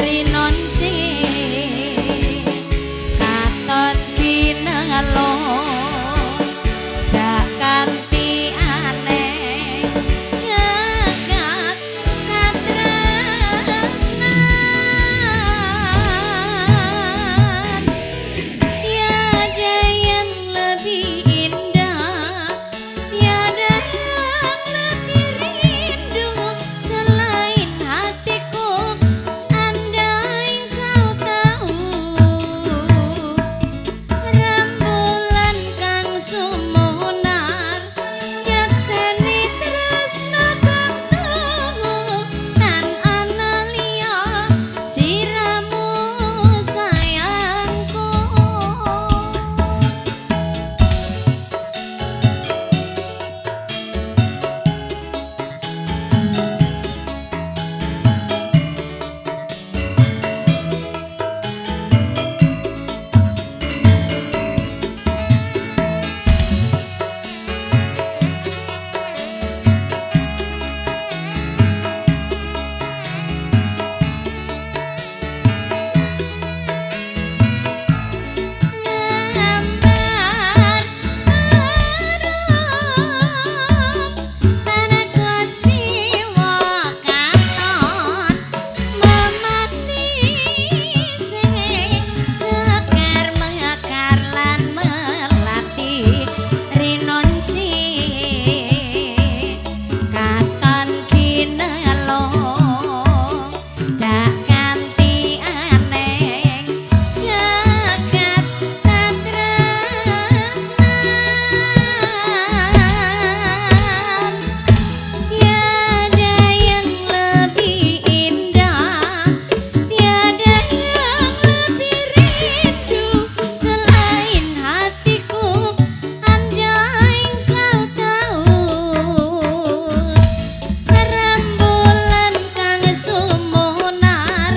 rinonci katon kinelo dak kanthi aneh jagat katresnan. Tiada yang lebih indah, tiada yang lebih rindu selain hatiku, andai kau tahu. Rembulan kang sumunar nyekseni tresna kang tuhu, tan ana liya siramu sayangku. Ngambar arum tanah kecewa katon memati sekar mekar lan melati rinonci katon kinelo dak kanthi aneh jagat katresnan. Tiada yang lebih indah, tiada yang lebih rindu selain hatiku, andai kau tahu. Rembulan kang sumunar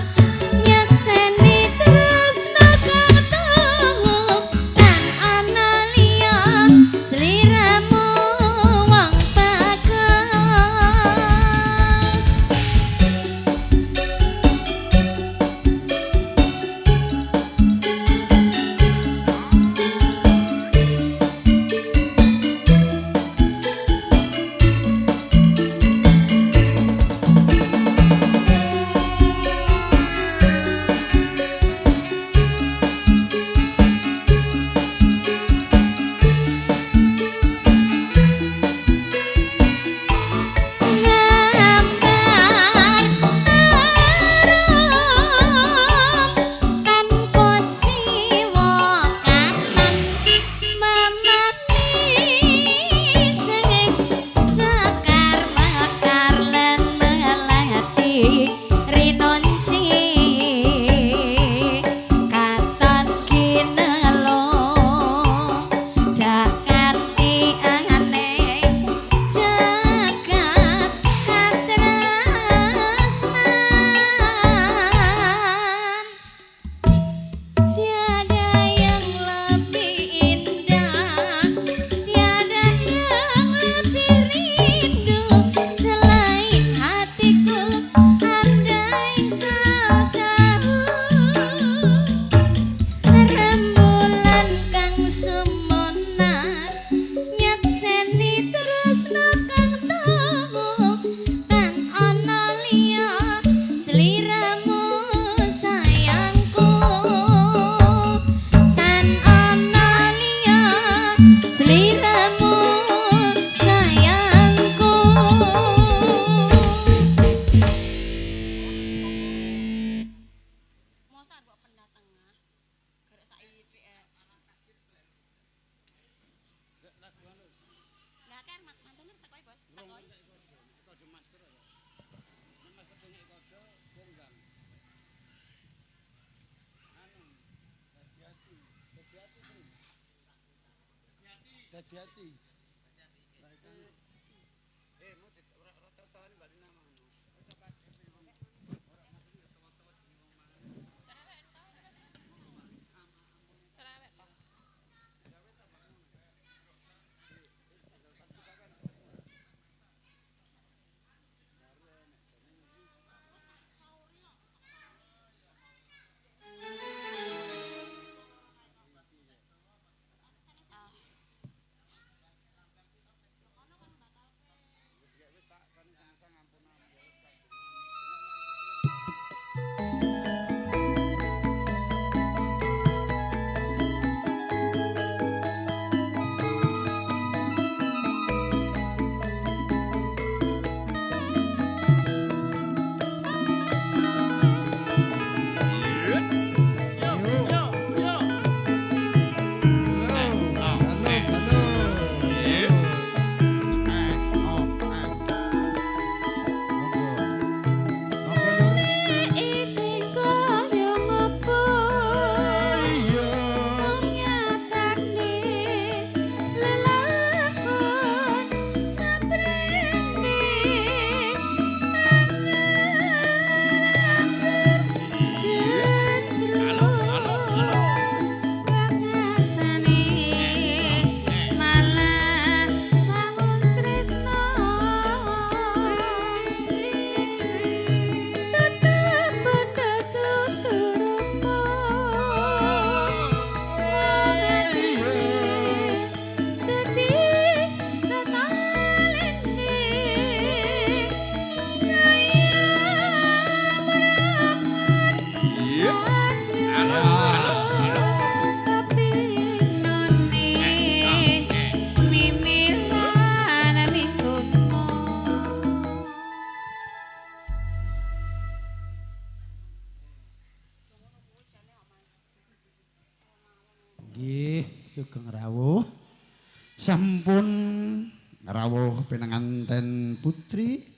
nyekseni tresna kang tuhu, tan ana liya sliramu wong bagus. Gambar arum tan kecewa katon memanis sekar mekar lan melati rinonci katon kinelo dak kanthi aneh jagat katresnan. Tiada yang lebih indah, tiada yang lebih rindu selain hatiku, andai kau tahu. Rembulan kang sumunar nyekseni tresna kang tuhu, tan ana liya sliramu sayangku, tan ana liya sliramu sayangku. Mosok mbok pendah tengah garek saiki Lah kan mantune takoki bos, takoki. Dadi ati. Sugeng rawuh. Sampun rawuh pinanganten putri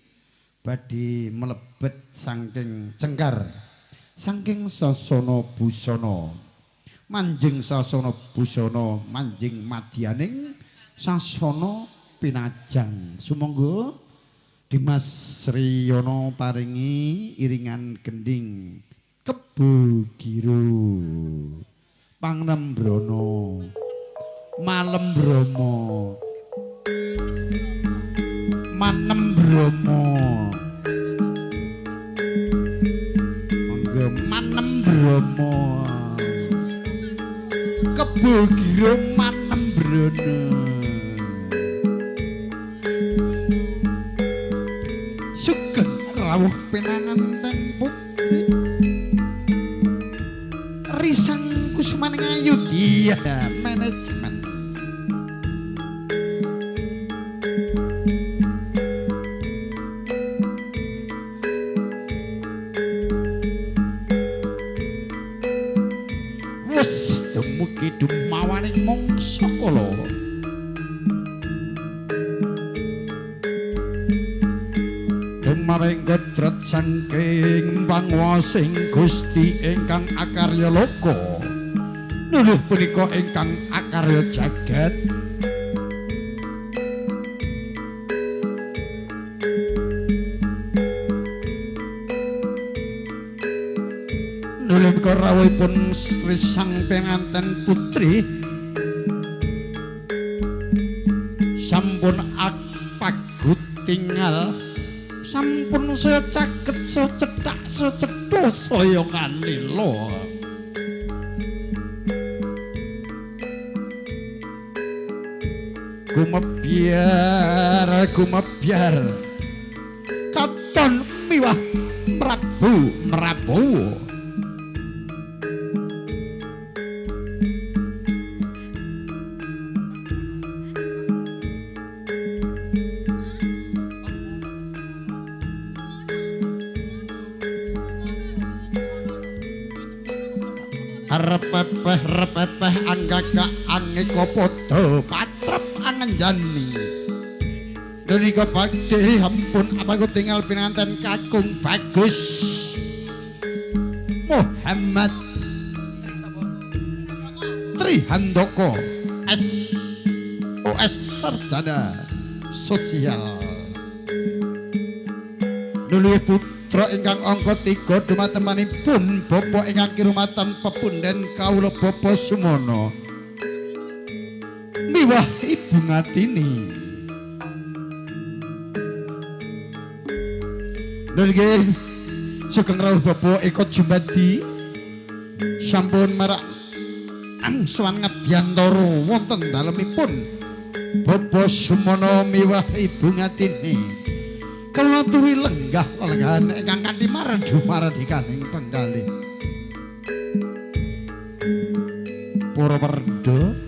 badhe mlebet saking cengkar saking sasana busana. Manjing sasana busana manjing madyaning sasana pinajang. Sumangga Dimas Sriyono paringi iringan gending Kebo Giro Pangnembrono Malembromo Manembromo. Monggo Manembromo Kebo Giro Manembrono. Sugeng rawuh pinanganten putri Risang Kusumaning Ayudhya manajemen. Wis dumugi dumawaning mangsa kala. Dumaring kodrat saking panguwasing Gusti ingkang akarya loka. Nuluh punika ingkang akarya jagat. Nuluh punika rawuhipun Sri Sang Penganten Putri sampun apagut tingal sampun saya caket saya cethak saya cetha saya nganila. Gumebyar gumebyar katon miwah Prabu Mrabowo. Repepeh repepeh anggaka angeka padha patrep angenjani. Menika badhe ampun apaku tinggal pinanten kakung Bagus Muhammad Trihandoko S O S Sarjana Sosial. Nuluh putra ingkang angka 3 dumatemanipun bapa ingkang kirumatan pepunden kawula Bapa Sumono miwah Ibu Ngatini. Nggih sugeng rawuh Bapak Eko Jumadi sampun marak angsuan ngebyantara wonten dalemipun Bapa Sumono miwah Ibu Ngatini. Kula aturi lenggah lelenggahan ingkang kanthi maredhu maradikaning penggalih. Para werda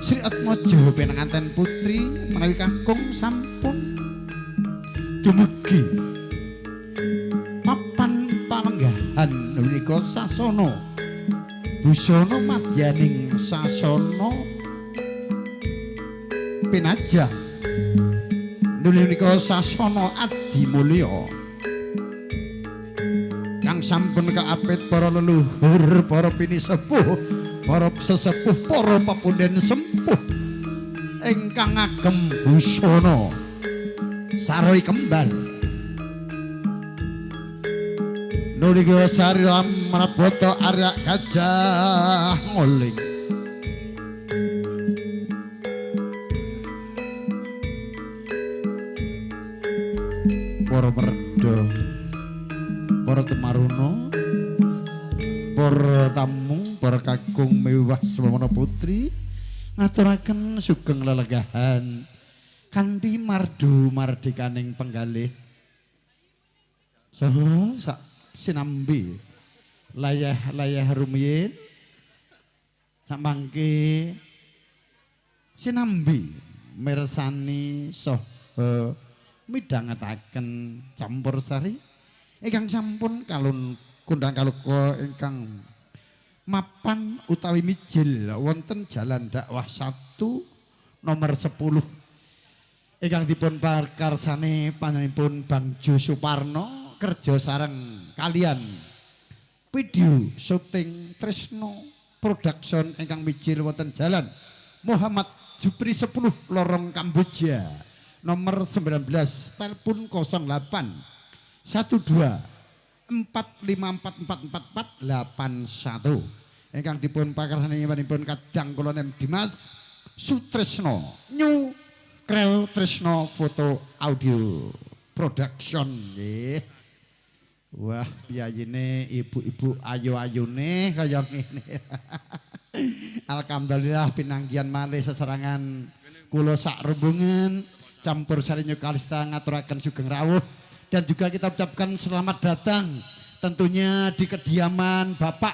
Sri Atmaja pinanganten putri menawi kakung sampun dumugi papan palenggahan menika sasana busana madyaning sasana pinajang. Nuli menika sasana adimulya kang sampun kaapit para leluhur, para pinisepuh, para sesepuh, para pepunden sempuh ingkang ngagem busana saroi kembar. Nuli sari mrabata arya gajah ngoling. Para werda, para temaruna, para tamu, para kakung miwah sumana putri ngaturaken sugeng lelegahan kanthi mardu mardikaning penggalih. Saha sak sinambi layah-layah rumiyin sak mangke sinambi mirsani saha midhangetaken campur sari ingkang sampun kalun kundang kaluka ingkang Mapan utawi mijil wonten Jalan Dakwah 1 nomor 10 ingkang dipun prakarsane panjenenganipun Bang Jo Suparno kerja sareng kalian video syuting Tresno Production ingkang mijil wonten Jalan Muhammad Jupri 10 Lorong Kamboja nomor 19, telepon 08 12 4544481 ingkang dipun pakarsanipun kadang kula Nem Dimas Sutresno New Krel Tresno Foto Audio Production nggih. Wah, piyayine ibu-ibu ayu-ayune kaya ngene. Alhamdulillah pinanggihan malih seserangan kula sak rombongan campur sari Kalista ngaturaken sugeng rawuh. Dan juga kita ucapkan selamat datang tentunya di kediaman Bapak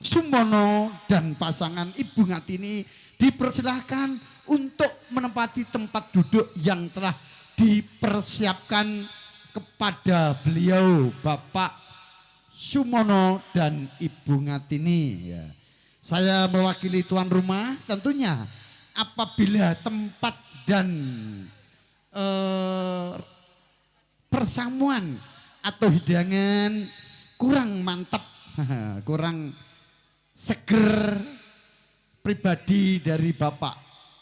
Sumono dan pasangan Ibu Ngatini. Dipersilahkan untuk menempati tempat duduk yang telah dipersiapkan kepada beliau Bapak Sumono dan Ibu Ngatini. Ya. Saya mewakili tuan rumah tentunya apabila tempat dan persamuan atau hidangan kurang mantap, kurang seger, pribadi dari Bapak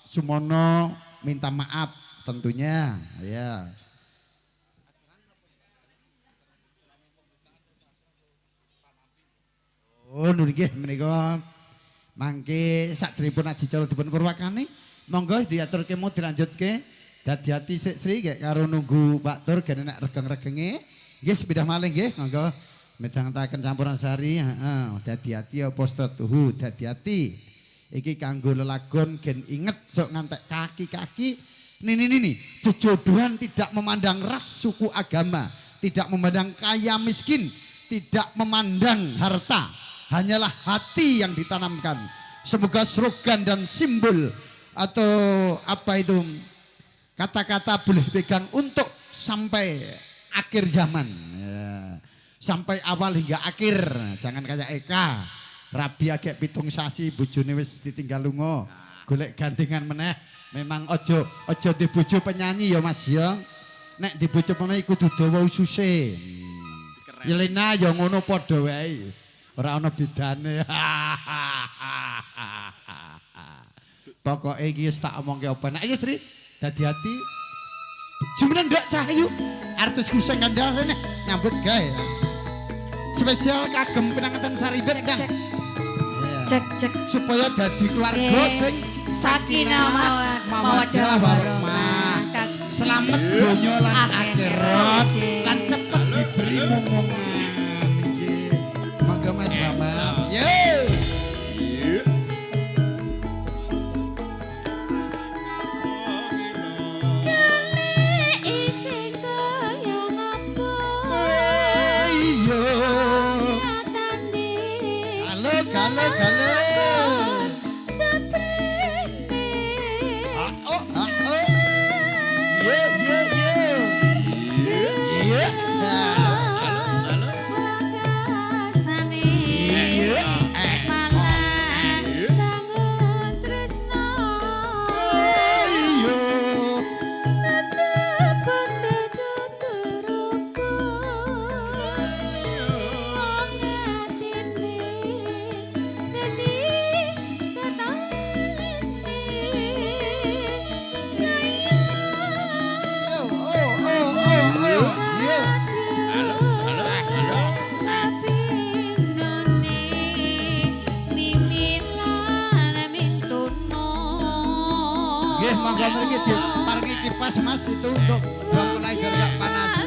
Sumono minta maaf tentunya. Ya. Oh, nggih menika mangke sakderipun adicara dipun purwakani, monggo diaturke mau dilanjutke. Dadi ati sik Sri gek karo nunggu Pak Tur gene nek regeng-regenge. Nggih sepindah malih nggih monggo midhangetaken campuran sari, heeh. Dadi ati apa tuhu dadi ati. Iki kanggo lelagon gen inget sok ngantek kaki-kaki. Nini nini, jejodohan tidak memandang ras, suku, agama, tidak memandang kaya miskin, tidak memandang harta. Hanyalah hati yang ditanamkan. Semoga slogan dan simbol atau apa itu kata-kata boleh pegang untuk sampai akhir zaman. Ya. Sampai awal hingga akhir. Jangan kayak Eka. Rabi agek 7 sasi bojone wis ditinggal lunga. Golek gandengan meneh. Memang ojo ojo di bojo penyanyi ya Mas ya. Nek di bojo penyanyi kudu dawa ususe. Yelena ya ngono padha wae. Ora ana bedane. Pokoke iki wis tak omongke apa. Nek iki Sri dadi ati jumeneng nduk Cahyu artis kuseng kandhal rene nyambut gawe spesial kagem pinanganten Saribet Kang. Cek cek supaya dadi keluarga sing sakinah mawaddah warahmah, selamat donya lan akhirat lan cepet diberi momongan. Nggih monggo Mas Bambang. Ye. Kipas Mas itu untuk mempelai biar nggak panas.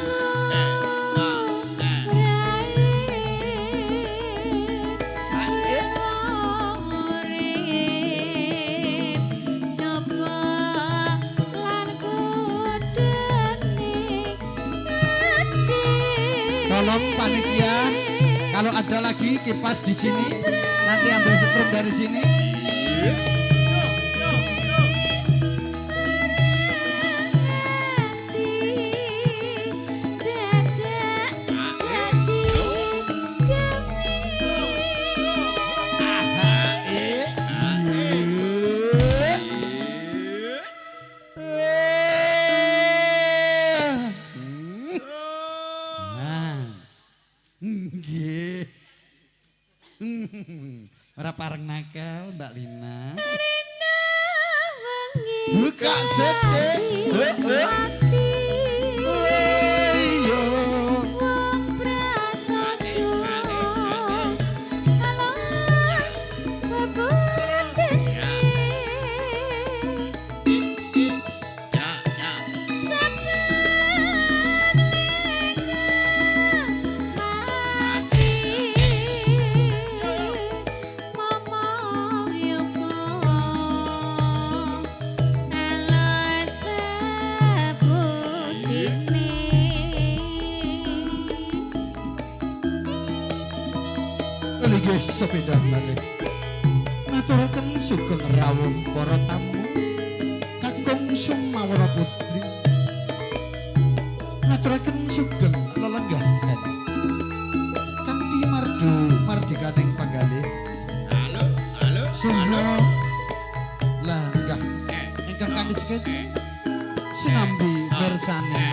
Tolong panitia, kalau ada lagi kipas di sini, nanti ambil setrum dari sini. Ora pareng nakal Mbak Lina. Buka sedek, sik. Sepeda balik ngaturaken sugeng rawuh para tamu kakung Sumawara Putri ngaturaken sugeng lelenggahan kanthi mardu mardikaning panggalih. Halo halo sungguh lenggah ingkang kanisket sinambi bersani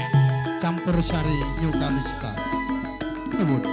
campur sari Yukalista. Nuwun.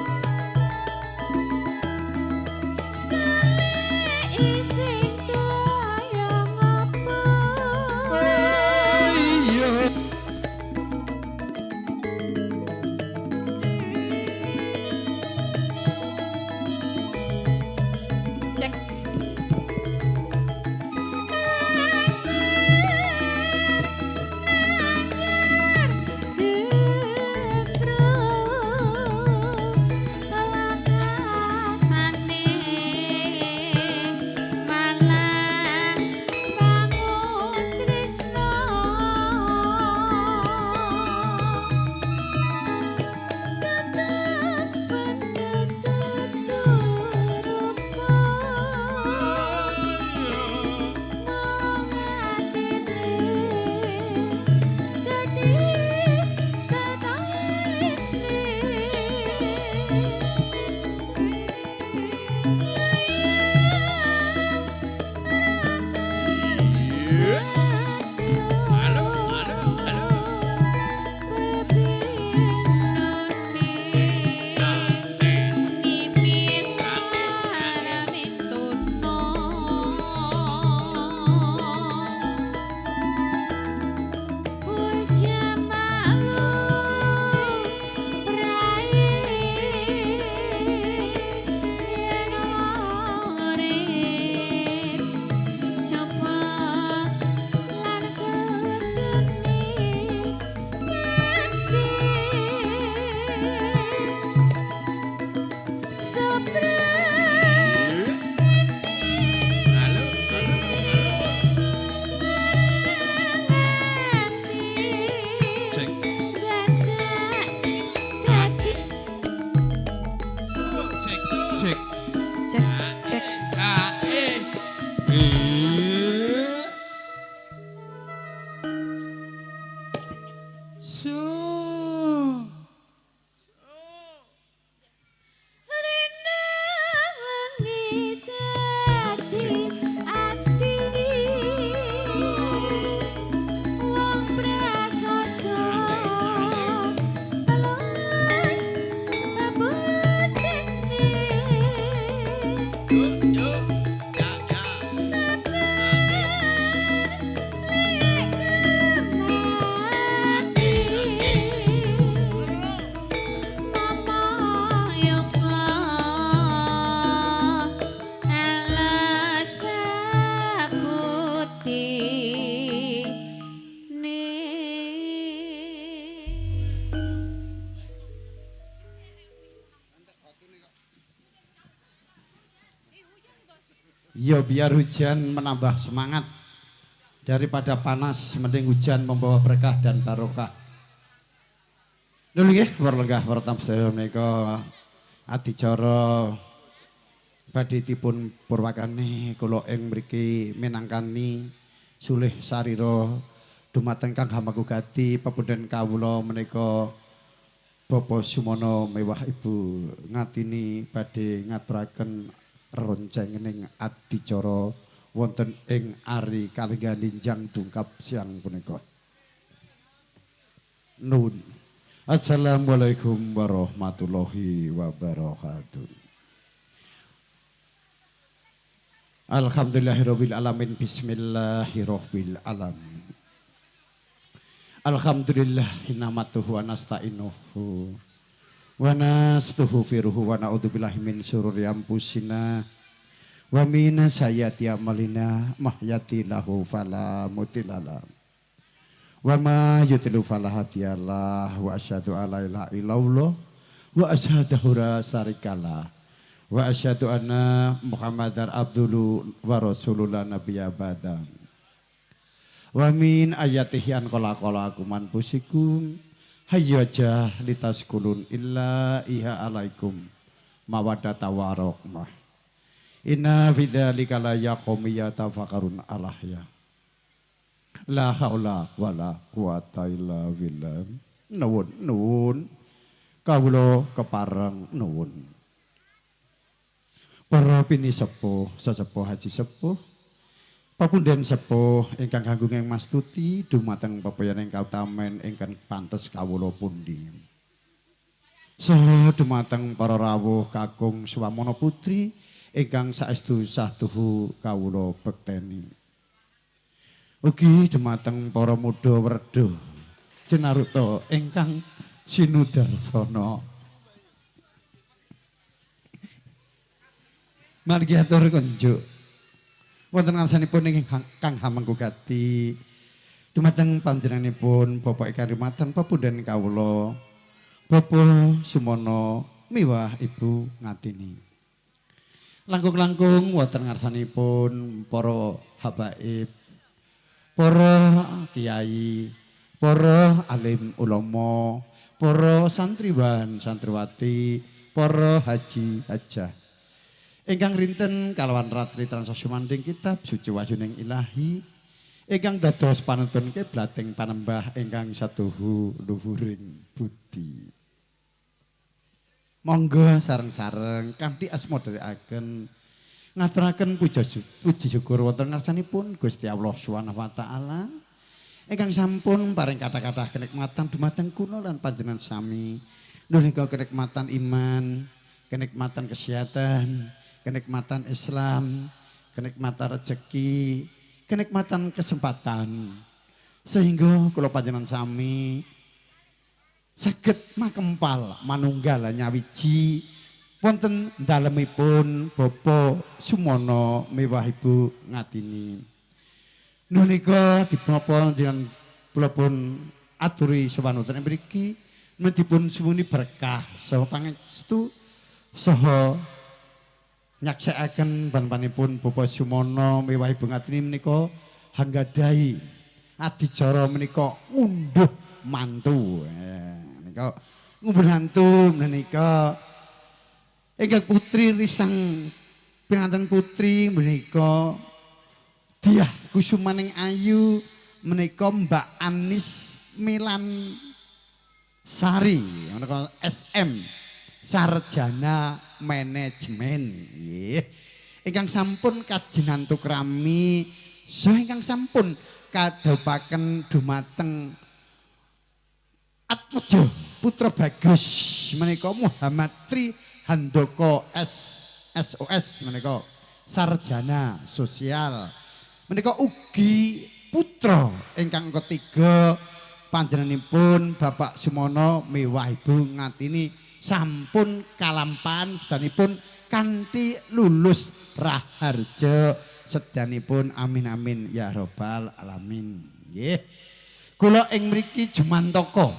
Ya biar hujan menambah semangat daripada panas, mending hujan membawa berkah dan barokah. Dulu nggih, para lenggah para tamu sedaya menika adicara badhe dipun purwakani kula ing mriki minangkani sulih sarira dumateng Kang Hamengku Gati pepundhen kawula menika Bapak Sumono mewah Ibu Ngatini badhe ngaturaken roncengening adicara wonten ing ari kalenggahan linjang dungkap siang punika. Nun. Assalamualaikum warahmatullahi wabarakatuh. Alhamdulillahirabbil alamin, bismillahirabbil alamin. Alhamdulillah hinamatuhu wa nasta'inuhu wa nastaghfiruhu wa na'udzubillahi min syururi anfusina wa min sayyiati a'malina, mahyati lahu fala mudhillalah wa ma yudlil fala hadiyalah, wa asyhadu alla ilaha illallah wa asyhadu la syarikalah wa asyhadu anna Muhammadar abduhu wa rasulullah nabiyya ba'da. Wa min ayatihi an qala akuman pusikum hayya jah litaskulun illa iha alaikum mawaddata wa rahmah. Inna fi dzalika la yaqumi yatafakkarun alahya. La haula wala quwata illa billah. Nuwun nuwun kawula kepareng nuwun. Para pinisepuh, sesepuh haji sepuh, papunden sepuh ingkang kanggung mastuti dumateng pepayan ingkang kautamen ingkang pantes kawula pundi. Saha dumateng para rawuh kakung suwamono putri ingkang saestu sahduhu kawula bekteni. Ugi dumateng para muda werda cinaruta ingkang sinudarsana. Margi atur kunjuk wonten ngarsanipun ingkang Kang Hamengku Gati dumateng panjenenganipun Bapak Eka Rimatan pepunden kawula Bapak Sumono miwah Ibu Ngatini. Langkung-langkung wonten ngarsanipun para habaib, para kiai, para alim ulama, para santriwan santriwati, para haji hajah ingkang rinten kalawan ratri tansah sumandhing kitab suci wahyuning ilahi ingkang dados panuntun kiblating panembah ingkang satuhu luhuring budi. Monggo sareng-sareng kanthi asma dherekaken ngaturaken puji syukur wonten ngarsanipun Gusti Allah Subhanahu wa taala ingkang sampun paring kathah-kathah kenikmatan dumateng kula lan panjenengan sami. Menika kenikmatan iman, kenikmatan kesehatan, kenikmatan Islam, kenikmatan rezeki, kenikmatan kesempatan. Sehingga kula panjenengan sami saged makempal manunggal nyawiji wonten dalemipun Bapak Sumono miwah Ibu Ngatini. Menika dipunapa jenengan kula pun aturi sowan wonten mriki dipun suwuni berkah saha pangestu saha nyaksekaken panpanipun Bapak Sumono miwah Ibu Ngatini menika hanggadhahi adicara menika ngunduh mantu. Menika ngunduh mantu menika ingkang putri risang pinanten putri menika Diah Kusumaning Ayu menika Mbak Anis Milan Sari menika SM sarjana manajemen nggih ingkang sampun kajinantuk rami saha ingkang sampun kadhawuhaken dumateng Atmojo Putra Bagus menika Muhammad Tri Handoko S SOS menika sarjana sosial menika ugi putra ingkang ketiga panjenenganipun Bapak Sumono miwah Ibu Ngatini sampun kalampahan sedanipun kanthi lulus raharja sedanipun amin amin ya robbal alamin. Nggih kula ing mriki jumantaka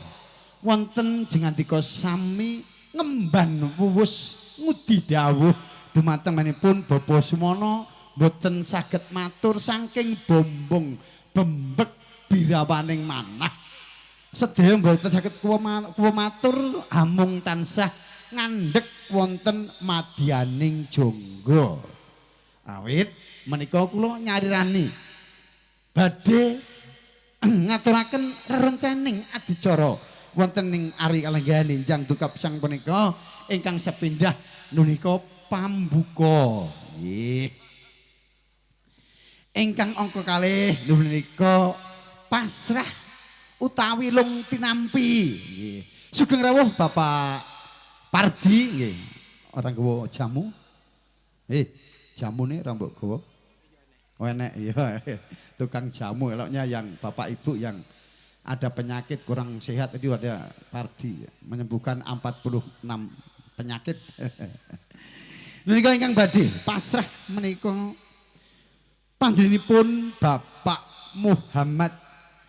wonten jengandika sami ngemban wuwus ngudi dawuh dumateng manipun Bapak Sumono mboten saged matur saking bombong bembek birawaning manah. Sedaya mboten saged kuwa matur amung tansah ngandhek wonten madyaning jangga. Awit menika kula nyarirani badhe ngaturaken rerencening adicara wonten ing ari kalenggahan enjang dukap sang punika ingkang sepindah nunika pambuka. Nggih. Ingkang angka kalih menika pasrah utawi lung tinampi. Nggih. Sugeng rawuh Bapak Pardi nggih. Ora nggawa jamu. Jamune ora mbok gawa. Oh enek iya tukang jamu eloknya yang bapak ibu yang ada penyakit kurang sehat itu ada Pardi menyembuhkan 46 penyakit. Menika ingkang badhe pasrah menika panjenenganipun Bapak Muhammad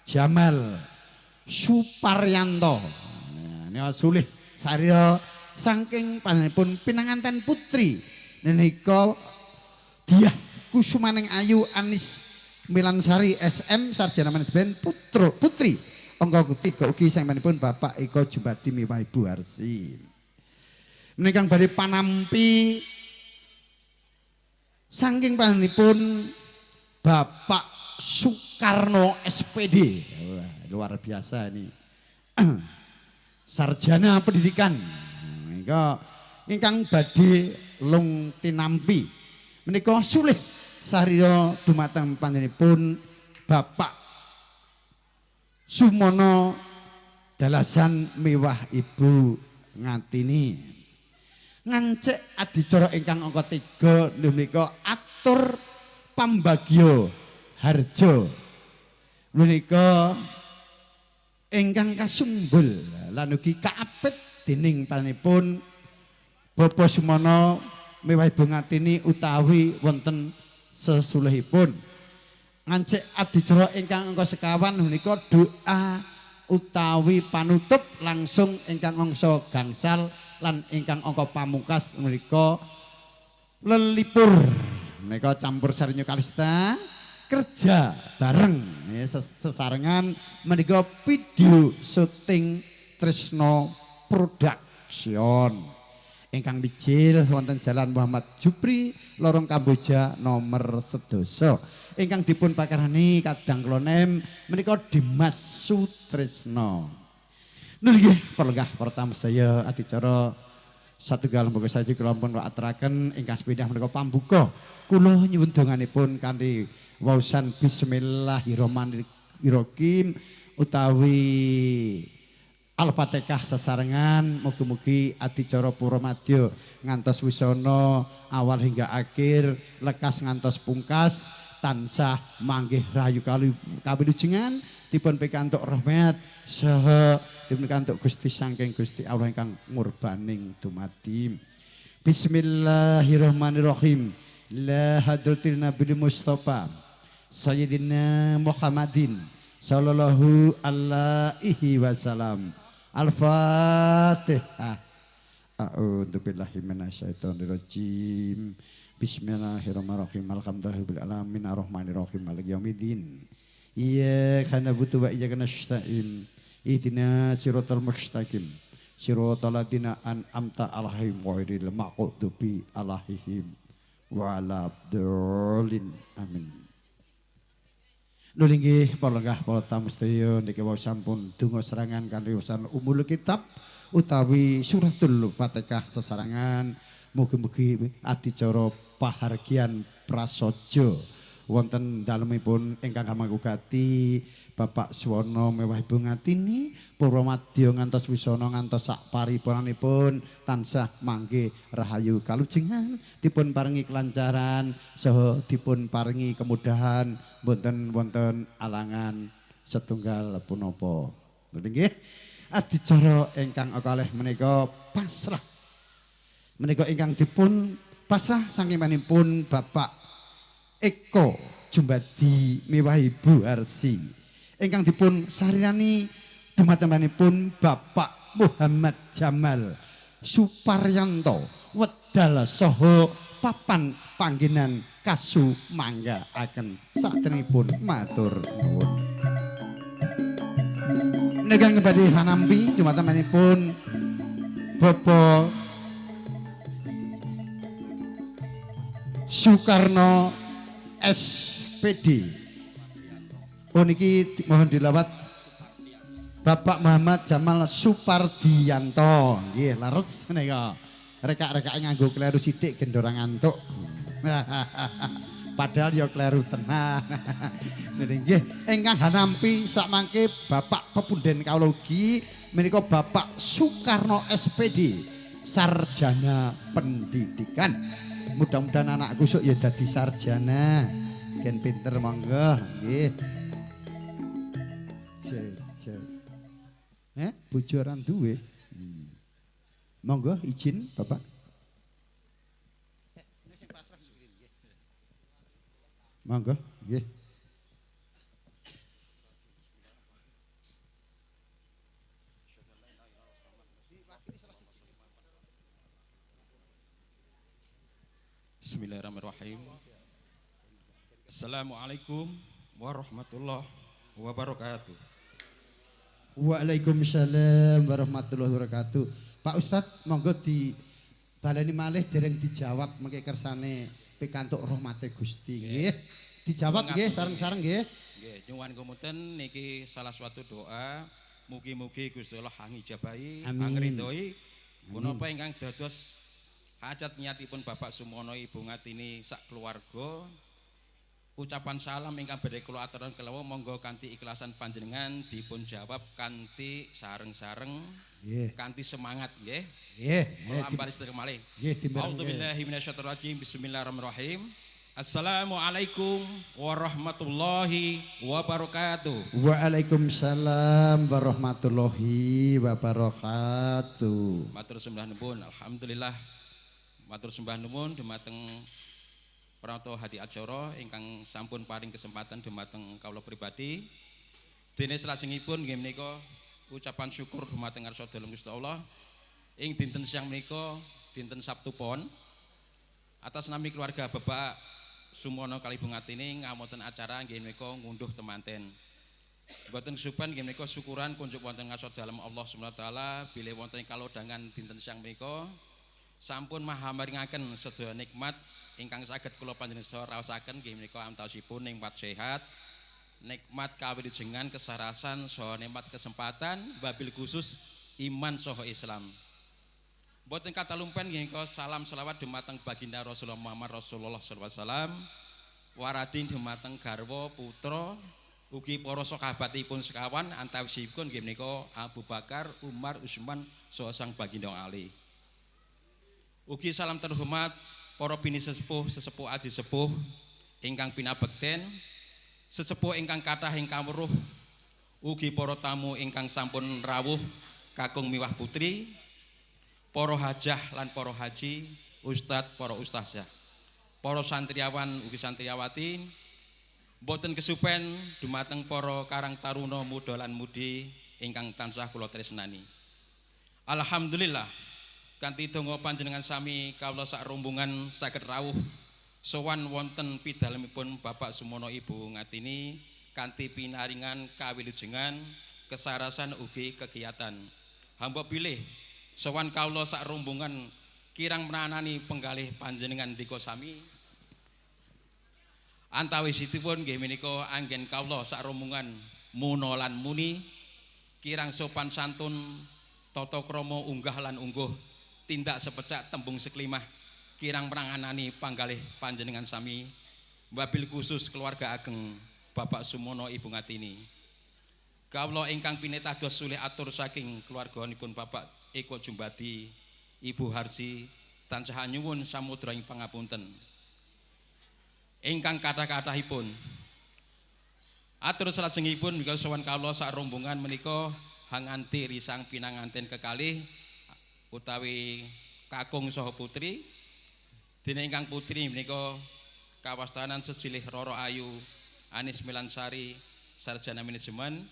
Jamal Suparyanto. Nah, menika sulih sarya saking panjenenganipun pinanganten putri menika Diah Kusumaning Ayu Anis Milansari SM Sarjana Manajemen Putri angka 3 ugi saengmanipun Bapak Eko Jumbadi miwah Ibu Harsi. Menika badhe panampi saking panjenenganipun Bapak Soekarno SPD. Wah, luar biasa ini. Sarjana Pendidikan. Menika ingkang badhe lung tinampi menika sulih sarya dumateng panjenenganipun Bapak Sumono Dalasan miwah Ibu Ngatini. Ngancik adicara ingkang angka 3 menika atur pambagya harja menika ingkang kasumbul lan ugi kaapit dening panjenenganipun Bapak Sumono miwah Ibu Ngatini utawi wonten sesulihipun. Ngancik adicara ingkang angka sekawan menika doa utawi panutup langsung ingkang angsa gangsal lan ingkang angka pamungkas menika lelipur menika campur sarinya Kalista kerja bareng sesarengan menika video syuting Tresno Production ingkang mijil wonten Jalan Muhammad Jupri Lorong Kamboja nomor 10 ingkang dipun pakarani kadang klonem menika Dimas Sutrisno. Nggih perlenggah pertama sedaya adicara satunggal lembaga saji kula pun aturaken ingkang sepindah menika pambuka kula nyuwun donganipun kanthi waosan bismillahirrahmanirrahim utawi Al-Fatihah sesarengan mugi-mugi adicara pura madya ngantos wisana awal hingga akhir lekas ngantos pungkas tansah manggih rahayu kawilujengan dipun pikantuk rahmat saha dipun pikantuk Gusti saking Gusti Allah ingkang ngurbaning dumadi. Bismillahirrahmanirrahim. La hadratil Nabi Mustafa Sayyidina Muhammadin sallallahu alaihi wasallam. Al-Fatihah. A'udzubillahi minasyaitonirrajim. Bismillahirrahmanirrahim. Alhamdulillahirabbil alamin arrahmanirrahim maliki yaumiddin. Iyyaka na'budu wa iyyaka nasta'in. Ihdinas siratal mustaqim. Siratal ladzina an'amta 'alaihim ghairil maghdubi 'alaihim waladdallin. Amin. Lho inggih para lenggah para tamu sedaya niki wau sampun donga serangan kanthi wasan Ummul Kitab utawi Suratul Fatihah sesarangan mugi-mugi adicara pahargyan prasaja wonten dalemipun ingkang kamangkugati Bapak Suwono mewah Ibu Ngatini purwa madya ngantos wisana ngantos sak paripunanipun tansah mangke rahayu kalujengan dipun paringi kelancaran saha dipun paringi kemudahan boten wonten alangan setunggal punapa. Nggih adicara ingkang kalih menika pasrah menika ingkang dipun pasrah saking panjenenganipun Bapak Eko Jumbadi miwah Ibu Harsi ingkang dipun sarinani dumatengipun Bapak Muhammad Jamal Suparyanto wedal saha papan panggenan kasumanggaaken saderengipun matur nuwun. Ingkang badhe panampi dumatengipun Bapak Soekarno SPD. Oh niki mohon dilawat Bapak Muhammad Jamal Supardianto. Nggih, leres menika. Rekak-rekake nganggo kleru sithik gen ora ngantuk. Padahal ya kleru tenan. Nggih, ingkang hanampi sakmangke Bapak pepunden kawula ugi menika Bapak Soekarno SPD, sarjana pendidikan. Mudah-mudahan anakku sok ya dadi sarjana. Gen pinter monggo nggih. Cek cek. Bojo ora duwe. Monggo izin Bapak. Monggo nggih. Bismillahirrahmanirrahim. Assalamualaikum warahmatullahi wabarakatuh. Waalaikumsalam warahmatullahi wabarakatuh. Pak Ustadz monggo dibaleni malih dereng dijawab mengke kersane pikantuk rahmate Gusti nggih. Dijawab nggih sareng-sareng nggih. Nggih, nyuwun ngapunten niki salah suatu doa mugi-mugi Gusti Allah angijabahi, angridhoi punapa ingkang dados hajat niatipun Bapak Sumono Ibu Ngatini sak keluarga. Ucapan salam ingkang badhe kula aturaken kelawu monggo kanthi ikhlasan panjenengan dipun jawab kanthi sareng-sareng kanthi semangat nggih. Nggih. Kula ambali sedaya malih. Nggih, A'udzubillahi minasyaitonir rajim. Bismillahirrahmanirrahim. Assalamualaikum warahmatullahi wabarakatuh. Waalaikumsalam warahmatullahi wabarakatuh. Matur sembah nuwun, alhamdulillah. Matur sembah nuwun dumateng Pranoto Hadi Acara ingkang sampun paring kesempatan dumateng kawula pribadi. Dene salajengipun nggih menika ucapan syukur dumateng ngarsa dalem Gusti Allah ing dinten siang menika dinten Sabtu Pon atas nami keluarga Bapak Sumono kali Ibu Ngatini ngamonten acara nggih menika ngunduh temanten. Mboten kesupen nggih menika syukuran kunjuk wonten ngarsa dalem Allah Subhanahu wa taala bilih wonten kalodhangan dinten siang menika sampun maha maringaken sedaya nikmat ingkang saged kula panjenengan raosaken nggih menika antawisipun nikmat sehat, nikmat kawilujengan, kesarasan saha nikmat kesempatan wabil khusus iman saha Islam. Mboten katalumpen nggih menika salam selawat dumateng baginda Rasulullah Muhammad Rasulullah sallallahu alaihi wasallam, waradin dumateng garwa putra ugi para sahabatipun sekawan antawisipun nggih menika Abu Bakar, Umar, Utsman saha sang baginda Ali. Ugi salam terhormat para bini sesepuh, sesepuh aji sepuh ingkang pinabekten, sesepuh ingkang kathah ingkang weruh, ugi para tamu ingkang sampun rawuh kakung miwah putri, para hajah lan para haji, ustad, para ustazah, para santriawan ugi santriawati, mboten kesupen dumateng para karang taruna muda lan mudi ingkang tansah kula tresnani. Alhamdulillah kanthi donga panjenengan sami kawula sak rombongan saged rawuh sowan wonten pidalemipun Bapak Sumono Ibu Ngatini kanthi pinaringan kawilujengan kesarasan ugi kegiatan. Hamba bilih sowan kawula sak rombongan kirang menanani penggalih panjenengan dika sami. Antawisipun nggih menika anggen kawula sak rombongan muna lan muni kirang sopan santun tata krama unggah lan ungguh tindak sepecak tembung seklimah kirang pranganani panggalih panjenengan sami wabil khusus keluarga ageng Bapak Sumono Ibu Ngatini. Kawula ingkang pinitados sulih atur saking keluarganipun Bapak Eko Jumbadi, Ibu Harsi tansah nyuwun samudra ing pangapunten ingkang kathah-kathahipun. Atur salajengipun menika sowan kawula sak rombongan menika hanganti risang pinanganten kekalih utawi kakung saha putri. Dene ingkang putri menika kawastanan sesilih Roro Ayu Anis Milansari sarjana manajemen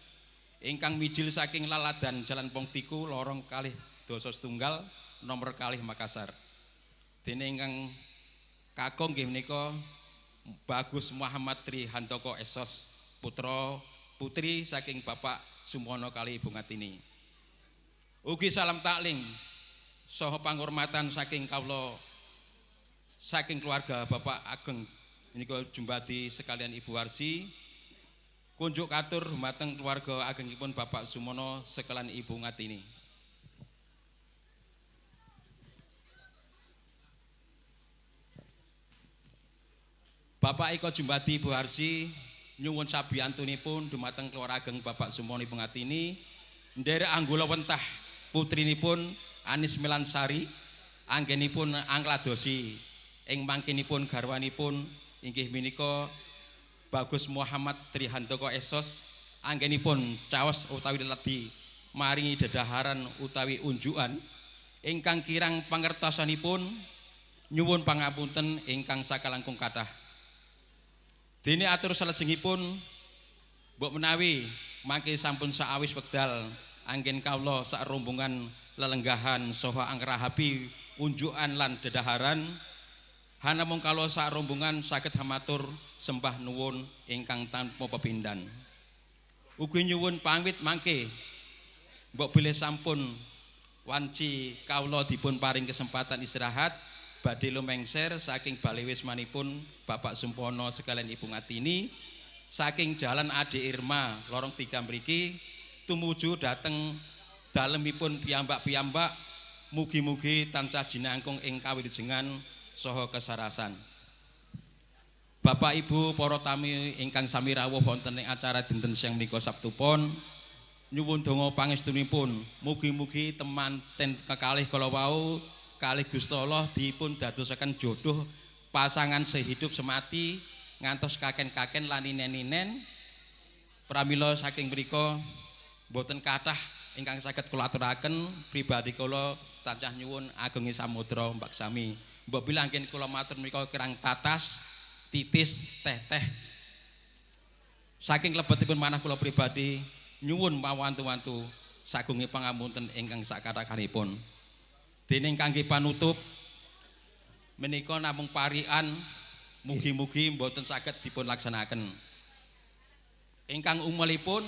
ingkang mijil saking Laladan Jalan Pongtiku lorong kalih dasa setunggal nomor kalih Makassar. Dene ingkang kakung nggih menika Bagus Muhammad Tri Handoko Esos putra putri saking Bapak Sumono kali Ibu Ngatini. Ugi salam taklim saha panghormatan saking kawula saking keluarga Bapak Ageng menika Jumbadi sekalian Ibu Warsi kunjuk katur dumateng keluarga agengipun Bapak Sumono sekalian Ibu Ngatini. Bapak Eko Jumbadi Ibu Harsi nyuwun sabiyantunipun dumateng keluarga ageng Bapak Sumono Ibu Ngatini nderek anggula wentah putrinipun Anis Milansari anggenipun angladosi ing mangkinipun garwanipun inggih menika Bagus Muhammad Trihandoko Esos anggenipun caos utawi leledi maringi dedaharan utawi unjukan ingkang kirang pangertosanipun nyuwun pangapunten ingkang sakalangkung kathah. Dene atur salajengipun mbok menawi mangke sampun saawis wekdal anggen kawula sak rombongan lelenggahan saha angrahapi unjukan lan dedaharan hanamung kawula sak rombongan saged hamatur sembah nuwun ingkang tanpa pepindhan. Ugi nyuwun pamit mangke mbok bilih sampun wanci kawula dipun paring kesempatan istirahat badhe lumengser saking bale wismanipun Bapak Sumpono sekalian Ibu Ngatini saking Jalan Ade Irma lorong 3 mriki tumuju dhateng dalemipun piyambak-piyambak mugi-mugi tansah jinangkung ing kawilujengan saha kesarasan. Bapak Ibu para tami ingkang sami rawuh wonten ing acara dinten siang menika Sabtu Pon nyuwun donga pangestunipun mugi-mugi temanten kekalih kala wau kalih Gusti Allah dipun dadosaken jodoh pasangan sehidup semati ngantos kaken-kaken lan ninen-ninen. Pramila saking mriku mboten kathah ingkang saged kula aturaken pribadi kula tansah nyuwun agunge samudra mbaksami. Mbok bilih anggen kula matur menika kirang tatas titis teh-teh saking lebetipun manah kula pribadi nyuwun pawantu-wantu sagunge pangapunten ingkang sakathahipun. Dening kangge panutup menika namung parikan mugi-mugi mboten saged dipun laksanakaken. Ingkang umelipun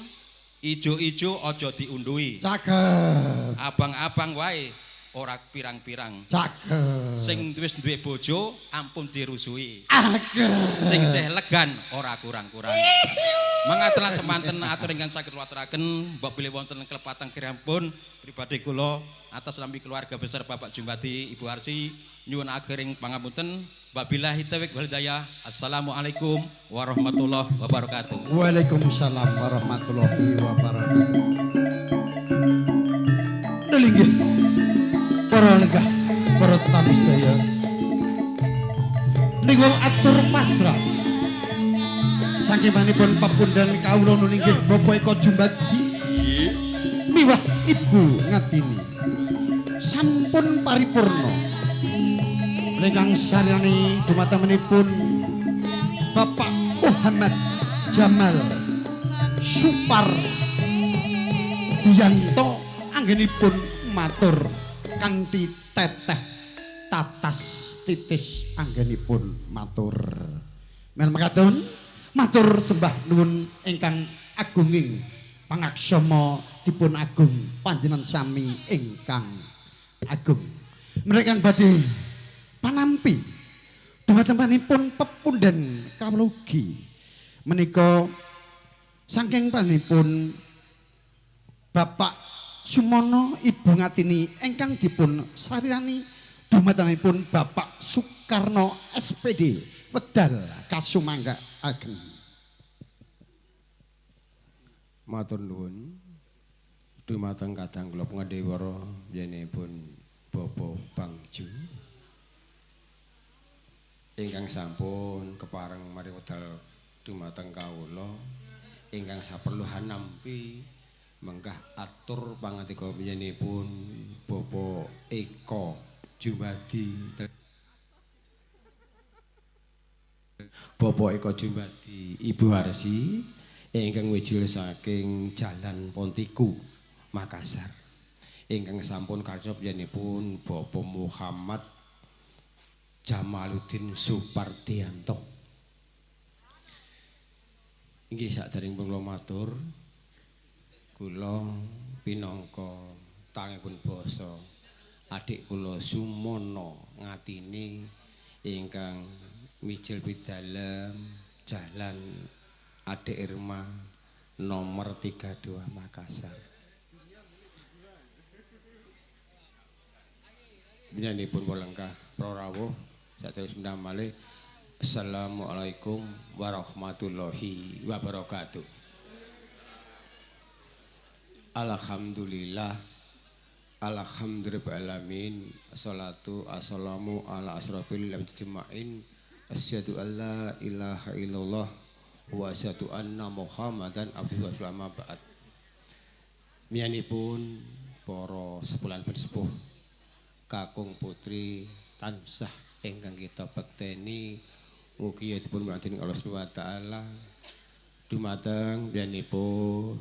ijo-ijo aja diundhuhi. Cakep. Abang-abang wae ora pirang-pirang. Cakep. Sing wis duwe bojo ampun dirusuhi. Cakep. Sing sih legan ora kurang-kurang. Mangatelah semanten atur ingkang saged kula aturaken mbok bilih wonten kelepatan kirangipun pribadi kula atas nami keluarga besar Bapak Jumbadi Ibu Arsi nyuwun akhir pangapunten. Wabillahi taufiq wal hidayah. Assalamualaikum warahmatullahi wabarakatuh. Waalaikumsalam warahmatullahi wabarakatuh. Nggih. Para lenggah, para tamu sedaya. Niku atur pasrah. Saking manipun pepundhen kawula nulinggih Bapak Eko Jumbadi miwah Ibu Ngatini sampun paripurna ingkang saryani dumatengipun Bapak Muhammad Jamal Supardianto anggenipun matur kanthi teteh tatas titis anggenipun matur. Men mekaten matur sembah nuwun ingkang agunging pangaksama dipun agung panjenengan sami ingkang agung. Mereka badhe panampi dumatengipun pepundhen kawula ugi menika saking panjenenganipun Bapak Sumono Ibu Ngatini ingkang dipun sarirani dumatengipun Bapak Soekarno SPD wedal kasumangga ageng. Matur nuwun dumateng kadang kula pangandewara yenipun Bapak Bangju ingkang sampun kepareng mari wedal dumateng kawula ingkang saperluhan nampi menggah atur pangatika yenipun Bapak Eko Jumbadi. Bapak Eko Jumbadi Ibu Harsi ingkang wijil saking Jalan Pontiku Makassar ingkang sampun karcop yenipun Bapak Muhammad Jamaluddin Supardianto. Inggih saderengipun kula matur kula pinangka tangipun basa adik kula Sumono Ngatini ingkang mijil pidalem Jalan Ade Irma nomor 32 Makassar. Binanipun wolengkah prarawuh saterus malih. Assalamualaikum warahmatullahi wabarakatuh. Alhamdulillah, alhamdulillah alamin, assalatu assalamu ala asrafil ajmain, asyhadu alla ilaha illallah Wa asyhadu anna Muhammadan abduhu wa rasuluhu amma ba'd. Miyanipun para sepulan sepuh kakung putri tansah ingkang kita bekteni mugi dipun mulyakaken Allah Subhanahu wa taala dumateng miyanipun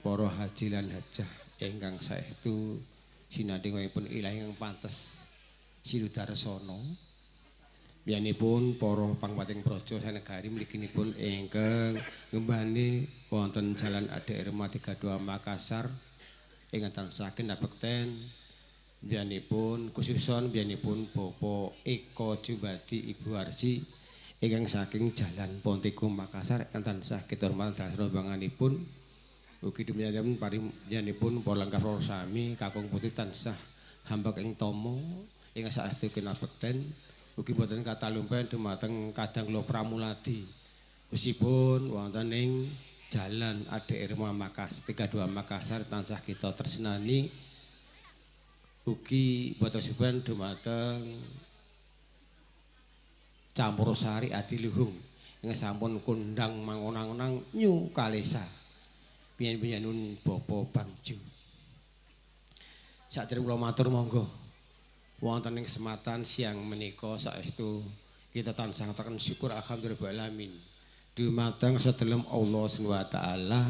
para haji lan hajah ingkang saestu sinadhingipun ilahi ingkang pantes siludarsana. Biyanipun para pangpating praja sanegari mliginipun ingkang ngembani wonten Jalan Ade Irma 32 Makassar ingkang tansah kinabekten biyanipun khususon biyanipun Bapak Eko Jumbadi Ibu Arsi ingkang saking Jalan Pontiku Makassar ingkang tansah kita hormati dados rombonganipun ugi duminipun paring para lenggah sami kakung putri tansah hambak ing tama ingkang saestu kinabekten. Ugi boten katalumpen dumateng kadang kula Pramuladi khususipun wonten ing Jalan Ade Irma Makassar 32 Makassar tansah kita tresnani. Ugi boten supen dumateng Campursari Adiluhung ingkang sampun kondhang mangonang-onang Nyu Kalesa piyen-piyenun Bapak Bangju. Sakdereng kula matur monggo wonten ing kesempatan siang menika saestu kita tansah ngataken syukur alhamdulillah alamin dumateng sedelem Allah Subhanahu wa taala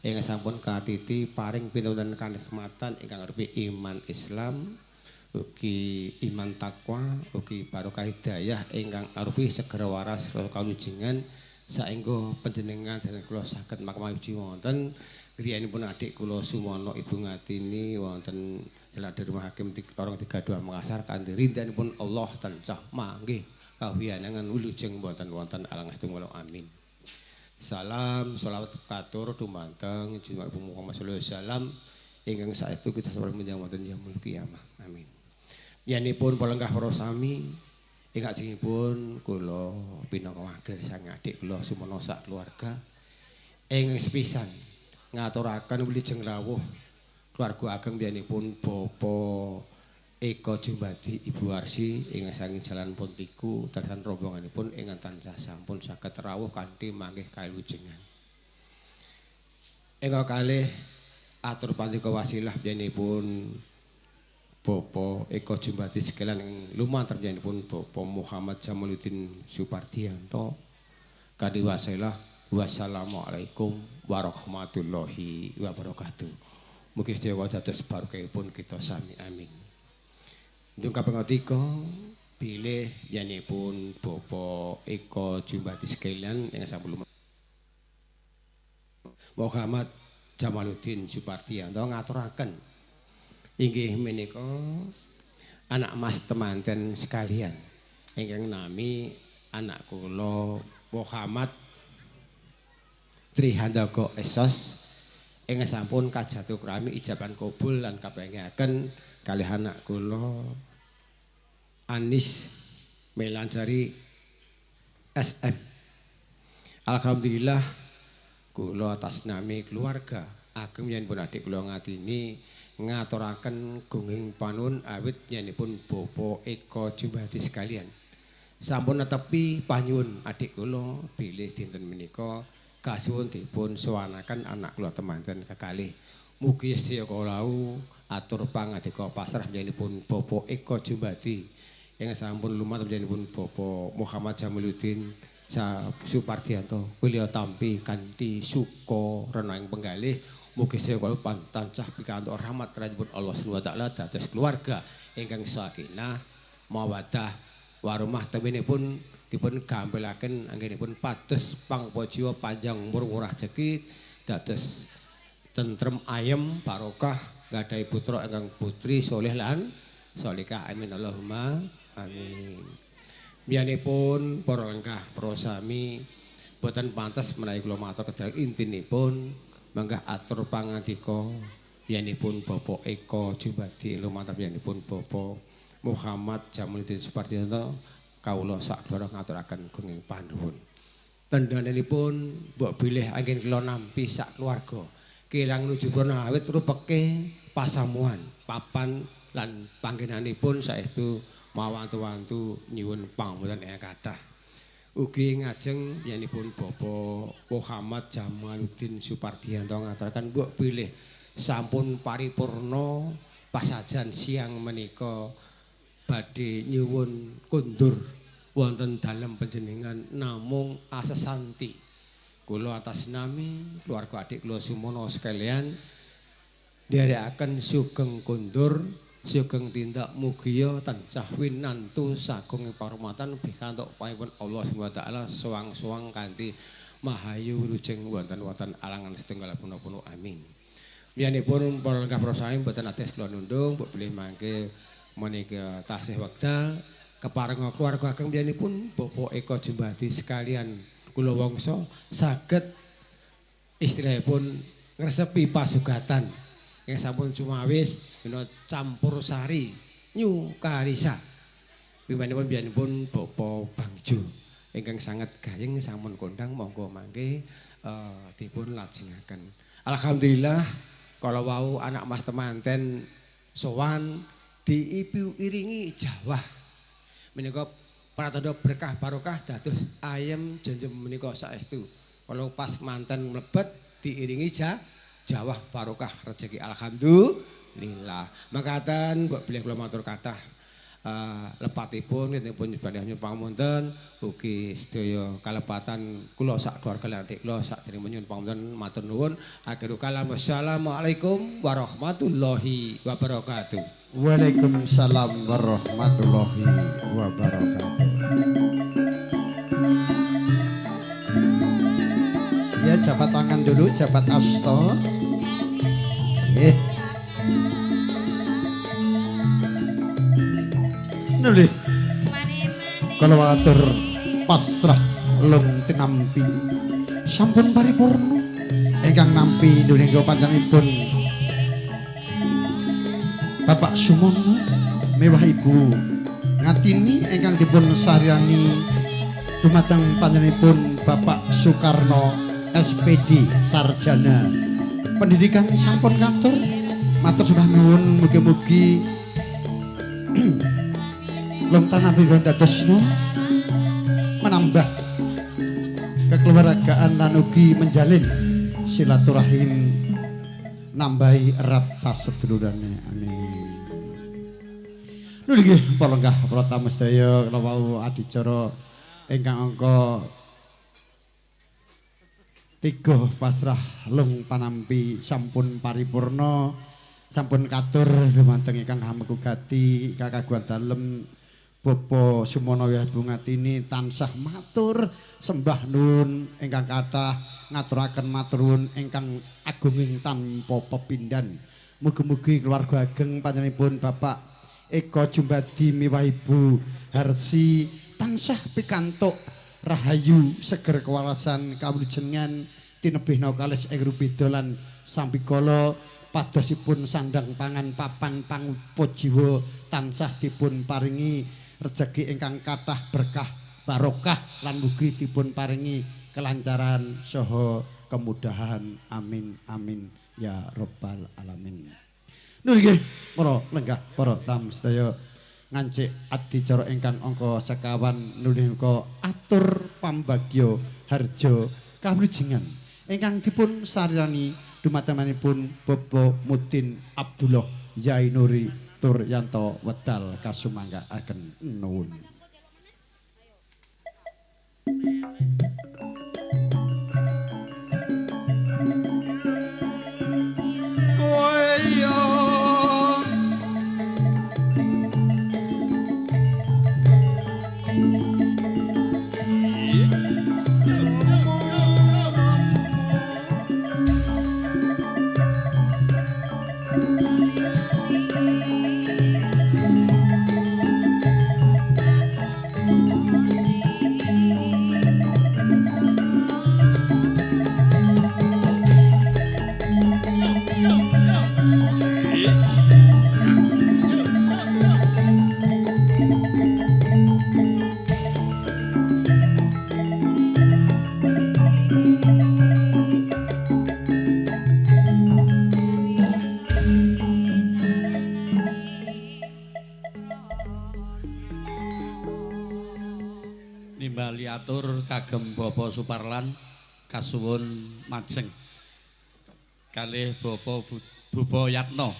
ingkang sampun katiti paring pinuntunan kanikmatan ingkang arupi iman Islam ugi iman takwa ugi barokah hidayah ingkang arupi segera waras kalujengan saengga panjenengan dhateng kula saged makmawiji wonten griyanipun adik kula Sumono Ibu Ngatini wonten Jalan Rumah Hakim lorong 32 Makassar kanthi ridhanipun Allah tansah manggih kawiyanangan wilujeng wonten wonten alangastu amin. Salam sholawat katur dumateng junjungan Ibu Muhammad sallallahu alaihi wasallam ingkang saestu kita sampun menjang wonten yaumul kiamah. Amin. Yanipun palenggah para sami ingkang ajengipun kula pinangka wakil sang adik kula Sumono sak keluarga ingkang sepisan ngaturaken wilujeng rawuh keluarga ageng biyanipun Bapak Eko Jumbadi Ibu Arsi ingkang saking Jalan Pontiku dasan rombonganipun ingkang tansah sampun saged rawuh kanthi manggih kawilujengan. Ingkang kalih atur pandika wasilah biyanipun Bapak Eko Jumbadi sekalian ing lumantar biyanipun Bapak Muhammad Jamaluddin Supardianto kanthi wasilah wassalamualaikum warahmatullahi wabarakatuh. Mugi sedaya dados barokahipun kita sami amin. Ndung kaping tiga bilih yanipun Bapak Eko Jumbadi sekalian ingkang sampun Muhammad Jamaluddin Supardianto ngaturaken inggih menika anak mas temanten sekalian ingkang nami anak kula Muhammad Trihandaka Esos ingkang sampun kajatu krami ijaban kabul lan kapengaken kalih anak kula Anis Melanjari SM. Alhamdulillah kula atas nami keluarga ageng yen pun adik kula Ngatini ngaturaken gunging panuwun awit yenipun Bapak Eko Jumbadi sekalian. Sampun netepi panyuwun adik kula bilih dinten menika kasuwun dipun sowanaken anak kula temanten kekalih. Mugi sedaya kala atur pangadika pasrah panjenenganipun Bapak Eko Jumbadi ingkang sampun lumantar panjenenganipun Bapak Muhammad Jamaluddin Supardianto wilya tampi kanthi suka rena ing penggalih. Mugi sedaya kala tansah pikantuk rahmat pun Allah Subhanahu wa taala dados keluarga ingkang sakinah mawaddah warahmah teminipun dipun gampilaken anggenipun pados pangpajiwa panjang umur murah rejeki dados tentrem ayem barokah gadhahi putra ingkang putri soleh lan solihah amin Allahumma amin. Biyanipun para lenggah para sami boten pantes menawi kula matur kedhang intinipun manggah atur pangandika biyanipun Bapak Eko Jumbadi lumantar biyanipun Bapak Muhammad Jamaluddin Supardianto kawula sakdoro ngaturaken gunging panuwun. Tendhanipun mbok bilih anggen kula nampi sak keluarga kelang nuju brana awit rupeke pasamuan papan lan panggenanipun saestu mawantu-wantu nyuwun pangapunten ingkang kathah. Ugi ngajeng yanipun Bapak Muhammad Jamaluddin Supardianto ngaturaken mbok bilih sampun paripurna pasajan siang menika badhe nyuwun kundur wonten dalem panjenengan namung asesanti. Kula atas nami keluarga adik kula Sumono sekalian nderekaken sugeng kundur, sugeng tindak mugia tansah winantu sagung parumatan pikantuk payipun Allah Subhanahu wa taala suwang-suwang kanthi mahayu wilujeng wonten-wonten alangan setunggal punapa amin. Miyanipun para lenggah para sami mboten ates kula nundung mbok bilih mangke menika tasih wekdal keparenga keluarga ageng miyanipun Bapak Eko Jumbadi sekalian kula wangsa saged istilahipun ngresepi pasugatan yang sampun cumawis dina campur sari New Karisa. Wimanipun biyanipun Bapak Bangjo ingkang sanget gayeng sampun kondang monggo mangke dipun lajengaken. Alhamdulillah kalau wau anak mas temanten sowan diiringi jawah menika pratandha berkah barokah dados ayem jenjem menika saestu. Kalau pas manten mlebet diiringi jawah barokah rezeki alhamdulillah. Makaten mbok bilih kula matur kathah lepatipun nggih nyuwun pangapunten ugi sedaya kalepatan kula sak keluarga lan adik kula sakderengipun nyuwun pangapunten matur nuwun. Akhirul kalam wassalamualaikum warahmatullahi wabarakatuh. Waalaikumsalam warahmatullahi wabarakatuh. Ya, jabat tangan dulu, jabat asto. Nuli. Kalau atur pasrah lung tinampi sampun paripurna ingkang nampi nulingga panjenenganipun Bapak Sumono mewah Ibu Ngatini ingkang dipun saryani dumateng panjenenganipun Bapak Soekarno SPD Sarjana Pendidikan sampun katur matur sembah nuwun mugi-mugi lung tanampi dadosna menambah kekeluargaan lan ugi menjalin silaturahim nambahi erat pasedulurane amin. Nuwun nggih para lenggah para tamu sedaya kala wau adicara ingkang angka 3 pasrah lung panampi sampun paripurna sampun katur dumateng ingkang hamengku gati kakagungan dalem Bapak Sumono Ibu Ngatini tansah matur sembah nuwun ingkang kathah ngaturaken matur nuwun ingkang agunging tanpa pepindhan. Mugi-mugi keluarga ageng panjenenganipun Bapak Eko Jumbadi miwah Ibu Harsi tansah pikantuk rahayu seger kewarasan kawulujengan tinebihna kalis ing rubeda lan sambikala padosipun sandang pangan papan pangupa jiwa tansah dipun paringi rejeki ingkang kathah berkah barokah lan mugi dipun paringi kelancaran saha kemudahan amin amin ya robbal alamin. Nuwun nggih para lenggah para tamu sedaya ngancik adicara ingkang angka sekawan nulingka atur pambagya harja kawulujengan ingkang dipun saryani dumatengipun Bapak Mudin Abdullah Yai Nuri Turyanto wedal kasumanggaaken nuwun. Nimbali atur kagem Bapak Suparlan kasuwun majeng kalih Bapak Buba Yatno.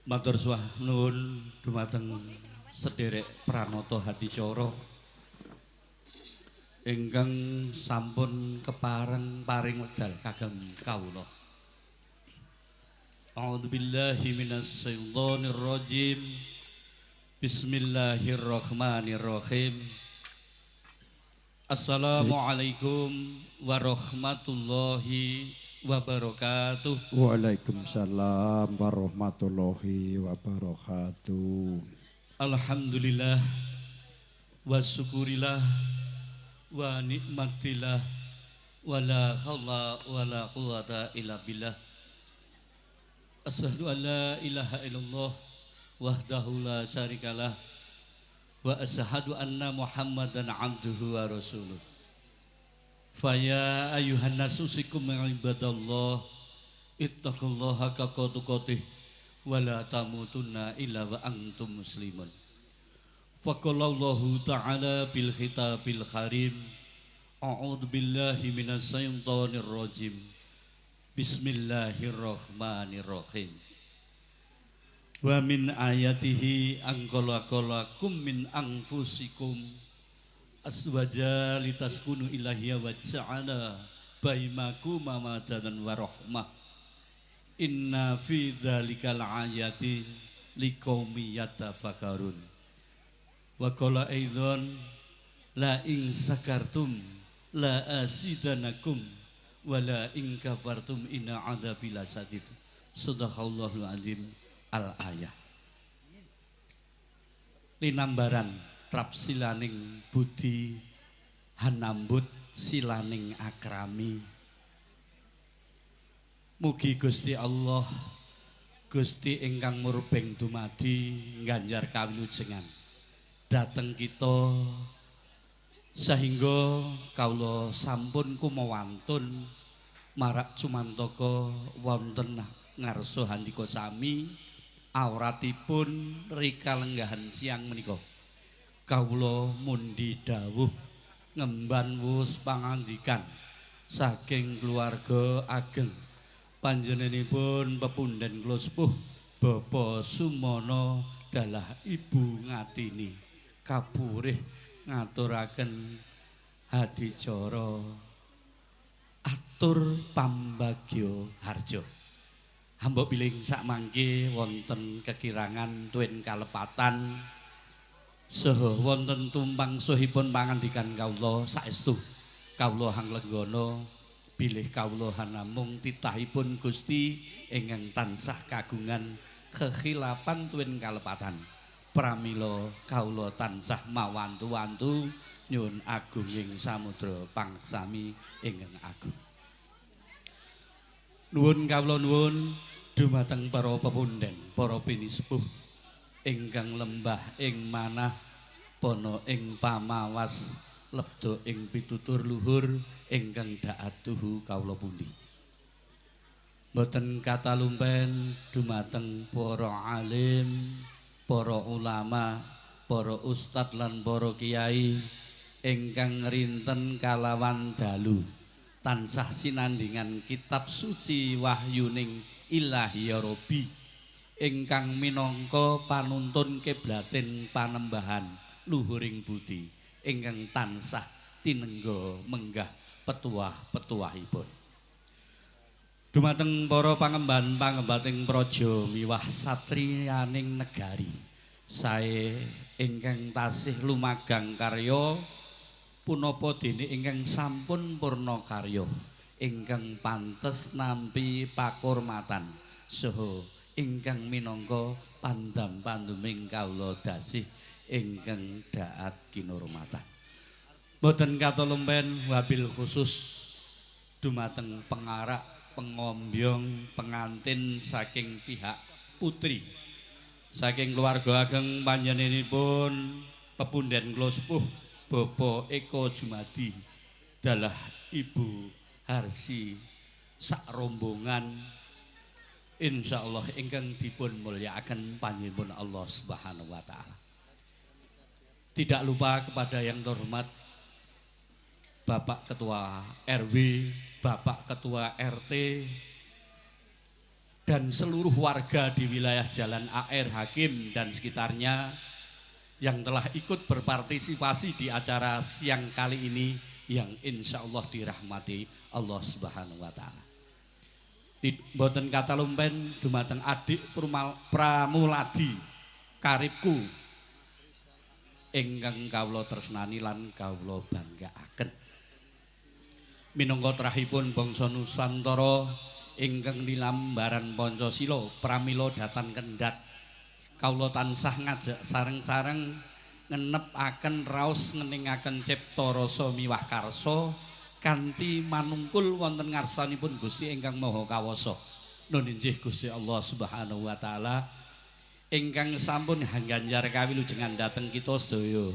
Matur suwah nuwun dumateng sederek Pranoto Hadicara ingkang sampun kepareng paring wekdal kagem kawula. A'udzubillahi minasyaitonir rajim. Bismillahirrahmanirrahim. Assalamualaikum warahmatullahi wabarakatuh. Waalaikumsalam warahmatullahi wabarakatuh. Alhamdulillah wa syukurillah wa nikmatillah wa la hawla wa la quwata illa billah. Asyhadu an la ilaha illallah wahdahu la syarikalah wa asyhadu anna Muhammadan abduhu wa rasuluh. Faya ayuhan nasu sikum ibadallah ittaqullaha haqqa tuqatih wa la tamutunna illa wa antum muslimun. Faqalallahu ta'ala bil khitabil karim. A'udzu billahi minasyaitonir rajim. Bismillahirrahmanirrahim. Wa min ayatihi an khalaqalakum min anfusikum aswaja litaskunu ilaiha wa ja'ala bainakum mawaddatan wa rahmah. Inna fi dzalikal ayatin liqaumin yatafakkarun. Wa qala aidan la in sakartum la asidanakum wa la in kafartum inna adzabi lasadid. Sadaqallahul azim. Al ayah. Linambaran trap silaning budi hanambut silaning akrami. Mugi Gusti Allah Gusti ingkang murbeng dumadi ngganjar kawilujengan dhateng kita sehingga kawula sampun kumawantun marak cumantaka wonten ngarsa handika sami awratipun rika lenggahan siang menika. Kawula mundi dawuh ngemban wus pangandikan saking keluarga ageng panjenenganipun pepunden kula sepuh Bapak Sumono dalah Ibu Ngatini kapurih ngaturaken hadicara atur pambagya harja. Hamba piling sak mangke wonten kekirangan tuen kalepatan saha wonten tumpang suhipun pangandikan kawula saestu. Kawula hanglenggana bilih kawula hanamung titahipun Gusti ingkang tansah kagungan kekhilapan tuen kalepatan. Pramila kawula tansah mawantu-wantu nyuwun agunging samudra pangaksami ingkang agung. Nuwun kawula nuwun dumateng para pepunden, para pinisepuh ingkang lembah ing manah pana ing pamawas lebda ing pitutur luhur ingkang daatuhu kawula pundi. Boten katalumpen dumateng para alim, para ulama, para ustad lan para kiai ingkang rinten kalawan dalu tansah sinandingan kitab suci wahyuning Ilahi ya Rabbi ingkang minangka panuntun kiblatin panembahan luhuring budi ingkang tansah tinengga menggah petuah-petuahipun. Dumateng para pangemban pangembating praja miwah satriyaning negari sae ingkang tasih lumagang karya punapa dene ingkang sampun purna karya ingkang pantes nampi pakurmatan saha ingkang minangka pandam-panduming kawula dasih ingkang daat kinurmatan. Boten katolumpen wabil khusus dumateng pengarak, pengombyong, pengantin saking pihak putri. Saking keluarga ageng panjenenganipun pepunden kula sepuh Bapak Eko Jumadi dalah Ibu Harsi sak rombongan insyaallah ingkang dipun mulyakaken panjenengan Allah Subhanahu wa taala. Tidak lupa kepada yang terhormat Bapak Ketua RW, Bapak Ketua RT, dan seluruh warga di wilayah Jalan AR Hakim dan sekitarnya yang telah ikut berpartisipasi di acara siang kali ini yang insya Allah dirahmati Allah Subhanahu wa taala. Mboten katalumpen dumateng adik Pramuladi karibku ingkang kawula tresnani lan kawula banggaaken. Minangka trahipun bangsa Nusantara ingkang nilambaran Pancasila pramila datan kendhat kawula tansah ngajak sareng-sareng ngenepaken raos ngeningaken cipta rasa miwah karsa kanthi manungkul wonten ngarsanipun Gusti ingkang Maha Kawasa. Nun injih Gusti Allah Subhanahu wa taala ingkang sampun hangganjar kawilujengan dhateng kita sedaya.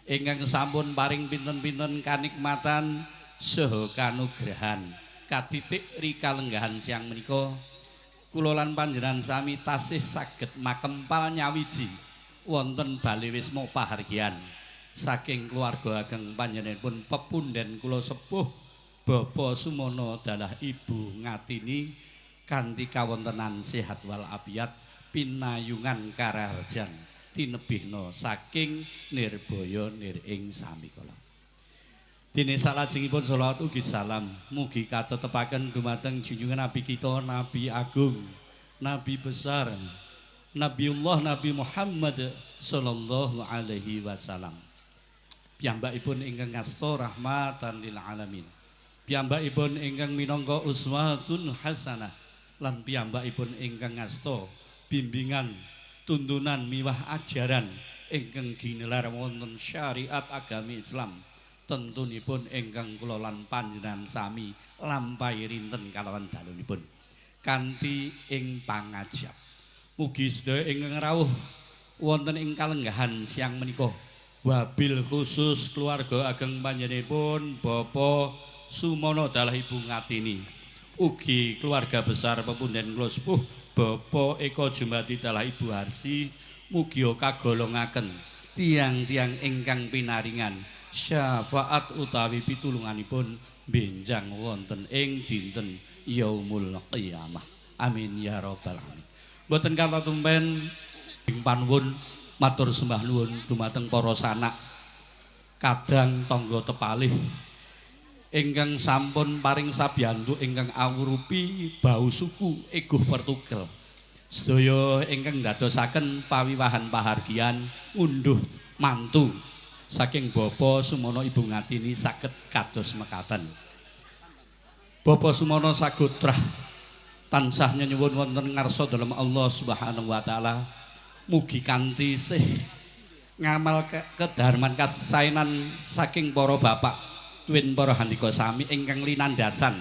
Ingkang sampun paring pinten-pinten kanikmatan saha kanugrahan katitik rikalenggahan siang menika kula lan panjenengan sami tasih saged makempal nyawiji wonten bale wisma pahargyan saking keluarga ageng panjenenganipun pepunden kula sepuh Bapak Sumono dalah Ibu Ngatini kanthi kawontenan sehat wal afiat pinayungan karaharjan tinebihna saking nirbaya nir ing samikala. Dene salajengipun selawat ugi salam mugi katetepaken dumateng junjungan nabi kita Nabi Agung, Nabi besar, Nabiullah Nabi Muhammad sallallahu alaihi wasallam. Piyambakipun ingkang ngasta rahmatan lil alamin. Piyambakipun ingkang minangka uswatun hasanah lan piyambakipun ingkang ngasta bimbingan, tuntunan miwah ajaran ingkang ginelar wonten syariat agami Islam. Tentunipun ingkang kula lan panjenengan sami lampahi rinten kalawan dalunipun kanthi ing pangajap. Mugi sedaya ingkang rawuh wonten ing kalenggahan siang menika wabil khusus keluarga ageng panjenenganipun Bapak Sumono dalah Ibu Ngatini, ugi keluarga besar pepunden kula sepuh Bapak Eko Jumadi dalah Ibu Harsi, mugi kagolongaken tiang-tiang ingkang pinaringan syafaat utawi pitulunganipun benjang wonten ing dinten yaumul qiyamah. Amin ya rabbal alamin. Mboten kathah tumpen ing panuwun matur sembah nuwun dumateng para sanak kadang tangga tepalih ingkang sampun paring sabiyantu ingkang awrupi bau suku eguh pertugel. Sedaya ingkang ndadosaken pawiwahan pahargyan ngunduh mantu saking Bapak Sumono Ibu Ngatini saged kados mekaten. Bapak Sumono sagotrah tansah nyenyuwun wonten ngarsa dalem Allah Subhanahu wa taala mugi kanthi sih ngamal kedarman kasainan saking para bapak tuwin para handika sami ingkang linandasan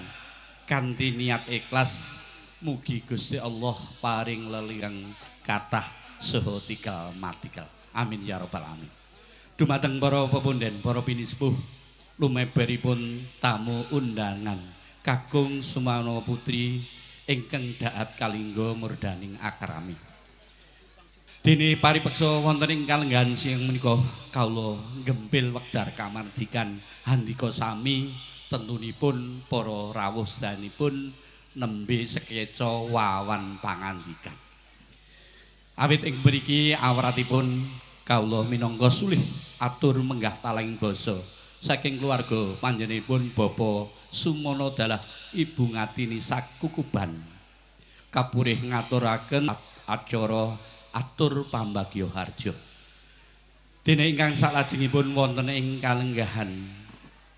kanthi niat ikhlas mugi Gusti Allah paring leliyang kathah saha tikal matikal. Amin ya rabbal alamin. Dumateng para pepunden, para pinisepuh lumeberipun tamu undangan kakung Sumono Putri ingkang daat kalingga murdaning akrami. Dene paripeksa wonten ing kalenggahan siang menika kawula nggempil wekdar kamardikan handika sami tentunipun para rawuh sedayanipun nembe sekeca wawan pangandikan. Awit ing mriki awratipun kawula minangka sulih atur menggah taleng basa saking keluarga panjenenganipun Bapak Sumono dalah Ibu Ngatini sakukuban kapurih ngaturaken acara atur pambagya harja. Dene ingkang salajengipun wonten ing kalenggahan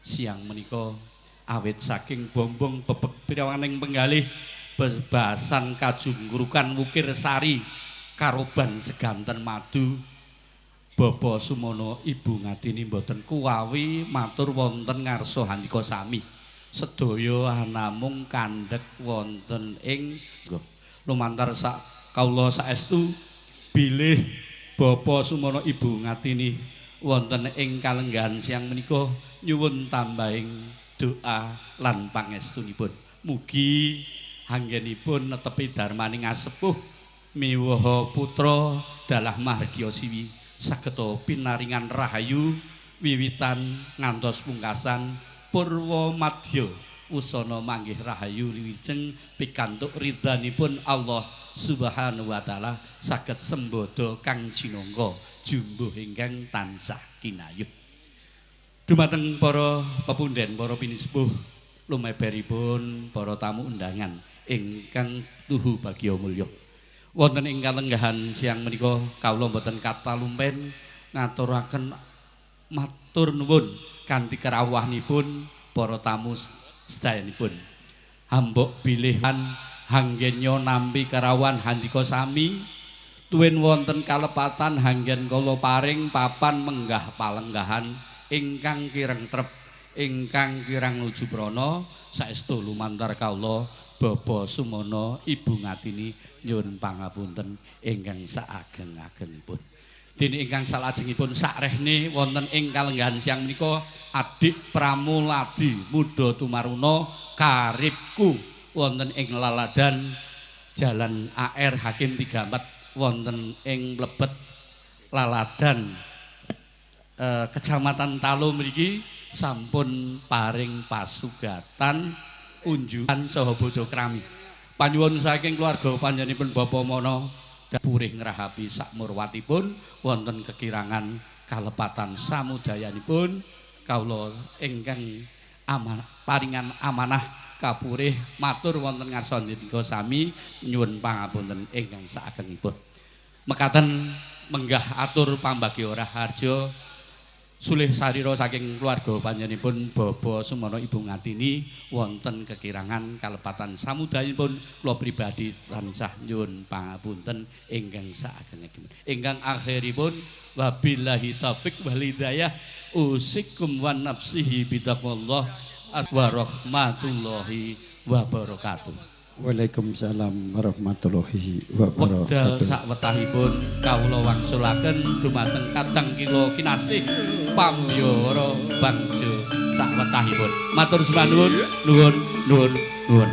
siang menika awit saking bombong bebek pirawaning penggalih bebasan kajungkrukan wukir sari karoban seganten madu. Bapak Sumono Ibu Ngatini mboten kuwawi matur wonten ngarsa handika sami. Sedaya namung kandhek wonten ing lumantar sak kawula saestu bilih Bapak Sumono Ibu Ngatini wonten ing kalenggahan siang menika nyuwun tambahing doa lan pangestunipun. Mugi anggenipun netepi dharmaning asepuh miwaha putra dalah margya siwi sageta pinaringan rahayu wiwitan ngantos pungkasan purwa madya usana manggih rahayu wilujeng pikantuk ridhanipun Allah Subhanahu wa taala saged sembodo kang jinangka jumbuh ingkang tansah kinayuh. Dumateng para pepunden, para pinisepuh, lumeberipun para tamu undangan ingkang tuhu bagya mulya. Wonten ing kalenggahan siang menika kawula mboten katalumpen ngaturaken matur nuwun kanthi kerawuhanipun para tamu sedayanipun. Hambok bilihan hanggenya nampi kerawuhan handika sami tuwin wonten kalepatan hanggen kala paring papan menggah palenggahan ingkang kirang trep ingkang kirang nuju prana saestu lumantar kawula Bapak Sumono Ibu Ngatini nyuwun pangapunten ingkang saageng-agengipun. Dene ingkang salajengipun sakrehne wonten ing kalenggahan siang menika Adik Pramuladi Muda Tumaruna karibku wonten ing laladan Jalan AR Hakim 34 wonten ing mlebet laladan Kecamatan Talo mriki sampun paring pasugatan unjukan saha bojo krami. Panyuwun saking keluarga panjenenganipun Bapak Mono purih ngrahapi sakmurwatipun wonten kekirangan kalepatan samudayanipun kawula ingkang paringan amanah kapurih matur wonten ngarsa ndika sami nyuwun pangapunten ingkang saagengipun. Mekaten menggah atur pambagya raharja sulih sarira saking keluarga panjenenganipun Bapak Sumono Ibu Ngatini wonten kekirangan kalepatan samudayanipun kula pribadi tansah nyuwun pangapunten ingkang saageng-agengipun. Ingkang akhiripun wabillahi taufik wal hidayah usikum wan nafsihi bitaqwallah wa rahmatullahi wabarakatuh. Waalaikumsalam warahmatullahi wabarakatuh. Wekdal sakwetahipun kawula wangsulaken dumateng kadang kila kinasih pamuyara bangsa sakwetahipun. Matur sembah nuwun, nuwun, nuwun, nuwun.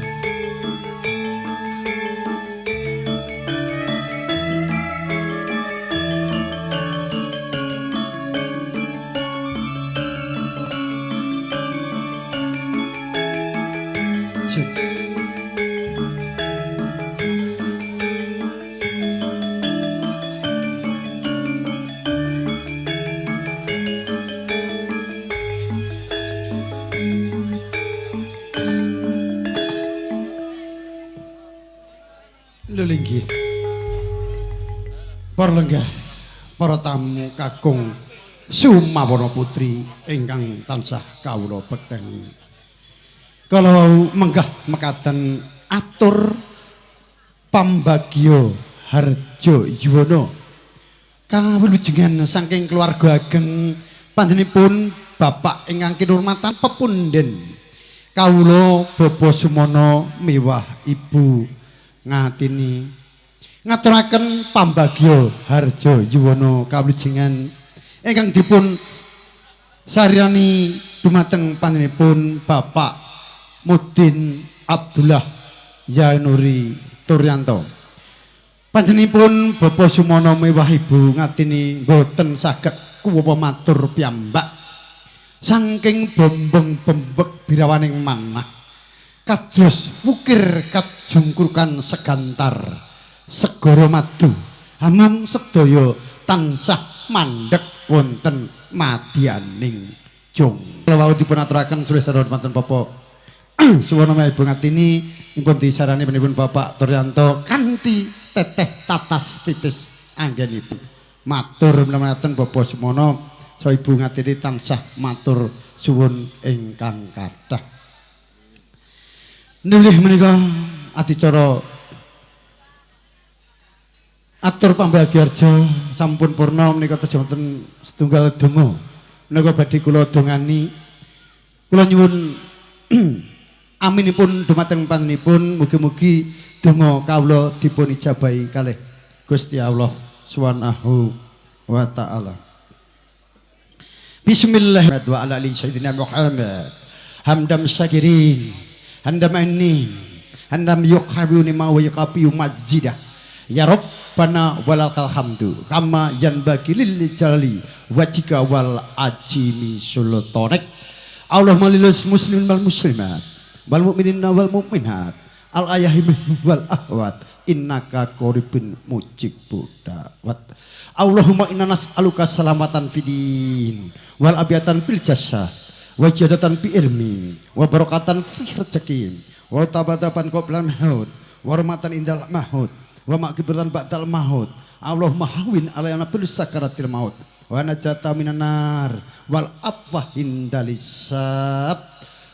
Linggih. Para lenggah, para tamu kakung Sumawana putri ingkang tansah kawula bekteni. Kala wau menggah mekaten atur pambagya harja yuwana kawilujengan saking keluarga ageng panjenenganipun bapak ingkang kinurmatan pepunden kawula Bapak Sumono miwah Ibu Ngatini ngaturaken pambagya harja yuwana kawilujengan ingkang dipun saryani dumateng panjenenganipun Bapak Mudin Abdullah Yanuri Turyanto. Panjenenganipun Bapak Sumono miwah Ibu Ngatini mboten saged kuwapa matur piyambak saking bombong bembek birawaning manah kados wukir kajungkrukan segantar segara madu hamung sedaya tansah mandhek wonten madyaning jong. Wau dipun aturaken sulih sareng wonten Bapak Suwono Ibu Ngatini pun disarani panjenenganipun Bapak Turyanto kanthi teteh tatas titis anggenipun. Matur menawi Bapak Sumono saha Ibu Ngatini tansah matur suwun ingkang kathah. Nulih menika adicara atur pambagiarja sampun purna menika tejo wonten setunggal donga. Menika badhe kula dongani. Kula nyuwun aminipun dumateng panjenenganipun mugi-mugi donga kawula dipun ijabahi kalih Gusti Allah Subhanahu wa taala. Bismillahirrahmanirrahim wa ala ali sayyidina Muhammad. Hamdam syakirin, hamdam anin, hamdam yuqabuni ma wa yuqabi mazidah. Ya Rabbana walakal hamdu kama yanbaghi lil jalali wajhika wal ajimi sultanik. Allahumma lil muslimin wal muslimat wal mu'minina wal mu'minat al ayahim wal ahwat innaka qaribun mujibud da'wat. Allahumma inna nas'aluka salamatan fid din wal abiatan fil jasad wa jadatan fi ilmi wa barakatan fi rezeki wa tabataban qoblal maut wa rahmatan indal maut wa maqbiratan ba'dal maut. Allahumma hawin alaina bil sakaratil maut wa najata minan nar wal afwah indal hisab.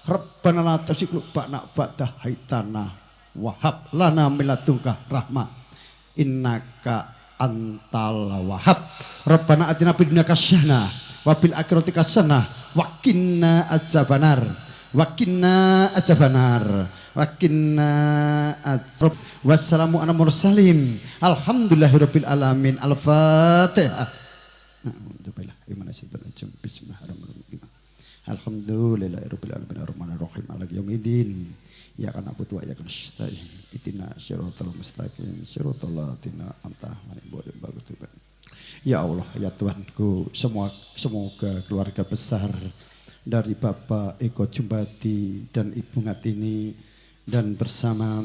Rabbana la tuzigh qulubana ba'da haitana wahab lana min ladunka rahmah innaka antal wahhab. Rabbana atina fid dunya hasanah wa fil akhirati hasanah wa qina adzabannar wa qina adzabannar wa qina adzab. Wassalamu ala mursalin alhamdulillahirabbil alamin. Al-fatihah. Bismillahirrahmanirrahim. Alhamdulillahirabbil alamin arrahmanirrahim maliki yaumiddin. Iyyaka na'budu wa iyyaka nasta'in. Ihdinas siratal mustaqim siratal ladzina an'amta 'alaihim ghairil maghdubi. Ya Allah, ya Tuhanku, semua semoga keluarga besar dari Bapak Eko Jumbadi dan Ibu Ngatini dan bersama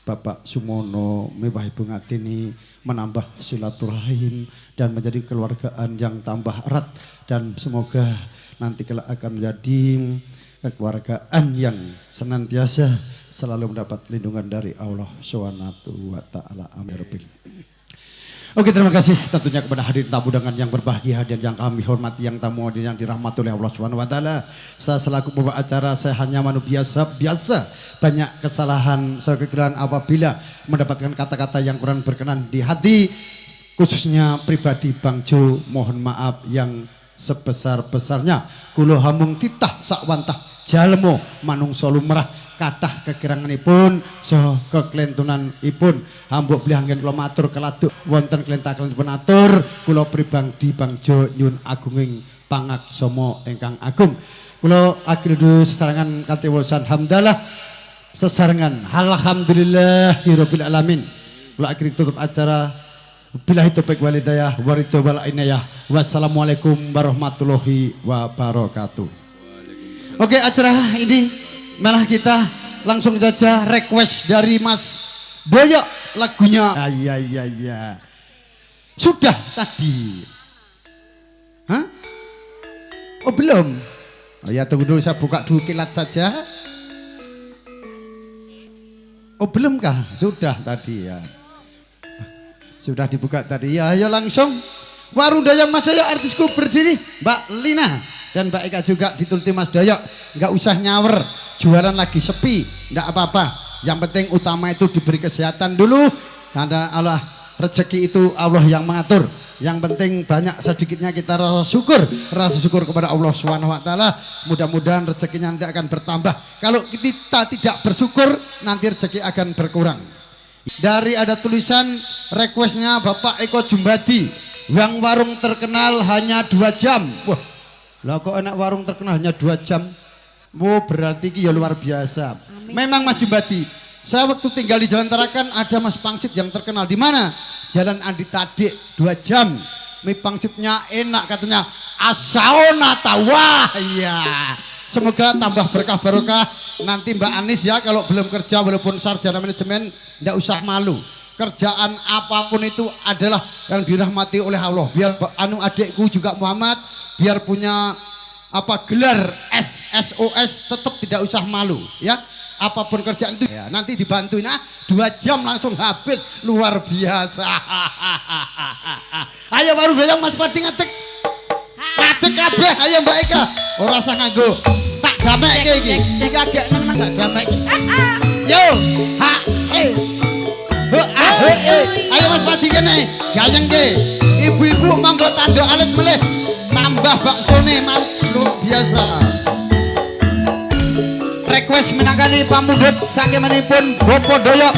Bapak Sumono mewah Ibu Ngatini menambah silaturahim dan menjadi keluargaan yang tambah erat, dan semoga nanti kelak akan menjadi kekeluargaan yang senantiasa selalu mendapat lindungan dari Allah Subhanahu wa taala. Amin. Oke, terima kasih tentunya kepada hadirin tamu undangan yang berbahagia dan yang kami hormati, yang tamu yang dirahmati oleh Allah Subhanahu wa taala. Saya selaku pembawa acara, saya hanya manusia biasa, banyak kesalahan, saya kekiraan apabila mendapatkan kata-kata yang kurang berkenan di hati, khususnya pribadi Bang Jo, mohon maaf yang sebesar-besarnya. Kula hamung titah sakwantah jalmo manungsa lumrah kathah kekiranganipun saha keklentunanipun. Hambuk bilih anggen kula matur keladuk wonten klenta-klentupun atur kula pribadi Bang Jo nyuwun agunging pangaksama ingkang agung. Kula akhiri sesarengan katewosan hamdalah sesarengan alhamdulillahirabbil alamin. Kula akhiri tutup acara. Billahi taufik wal hidayah waridho wal inayah. Wassalamualaikum warahmatullahi wabarakatuh. Oke, acara ini malah kita langsung saja request dari Mas Boyok lagunya. Ah, iya iya iya. Sudah tadi. Hah? Oh belum. Oh ya, tunggu dulu, saya buka dulu kilat saja. Oh belum kah? Sudah tadi ya. Sudah dibuka tadi. Ya, ayo langsung. Warung Dayang Mas Doyok artisku berdiri. Mbak Lina dan Mbak Eka juga dituruti Mas Doyok. Nggak usah nyawer, jualan lagi sepi, nggak apa-apa. Yang penting utama itu diberi kesehatan dulu. Karena Allah rezeki itu Allah yang mengatur. Yang penting banyak sedikitnya kita rasa syukur kepada Allah Subhanahu wa taala. Mudah-mudahan rezekinya nanti akan bertambah. Kalau kita tidak bersyukur, nanti rezeki akan berkurang. Dari ada tulisan requestnya Bapak Eko Jumbadi, yang warung terkenal hanya 2 jam. Wah, lah kok enak warung terkenal hanya 2 jam? Wow, berarti ini ya luar biasa. Amin. Memang Mas Jumbadi, saya waktu tinggal di Jalan Tarakan ada Mas Pangsit yang terkenal di mana? Jalan Andi Tadik 2 jam. Mie pangsitnya enak katanya. Asaona tawah. Iya. Semoga tambah berkah barokah nanti Mbak Anis ya, kalau belum kerja walaupun sarjana manajemen ndak usah malu. Kerjaan apapun itu adalah yang dirahmati oleh Allah. Biar anu adikku juga Muhammad biar punya apa gelar SSOS tetap tidak usah malu ya. Apapun kerjaan itu ya, nanti dibantuin 2 jam langsung habis, luar biasa. Ayo baru bayang Mas Pati ngadeg. Ngadeg kabeh ayo Mbak Eka. Ora usah nganggo. Tak damekke iki. Iki agek nang tak damekke. Yo, ha e. eh. Ho ah ho eh. Ayo Mas Padi kene, gayeng ke. Ibu-ibu monggo tanduk alit melih. Tambah baksone luar biasa. Request minangkani pamundhut saking Bopo Doyok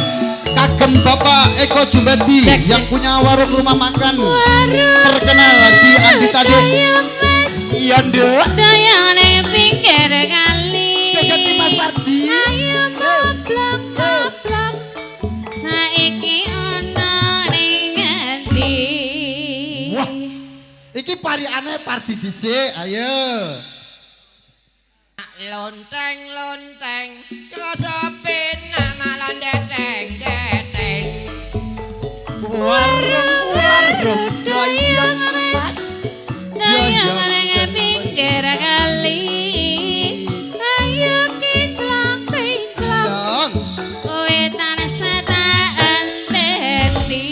kagem Bapak Eko Jumbadi yang punya warung rumah makan terkenal di Andi Tadi. Iya nduk. Doyok ning pinggir kali. Jogeti Mas Pardi. Ayo moblok moblok. Saiki ana ning ngendi? Wah. Iki parikane Pardi dhisik, ayo. Lonteng-lonteng krasa penak malah deteng-deteng. Warung-warung doyong mas, doyong ning pinggir kali. Ayo kinclong kinclong, kowe tansah tak enteni.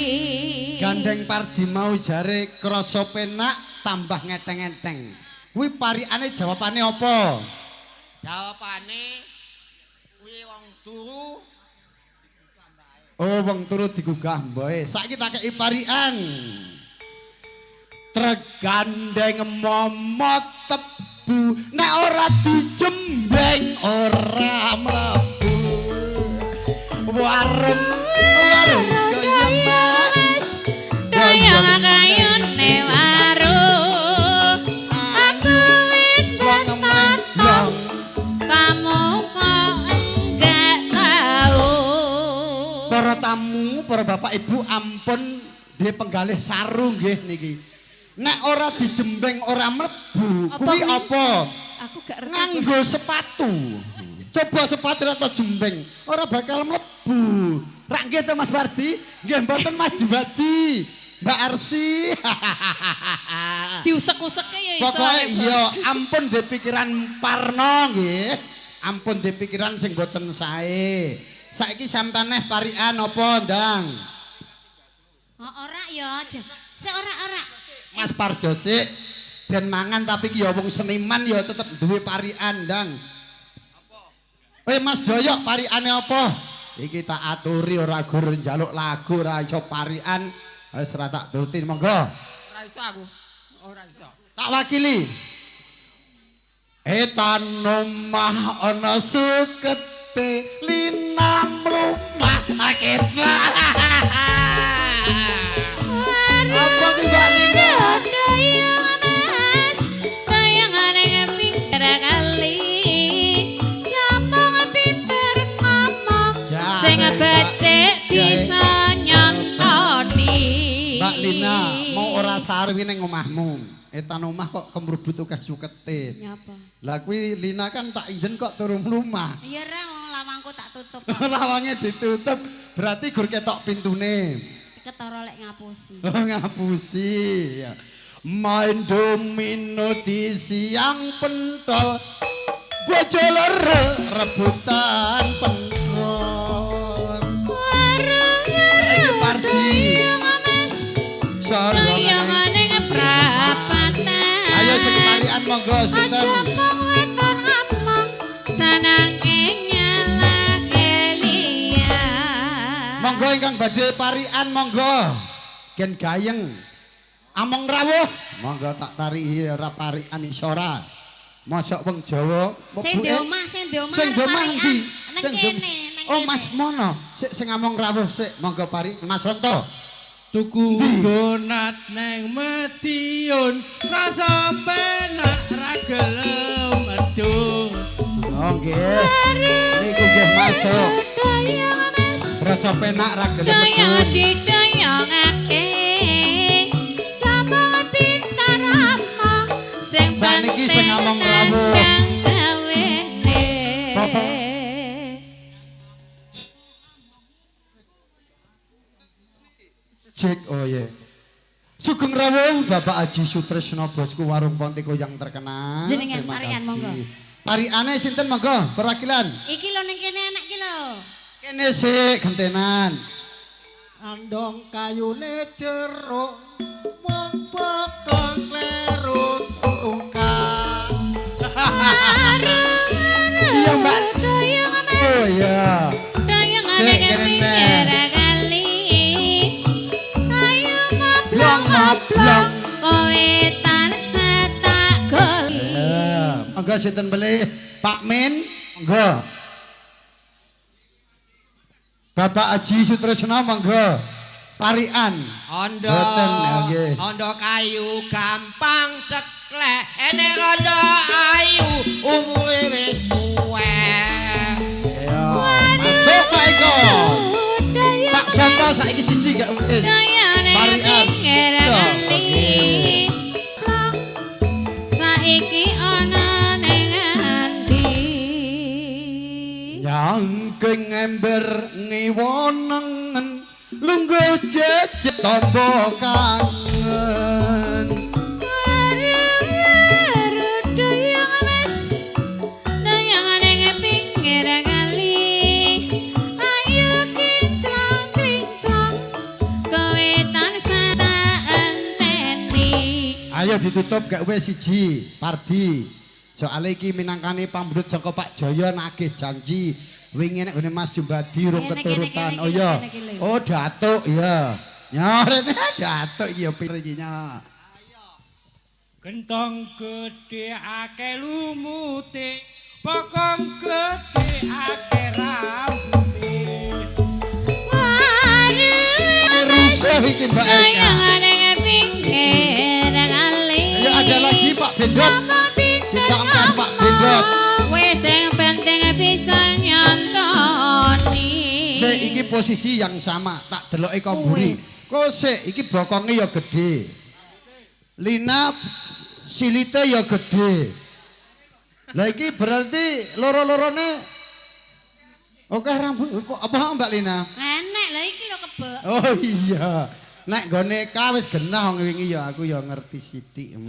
Gandeng Pardi mau jare krasa penak tambah ngeteng-ngeteng. Kuwi parikane jawabane apa? Jawabane kuwi wong turu. Oh, wong turu digugah mboe. Saiki tak kei parikan. Trek gandeng momot tebu nek ora dijembeng ora mlebu. Warung warung kaya mas, kaya kayune warung. Aku wis bentotok, kamu kok enggak tahu. Para tamu, para bapak ibu ampun duwe penggalih sarung nggih niki. Nek ora dijembeng ora mlebu, kuwi apa? Aku gak ngerti. Nganggo sepatu. Coba sepatu atau jembeng, ora bakal mlebu. Rak nggih to Mas Pardi? Nggih mboten Mas Jumbadi. Mbak Arsi. Diusek-useke ya iso. Pokoke iya, ampun dhe pikiran Parno nggih. Ampun dhe pikiran sing mboten sae. Saiki sampean neh parikan apa, Ndang? Oh, ora ya, sik ora-ora. Mas Parjo sik ben mangan tapi ki ya wong seniman ya tetep duwe parikan, Ndang. Apa? Mas Doyok parikane apa? Iki tak aturi ora gur njaluk lagu ora iso parikan. Wis ora tak turuti monggo. Ora iso aku. Ora iso. Tak wakili. Etan omah ana sukete linam rumah sakit. Apa ki Mbak Lina? Doyong mas, doyong ning pinggir kali. Jamong pinter ngomong, sing becik bisa nyontoni. Mbak Lina, mau ora sarwi ning omahmu. Etan omah kok kemrubut akeh sukete. Nyapa? Lah kuwi Lina kan tak izin kok turu mlumah. Ya ora wong lawangku tak tutup. Lawange ditutup, berarti gur ketok pintune. Ketara lek ngapusi. Oh, ngapusi. Ya. Main domino di siang pentol. Bojo loro rebutan pentol. Warung Saiki Pardi. mas, doyong ning prapatan. Ayo sing parikan monggo sinten? Aja mung weton ngomong, senenge nyalake liyan. Monggo ingkang badhe parikan monggo. Gen gayeng. Among rawuh, monggo tak tariki ora parikan iso ora. Mosok wong Jawa sing di omah, sing di omah. Sing di omah ndi? Nang kene, nang Oh Mas Mono, sik sing among rawuh sik monggo pari Mas Ronto. Tuku donat neng Madiun, rasa penak ra gelem medun. Oh nggih. Niku nggih masuk. Rasa penak ra gelem medun. Didoyongake. Cabang pintar among sing saniki sing among rawuh. Cek, oh iya. Sugeng rawuh Bapak Haji Sutrisno bosku warung Pontiko yang terkenal. Jenengan parikan monggo. Parikane sinten monggo perwakilan. Iki lho ning kene anak iki lho. Kene sik gentenan. Andong kayune jeruk wong bokong kleru tungkang. Iya Mbak. Oh iya. Dayang ning pinggir oblong kowe tansah tak golek. Monggo sinten belih Pak Min, monggo. Bapak Haji Sutresno monggo. Parian. Ondo. Ondo kayu gampang ceklek, ene rondo ayu umure wis tuwek. Masuk Pak Eko. Pak Santo saiki siji gak wis. Parian. Saiki ana ning endi? Nyangking ember ngiwonengen lungguh jejet tombo kangen. Weru dayang mas dayang ning pinggir kali. Ayo kinclong kinclong kowe tansah tak enteni. Ayo ditutup gak wis siji Pardi. Soale iki minangkane pamrut saka Pak Jaya nagih janji wingi nek ngene Mas Jumbadi urung keturutan. Oh iya. Oh datuk iya. Nyorene datuk iki ya pinter iki nya. Gentong gedhe akeh lumute, bokong gedhe akeh rambute. Rusuh iki Mbak Eka. Ayo ada lagi Pak Bendot. Ditangkan Pak Bendot. Wis sing penting bisa nyontoni. Sik iki posisi yang sama, tak deloke kok mburi. Kok sik iki bokonge ya gedhe. Lina silite ya gedhe. Lah iki berarti loro-lorone oke rambut kok apa Mbak Lina? Enek lah iki lho kebek. Oh iya. Nek nggone Eka wis genah wong wingi ya aku ya ngerti sithik.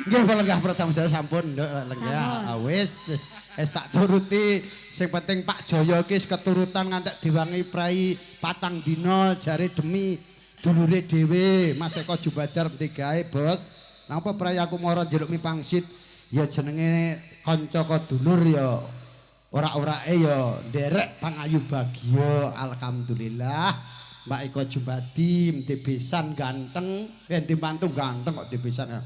Nggih lenggah pratama sampun nduk lenggah. Wis wis tak turuti sing penting Pak Jaya iki wis keturutan ngantek diwangi prai patang dina jare demi dulure dhewe Mas Eko Jubadar mesti gawe bos. Napa prai aku mara njaluk mi pangsit ya jenenge kanca dulur ya ora-orake ya nderek pangayu bagya alhamdulillah. Mbak Eko Jumbadi mdebesan ganteng, yen mantu ganteng kok debesan.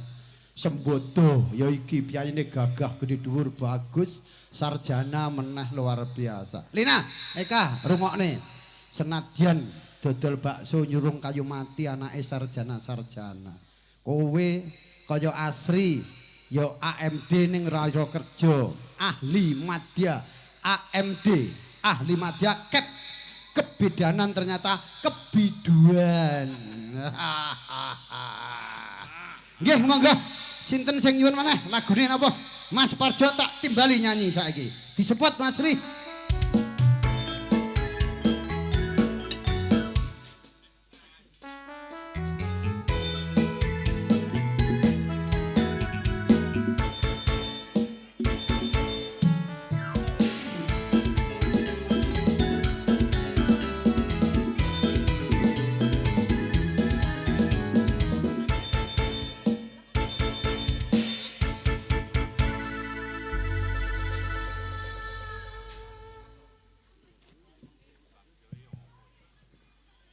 Sembodo ya iki piyayine gagah gede dhuwur bagus, sarjana meneh luar biasa. Lina, Eka rungokne. Senadyan dodol bakso nyurung kayu mati anake sarjana-sarjana. Kowe kaya Asri ya AMD ning raya kerja, ahli madya AMD, ahli madya kep. Kebedanan ternyata kebiduan. Nggih monggo sinten sing nyuwun maneh lagune napa? Mas Parjo tak timbali nyanyi saiki. Disebut Mas Ri.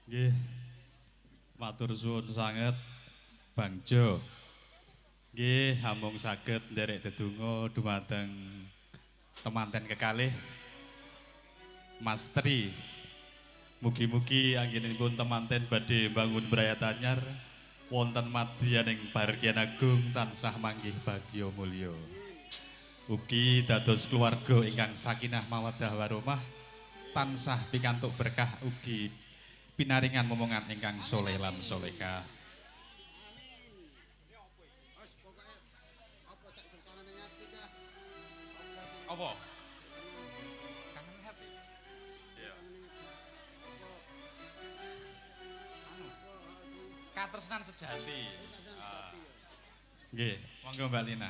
Nggih. Matur suwun sanget Bang Jo. Nggih, hamung saged nderek dedonga dumateng temanten kekalih Mas Tri. Mugi-mugi anggenipun temanten badhe bangun brayat anyar wonten madyaning Barkian Agung tansah manggih bagya mulya. Ugi dados keluarga ingkang sakinah mawaddah warahmah tansah pikantuk berkah ugi pinaringan momongan ingkang soleh lan solehah. Apa? Kangen hati. Iya. Anu. Katresnan sejati. Nggih, monggo Mbak Lina.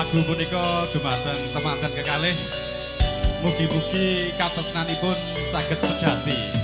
Lagu punika dumateng temanten kekalih. Mugi-mugi katresnanipun saged sejati.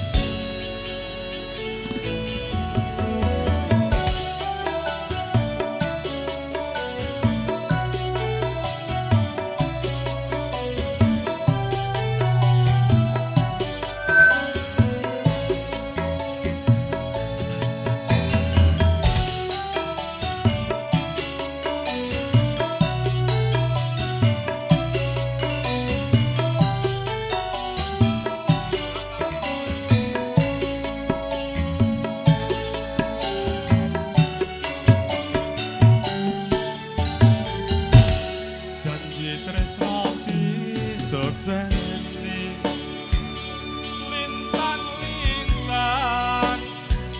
Lintang-lintang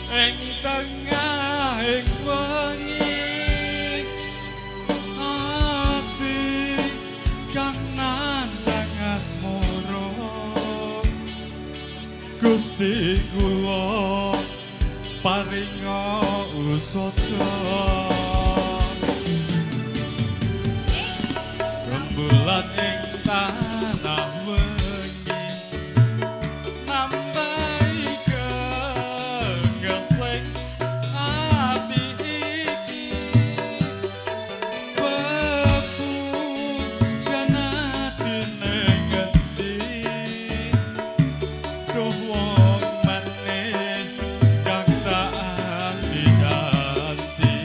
ing tengahing wengi, ati kang nandhang asmara, Gusti kula paringa usada. Rembulan ing tanah wengi nambahi gegesing ati iki, bepujan atine ngendi, duh wong manis kang tak anti-anti.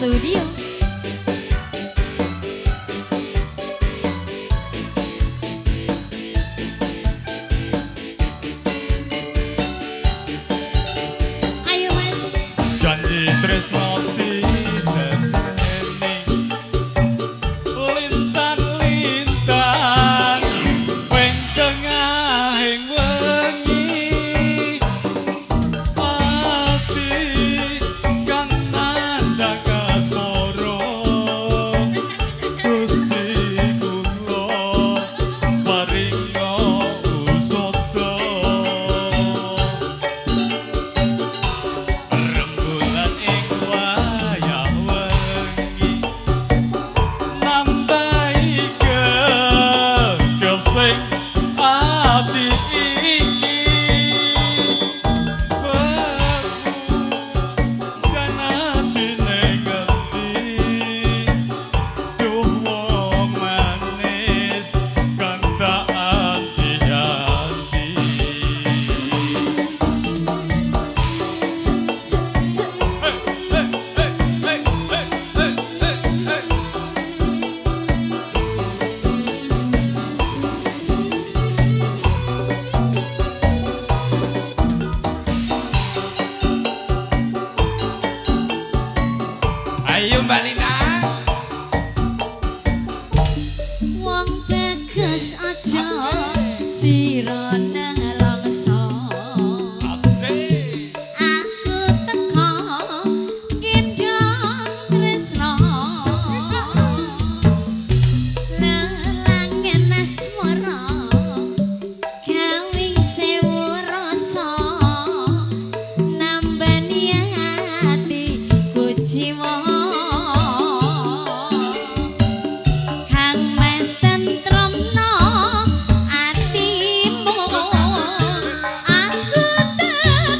Studio. Ayo Mas. Janji tresno diseseni lintang-lintang wing tengahing wengi ati kang nandhang kasmara Gusti kula paringa usada rembulan ing wayah wengi nambahi gesing ati iki janatine ngendi duh wong manis kang tak ati-ati. Hey, hey, hey, hey, hey, hey, hey. Ayo Mbak Lina. Wong bagus aja sira nelongso. Asik. Aku teko gendhong tresno. Lelangen asmara kawing sewu rasa nambani ati kuciwa. Kang Mas tentremno atimu, aku tetep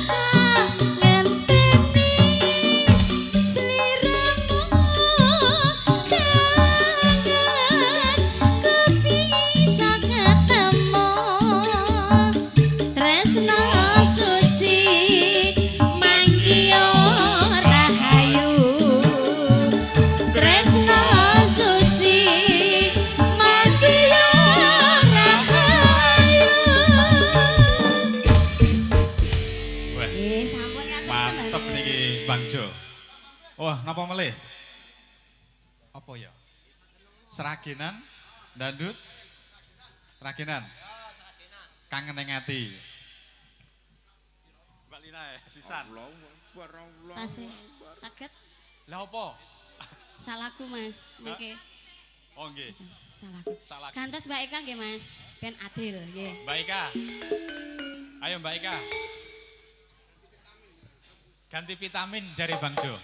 ngenteni sliramu kangen ku bisa ketemu tresno suci manggiyo rahayu tresno suci manggiyo rahayu. Wah, Sampun ngatur mantep niki Bang Jo. Wah, napa melih? Apa ya? Seragenan, dandut. Seragenan. Kangen ning ati. Mbak Lina ya, sisan. Tasih saged Lah apa? salahku Mas niki. Oh nggih. Salahku. Salahku. Gantos Mbak Eka nggih Mas, ben adil nggih. Mbak Eka. Ayo Mbak Eka. Ganti vitamin jari Bang Jo.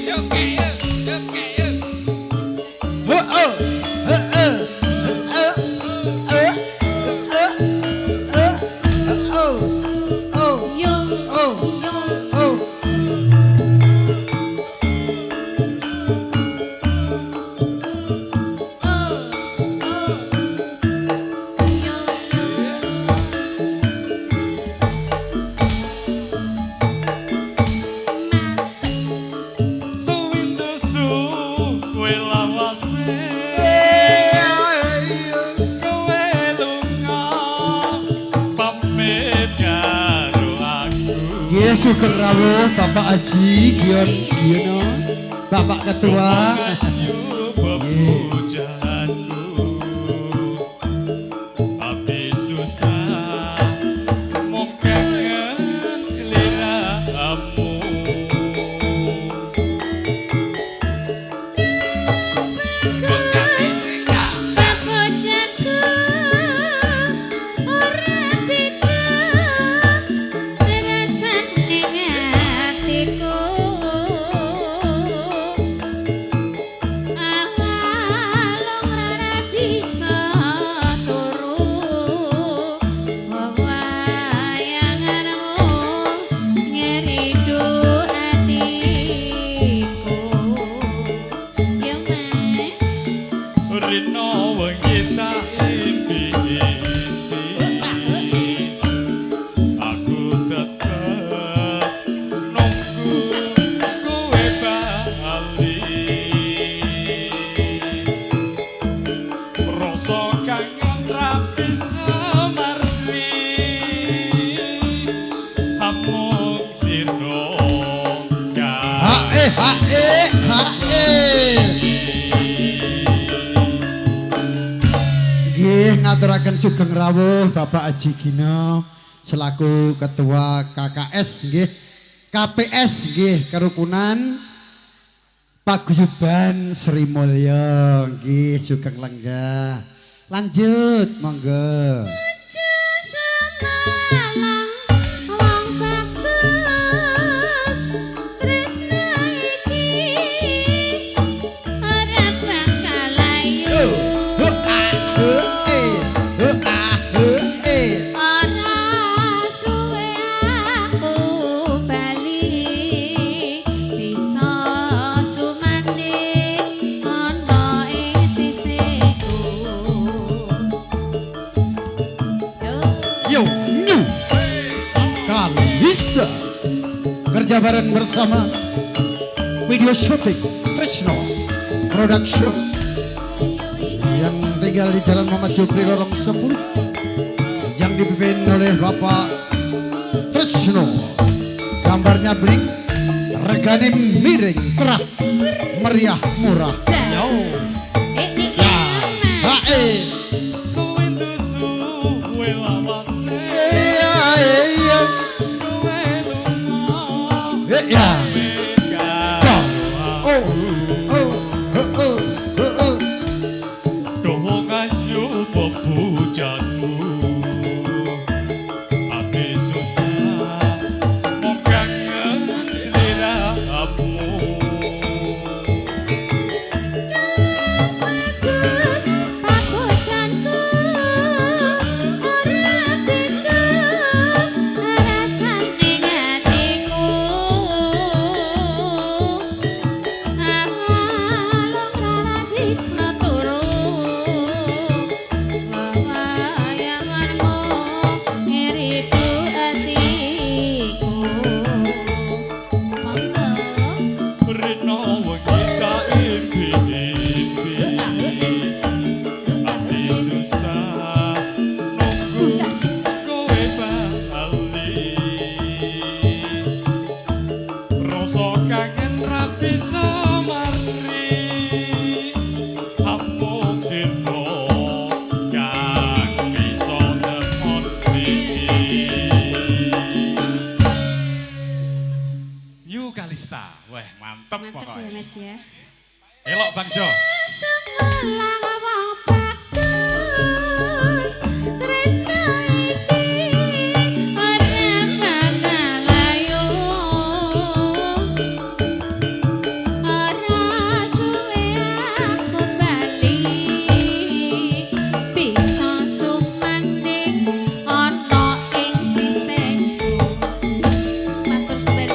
Yo yo. Oh oh. Yo yo. Mas Sewindu suwe lawase kowe lunga pamit karo aku. Nggih sugeng rawuh Bapak Haji Gion Giono, Bapak Ketua. Ayu bepujaanku ati susah mung kangen sliramu. Bagus pakojanku ora beda rasane atiku. Awas Rino wengi tak impi-impi, aku tetep nunggu kowe bali. Rasa kangen ra bisa marwi, amung sira Ha eh ha eh ha eh. Nggih ngaturaken sugeng rawuh Bapak Haji Gino selaku Ketua KKS nggih KPS nggih Kerukunan Paguyuban Sri Mulya nggih sugeng lenggah. Lanjut monggo. Semalang wong bagus tresna iki ora bakal layu. Ora suwe aku bali bisa sumandhing ana ing sisiku. Yo New Kalista kerja bareng bersama video syuting Trisno Production yang tinggal di Jalan Muhammad Jupri Lorong 10 yang dipimpin oleh Bapak Trisno. Gambarnya bening, regane miring, cerah, meriah, murah. Yo. Eh, Ha eh. Suwindu suwe lawase, Iya iya. kowe lunga Iya. karo Oh oh oh oh oh. Duh wong ayu bebujanku, ati susah mung kangen sliramu. Bagus pabojanku ora beda rasane atiku. Alung ora bisa turu wawayanganmu ngiribu atiku. Monggo. Rino wengi tak impi-impi, ati susah nunggu kowe bali. Rasa kangen ra bisa mari, amung sira kang bisa nemoni. New Kalista, wah mantep Mantep ya pokoknya. Mas ya. Elok Bang Jo. Semalang wong bagus tresna iki ora bakal layu. Ora suwe aku bali bisa sumandhing ana ing sisihku. Matur suwun.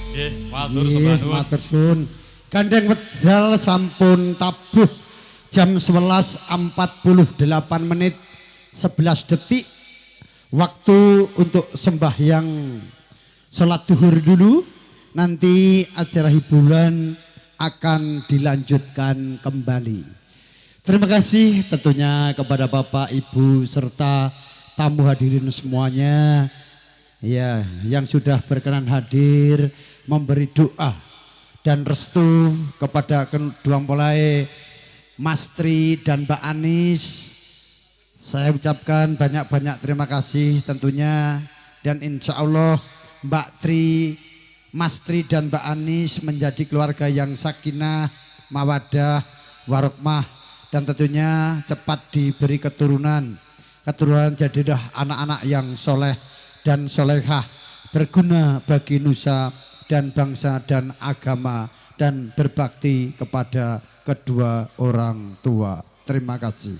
Nggih, matur Nggih, sembah nuwun. matur suwun. Gandeng wedal sampun tabuh jam 11.48 menit 11 detik. Waktu untuk sembahyang sholat duhur dulu. Nanti acara hiburan akan dilanjutkan kembali. Terima kasih tentunya kepada Bapak, Ibu serta tamu hadirin semuanya ya yang sudah berkenan hadir memberi doa dan restu kepada kedua mempelai Mas Tri dan Mbak Anis. Saya ucapkan banyak-banyak terima kasih tentunya, dan insya Allah Mbak Tri, Mas Tri dan Mbak Anis menjadi keluarga yang sakinah, mawadah, warahmah, dan tentunya cepat diberi keturunan. Keturunan jadilah anak-anak yang soleh dan solehah, berguna bagi nusa dan bangsa dan agama, dan berbakti kepada kedua orang tua. Terima kasih.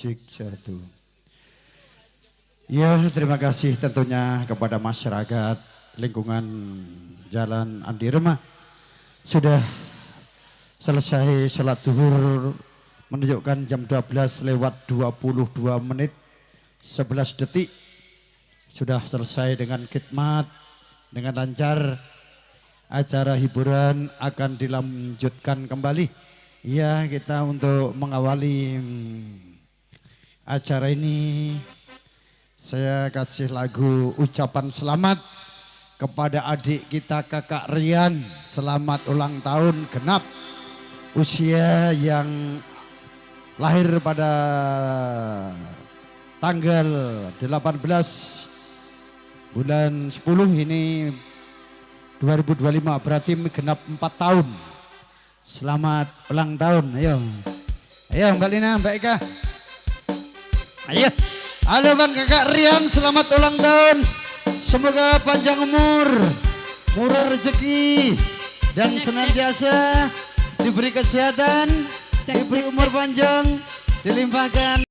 Cek satu. Ya, terima kasih tentunya kepada masyarakat lingkungan Jalan Andi Remah. Sudah selesai sholat zuhur menunjukkan jam 12:22 11 detik. Sudah selesai dengan khidmat, dengan lancar. Acara hiburan akan dilanjutkan kembali. Ya, kita untuk mengawali acara ini saya kasih lagu ucapan selamat kepada adik kita Kakak Rian. Selamat ulang tahun genap usia yang lahir pada tanggal 18 bulan 10 ini 2025, berarti genap 4 tahun. Selamat ulang tahun. Ayo. Ayo Mbak Lina, Mbak Eka. Ayo. Halo Bang Kakak Rian, selamat ulang tahun. Semoga panjang umur, murah rezeki, dan senantiasa diberi kesehatan, diberi umur panjang, dilimpahkan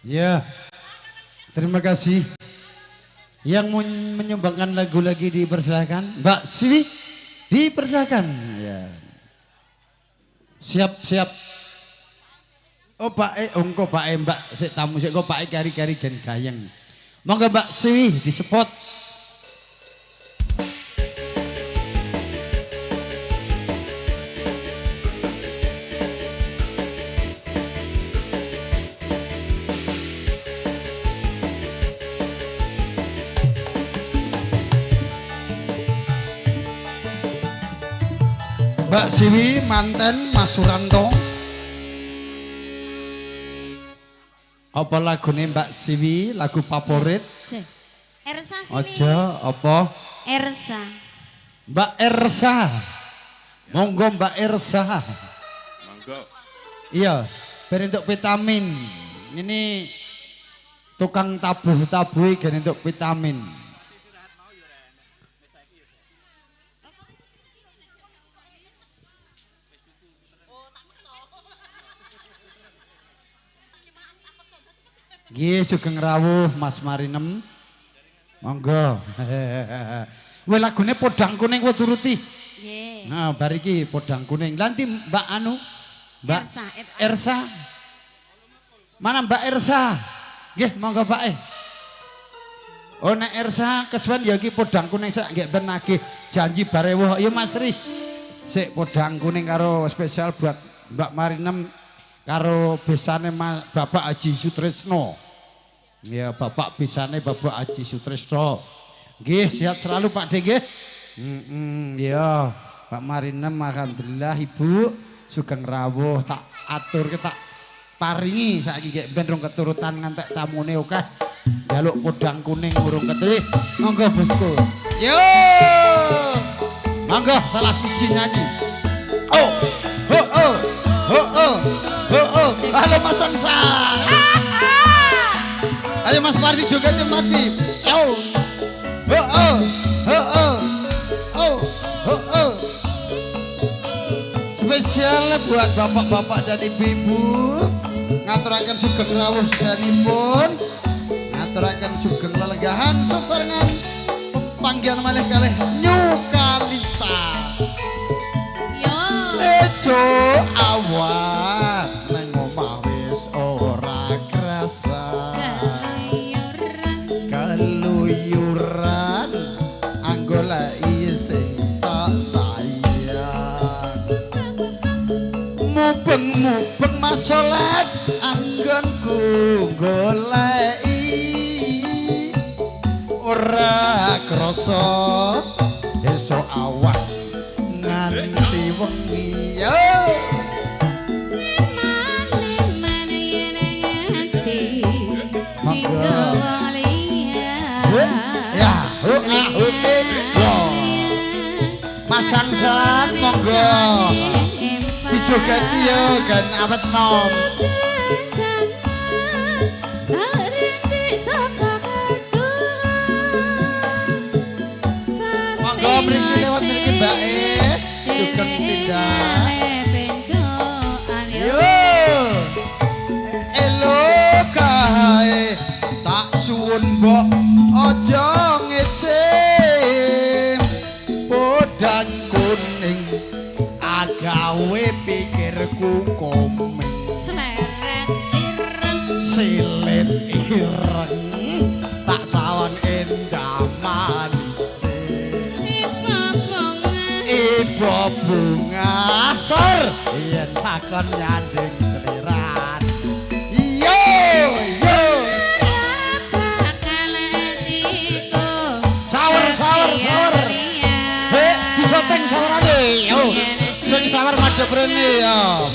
Ya, terima kasih. Yang mau menyumbangkan lagu lagi dipersilahkan. Mbak Siwi dipersilahkan. Ya. Siap, siap. Oh Pak E, ongko Pak E, Mbak sik tamu sik kok Pak E kari-kari gen gayeng. Monggo Mbak Siwi di spot. Mbak Siwi manten Mas Suranto. Apa lagune Mbak Siwi, lagu favorit? Ersa sini. Aja apa? Ersa. Mbak Ersa. Monggo Mbak Ersa. Monggo. Iya, ben entuk vitamin. Ini tukang tabuh-tabuhi ben entuk vitamin. Nggih sugeng rawuh Mas Marinem. Monggo. Weh lagune Podang Kuning kowe turuti. Nggih. Nah, bar iki Podang Kuning. Lah nanti Mbak anu, Mbak Ersa. Ersa. Mana Mbak Ersa? Nggih, monggo Pak e. Oh nek Ersa kesuwen ya iki Podang Kuning sak nggih ben nagih janji barewuh. Ya Mas Ri. Sik Podang Kuning karo spesial buat Mbak Marinem karo besane Bapak Haji Sutrisno. Ya Bapak bisane Bapak Haji Sutrisno. Nggih, sehat selalu Pak D nggih. Ya, Pak Marinem alhamdulillah Ibu sugeng rawuh tak aturke tak paringi saiki nggih ben rong keturutan ngantek tamune akeh. Njaluk Podang Kuning urung ketri. Monggo bosku. Yo. Monggo salah siji nyanyi. Oh. Oh oh. Oh oh. Oh oh. Halo Mas Angsa. Ayo Mas Parti jogetnya mati. Yo. Oh oh. Oh oh. Oh oh oh. Spesial buat bapak-bapak dan ibu-ibu. Ngaturaken sugeng rawuh sedanipun. Ngaturaken sugeng lelenggahan sesarengan panggihan malih kalih New Kalista. Yo. Esuk awan nang omah wis ora krasa. Keluyuran anggoleki sing tak sayang. Mubeng-mubeng Mas Solet anggonku goleki ora krasa esuk awan nganti wengi. Yo. Ya, oke. Mas Angsan monggo. Dijogeti yo gen awet nom. Monggo mriki lewat mriki Mbak E. Sugeng tindak. Yo. Elo kae tak suwun mbok aja ngece. Podang kuning agawe pikirku komeng. Seleret ireng. Silit ireng tak sawang endah manise. Ibu bunga sor yen takon nyanding seliran. Yo yo. Sawer sawer sawer. Hei, disoteng sawerane. Yo. Sing sawer madhep rene ya.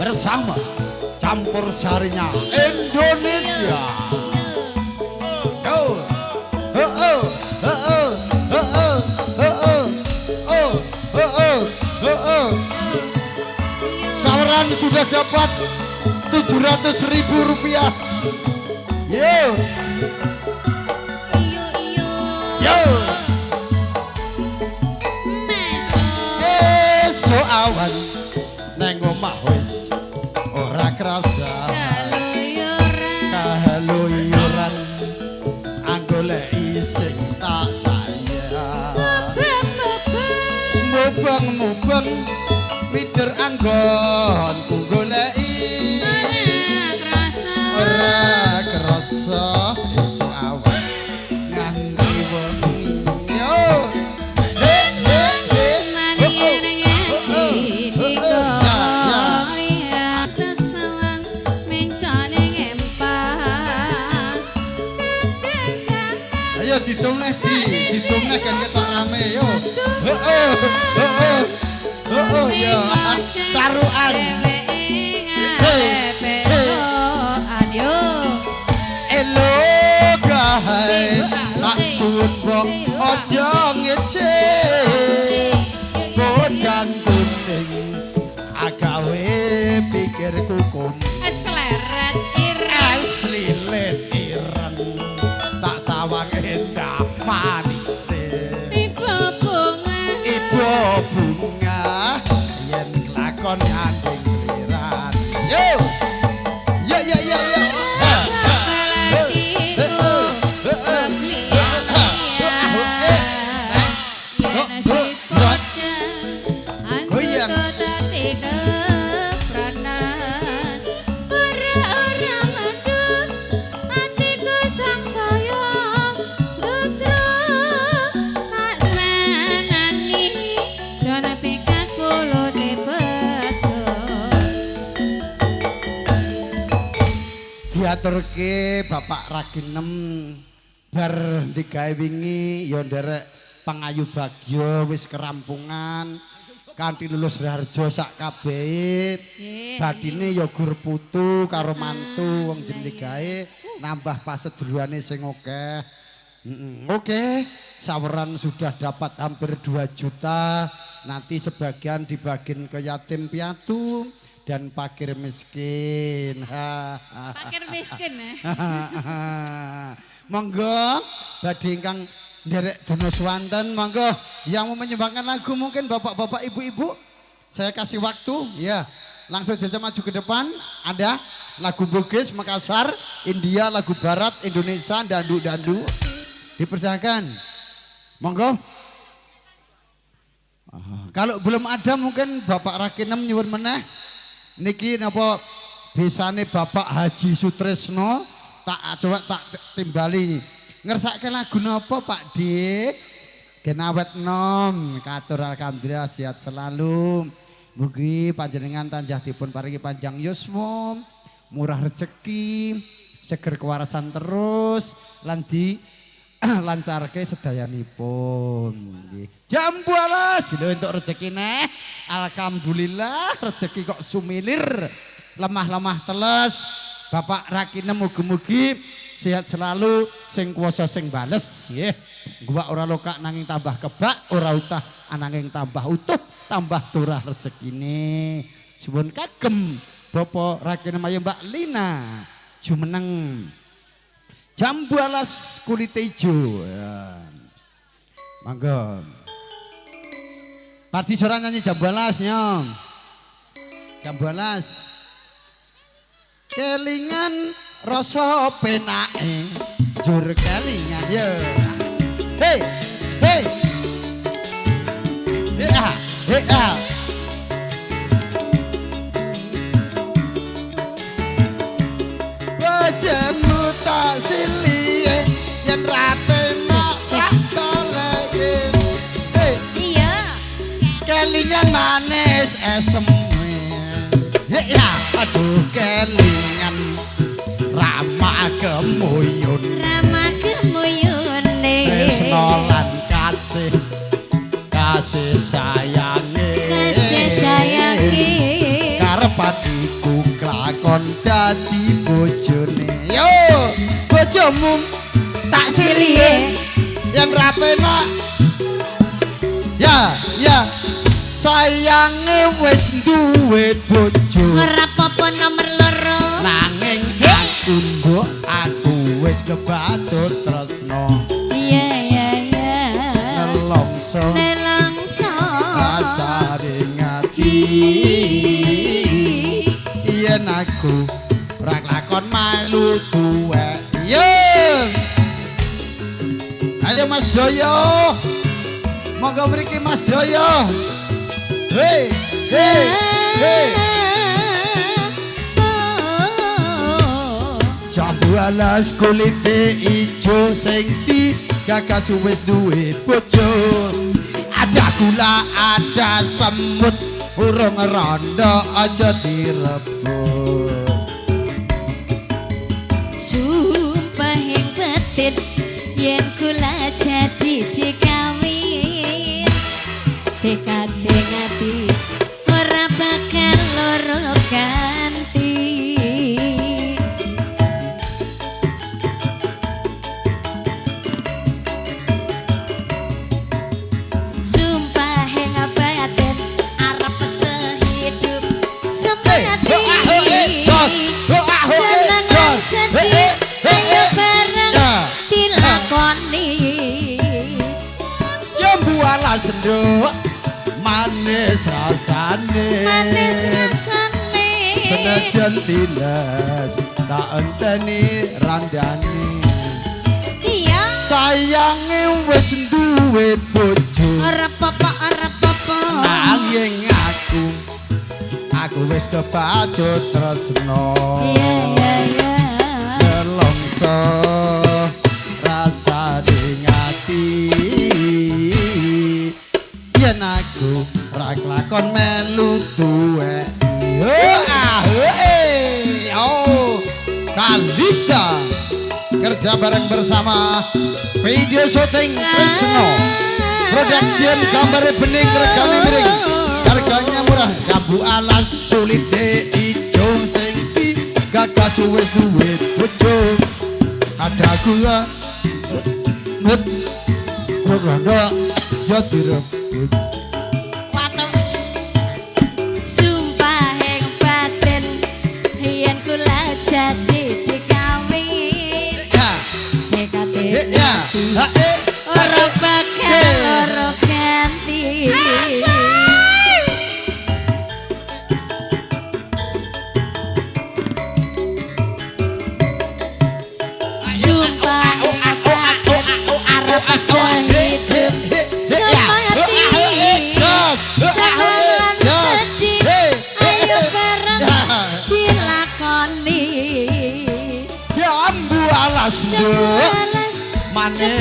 Bersama campur sarinya Indonesia. Go. Oh oh oh oh oh Heeh. Saweran sudah dapat 700.000 rupiah. Yo. Iyo iyo. Yo. Meso. Esuk awan neng omah wis ora krasa. Kaluyuran. Kaluyuran anggoleki sing tak sayang. Mubeng-mubeng. Mubeng-mubeng mider anggonku goleki. Ora krasa. Ora krasa esuk awan nganti wengi. Yo. He he he. Ayo didum neh di, didum neh kan ketok rame yo. Heeh, heeh. Heeh ya. Taruhan. Elo gahe tak suwun mbok aja ngece. Godang kuning agawe pikirku kum. Sleret ireng. Aslilet ireng. Tak sawang endah manise. Ibu bunga. Ibu bunga yen kelakon nyanding seliran. Yo. Ya ya ya ya. Diaturke Bapak Raginem bar digawe wingi ya nderek pangayu bagya wis kerampungan kanthi lulus raharja sak kabehe. Badine ya gur putu karo mantu wong jeneng digawe nambah pasedulurane sing akeh. Oke, saweran sudah dapat hampir 2 juta. Nanti sebagian dibagiin ke yatim piatu dan fakir miskin. Fakir miskin ya. Monggo badhe ingkang nderek dono swanten, monggo yang mau menyumbangkan lagu mungkin bapak-bapak ibu-ibu saya kasih waktu ya. Langsung saja maju ke depan. Ada lagu Bugis, Makassar, India, lagu Barat, Indonesia, dandu-dandu. Dipersilakan. Monggo. Kalau belum ada mungkin Bapak Rakinem nyuwun meneh. Niki napa bisane Bapak Haji Sutresno tak coba tak timbali. Ngersake lagu napa Pak Dik? Gen awet nom, katur alhamdulillah sehat selalu. Mugi panjenengan tanjah dipun paringi panjang yuswa, murah rezeki, seger kewarasan terus lan di lancarke sedayanipun. Nggih. Jambu alas lho entuk rezeki neh. Alhamdulillah rezeki kok sumilir, lemah-lemah teles. Bapak Rakinem mugi-mugi sehat selalu, sing kuwasa sing bales nggih. Gua ora lokak nanging tambah kebak, ora utah ananging tambah utuh, tambah turah rezekine. Suwun kagem Bapak Rakinem ayo Mbak Lina jumeneng. Jambu alas kulite ijo. Ya. Monggo. Parti sora nyanyi jambu alas nyong. Jambu alas. Kelingan rasa penake jur kelingan yo. Hey, hey. Hey ah, hey ah. Bojomu tak silihe yen rape mak tak toleke. Hey. Iya. Kelingan manis esem. Ya, aduh kelingan Rama gemuyun. Rama gemuyun Tresno lan kasih, kasih sayange. Kasih sayange. Karep atiku klakon dadi bojone. Yo, bojomu tak silihe yen ra penak. Ya, ya. Sayange wis duwe bojo. Ora apa-apa nomor loro. Nanging aku mbok aku wis kebacut tresno. Iya iya iya. Nelongso. Nelongso. Rasane ati. Yen aku ora kelakon melu duwe. Yo. Ayo Mas Joyo. Monggo mriki Mas Joyo. Hei, hei, hei. Jambu alas kulite ijo sing digagas wis duwe bojo. Ada gula, ada semut, urung rondo aja direbut. Sumpah ing batin yen kula jadi dikawin. Tekade ngati ora bakal loro ganti. Sumpah ing batin arep sehidup semati. Seneng lan sedih ayo bareng dilakoni. Jambu alas nduk manis rasane. Manis rasane. Senajan tilas tak enteni randane. Iya. Sayange wis duwe bojo. Ora apa-apa, ora apa-apa. Nanging aku wis kebacut tresno. Iya iya iya. Nelongso rasane ati. Yen aku ra kelakon melu duwe. Oh, Kalista kerja bareng bersama video syuting Tresno Production, gambar bening regane miring, harganya murah. Jambu alas sulite ijo sing digagas wis duwe bojo. Ada gula mut rondo aja direbut. Sumpah ing batin yen kula jadi dikawin. Tekade ora bakal loro ganti. Sumpah ing batin arep sehidup semati. Seneng lan sedih ayo bareng dilakoni. Jambu alas nduk manis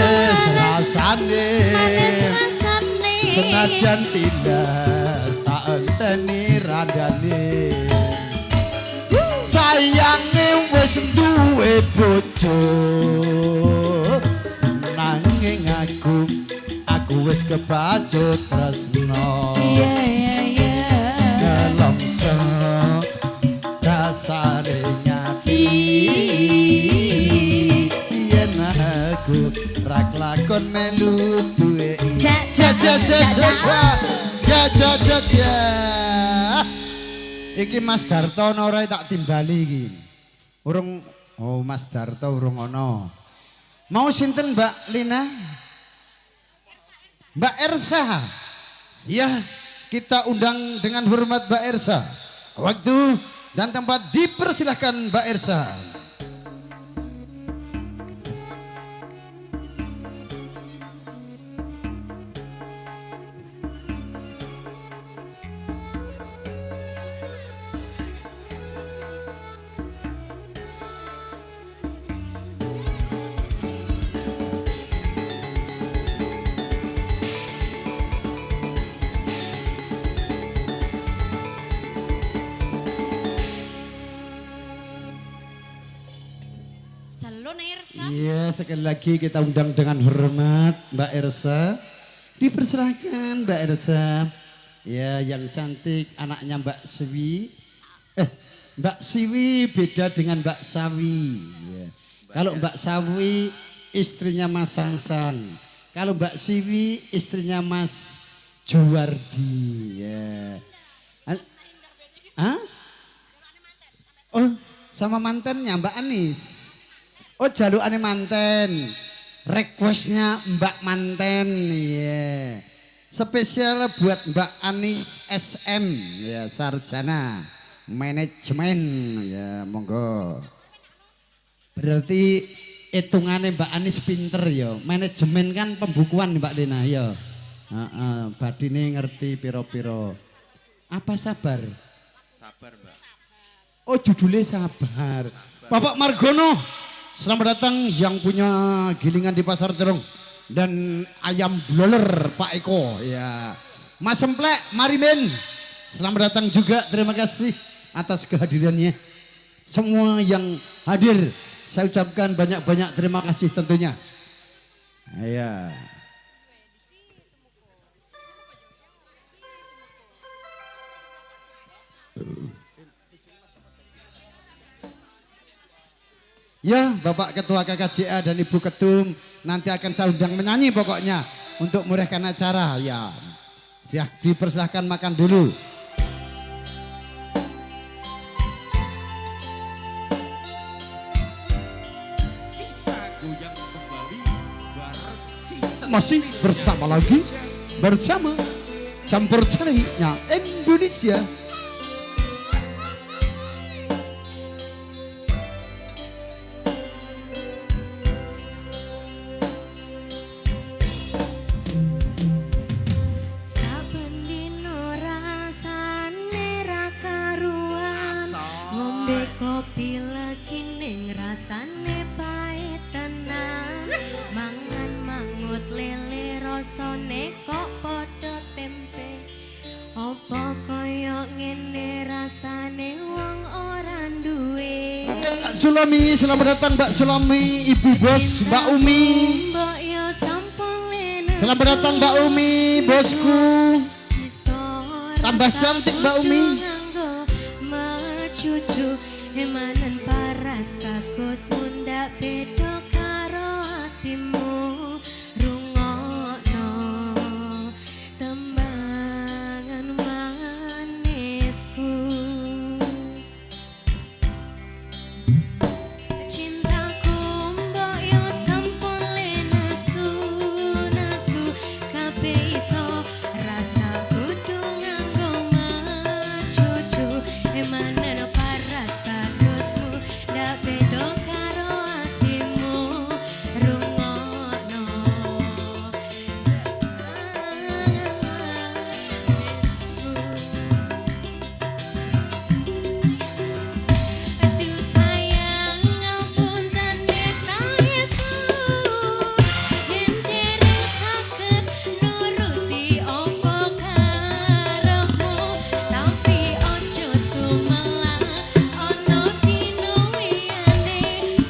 rasane. Manis rasane. Senajan tindas tak enteni randane. Sayange wis duwe bojo. Nanging aku wis kebacut tresno. Iya iya iya. Nelongso rasane ngati. Yen aku ra kelakon melu duwe. Ja ja ja ja ja ja ja ja. Iki Mas Darto ana ora tak timbali iki. Urung, oh Mas Darto urung ana. Mau sinten Mbak Lina? Mbak Ersa. Ya, kita undang dengan hormat Mbak Ersa. Waktu dan tempat dipersilahkan Mbak Ersa. Iya, sekali lagi kita undang dengan hormat Mbak Ersa. Dipersilahkan Mbak Ersa. Ya, yang cantik anaknya Mbak Siwi. Mbak Siwi beda dengan Mbak Sawi. Ya. Kalau Mbak Sawi istrinya Mas Sangsan. Kalau Mbak Siwi istrinya Mas Juwardi. Ya. Hah? Oh, sama mantennya Mbak Anis. Oh, jalukane manten. Requestnya Mbak Manten. Ya. Spesial buat Mbak Anis SM ya, sarjana manajemen ya, monggo. Berarti hitungannya Mbak Anis pinter ya. Manajemen kan pembukuan Mbak Lina ya. Heeh, badine ngerti piro-piro. Apa sabar? Sabar, Mbak. Oh, judulnya sabar. Bapak Margono, selamat datang yang punya gilingan di Pasar Terong dan ayam bloler Pak Eko ya. Mas Semplek, Marimin, selamat datang juga, terima kasih atas kehadirannya. Semua yang hadir saya ucapkan banyak-banyak terima kasih tentunya. Ya. Ya, Bapak Ketua KKJA dan Ibu Ketum nanti akan saya undang menyanyi pokoknya untuk meriahkan acara ya. Ya, dipersilahkan makan dulu. Kita goyang kembali bareng si Masih bersama lagi bersama campur sarinya Indonesia. Saben dino rasane ra karuan, ngombe kopi legi ning rasane pahit tenan, mangan mangut lele rasane kok padha tempe. Apa kaya ngene rasane wong ora duwe. Mbak Sulami, selamat datang Mbak Sulami, Ibu Bos, Mbak Umi. Mbok yo sampun lenesu. Selamat datang Mbak Umi, bosku. Tambah cantik Mbak Umi. Mecucu emanan paras bagus mundak beda karo atimu. Rungokno tembangan manisku. Cintaku mbok yo sampun lenesu nesu kabeh iso rasa kudu nganggo mecucu emanan paras bagusmu ndak beda karo atimu. Rungokno tembangan manisku. Aduh sayang ngapunten saestu yen dereng saged nuruti apa karepmu, tapi aja sumelang ana dino liyane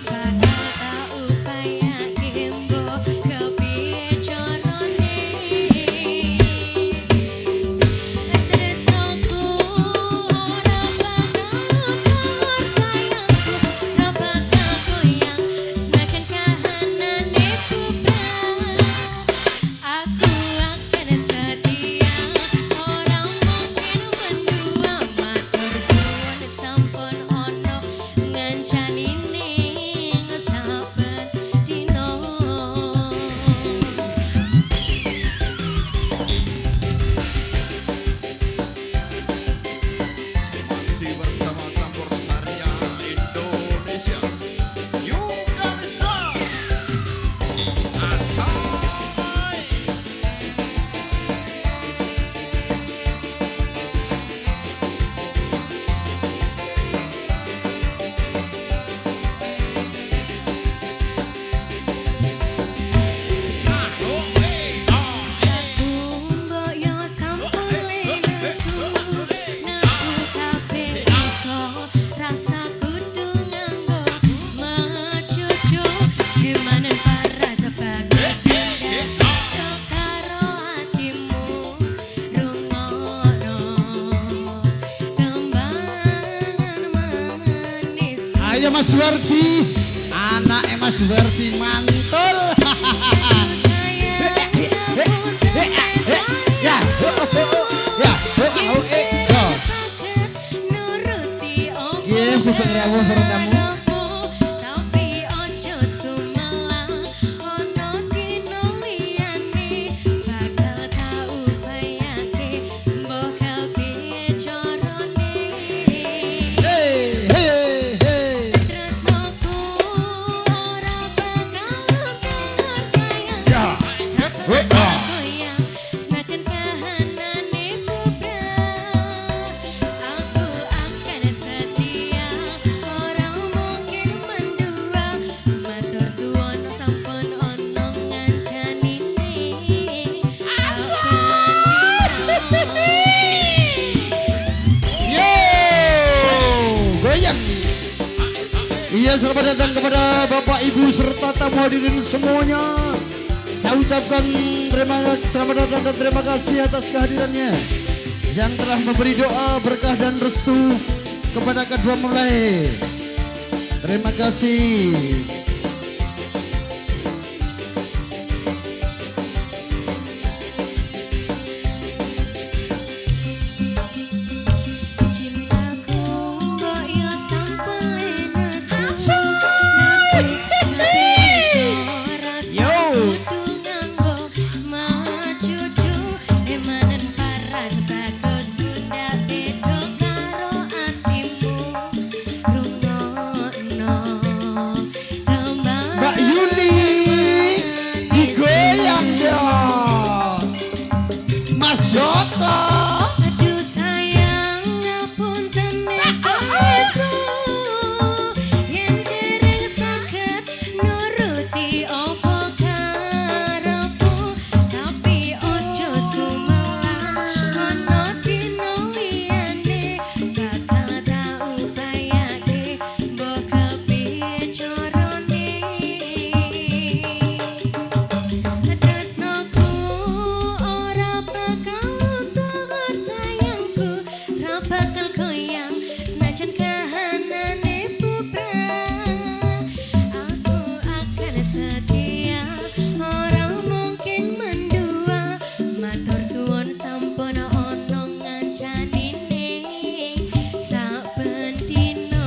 bakal tak upayake mbok kepiye carane. Tresnoku ora bakal kotor sayangku, ora bakal goyang senajan kahanane bubar. Aku akan setia, ora mungkin mendua. Matur suwun sampun ono ngancani ning saben dina. Masih bersama campur saria Indonesia. Yukarisma. Asai. Mbok yo sampun lenesu nesu kabeh iso rasa kudu nganggo mecucu emanan paras bagus mundak beda karo atimu. Rungokno tembangan manisku. Ayo Mas Juwardi, anake Mas Juwardi mantul. Sayang ngapunten Ya. Sugeng rawuh para tamu. Tapi ojo sumelang ono dino liyane bakal tau bayake mbok kepiye carane. Hey hey hey. Tresnoku ora bakal luntur sayang. Ya. Goyang senajan kahanane bubrah, aku akan setia ora mungkin mendua. Matur suwun sampun ono ngancanine. Yo, goyang. Iya, selamat datang kepada Bapak Ibu serta tamu hadirin semuanya. Saya ucapkan selamat datang dan terima kasih atas kehadirannya yang telah memberi doa berkah dan restu kepada kedua mempelai. Terima kasih. Cintaku mbok yo sampun lenesu, nesu rasa Yo. kudu nganggo macucu emanen paras bagus gundak beda karo atimu rungokno tembang Mbak Yuni digoyang dong. Mas Joko. Aduh sayang ngapunten saestu yen dereng saged nuruti apa karepmu, tapi ojo sumelang ana dina liyane bakal tau bayake mbok kepiye carane. Tresnoku ora bakal luntur sayangku, ra bakal goyang senajan kahanane bubrah. Aku akan setia ora mungkin mendua. Matur suwun sampun ono ngancanine saben dina.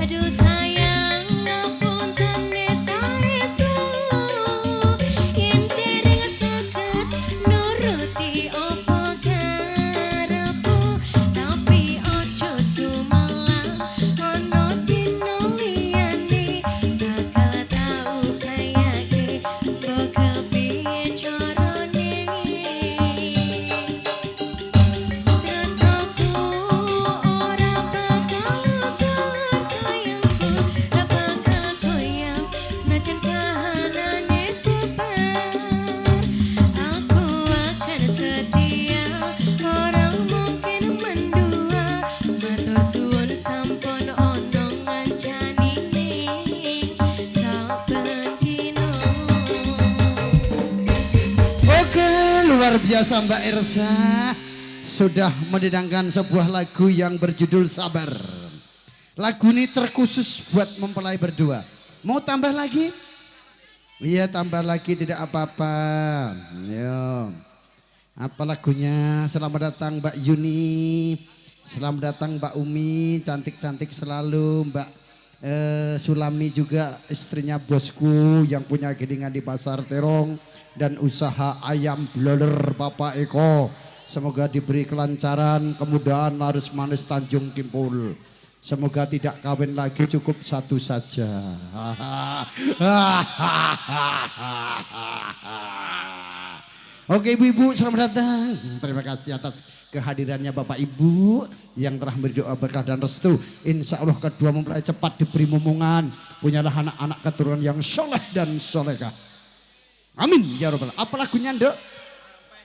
Aduh sayang ngapunten saestu yen dereng saged nuruti apa karepmu, tapi ojo sumelang ana dina liyane bakal tau bayake mbok kepiye carane. Tresnoku ora bakal luntur sayangku, ra bakal goyang senajan kahanane bubar. Aku akan setia ora mungkin mendua. Matur suwun sampun ono ngancanine saben dina. Oke, luar biasa Mbak Ersa sudah mendedangkan sebuah lagu yang berjudul Sabar. Lagu ini terkhusus buat mempelai berdua. Mau tambah lagi? Iya, tambah lagi tidak apa-apa. Yo. Apa lagunya? Selamat datang Mbak Yuni. Selamat datang Mbak Umi, cantik-cantik selalu. Mbak Sulami juga istrinya bosku yang punya gilingan di Pasar Terong dan usaha ayam bloler Bapak Eko. Semoga diberi kelancaran, kemudahan, laris manis Tanjung Kimpul. Semoga tidak kawin lagi, cukup satu saja. Oke ibu-ibu, selamat datang. Terima kasih atas kehadirannya Bapak Ibu yang telah berdoa berkah dan restu. Insya Allah kedua mempelai cepat diberi momongan. Punyalah anak-anak keturunan yang soleh dan solehah. Amin ya robbal. Apa lagunya nduk?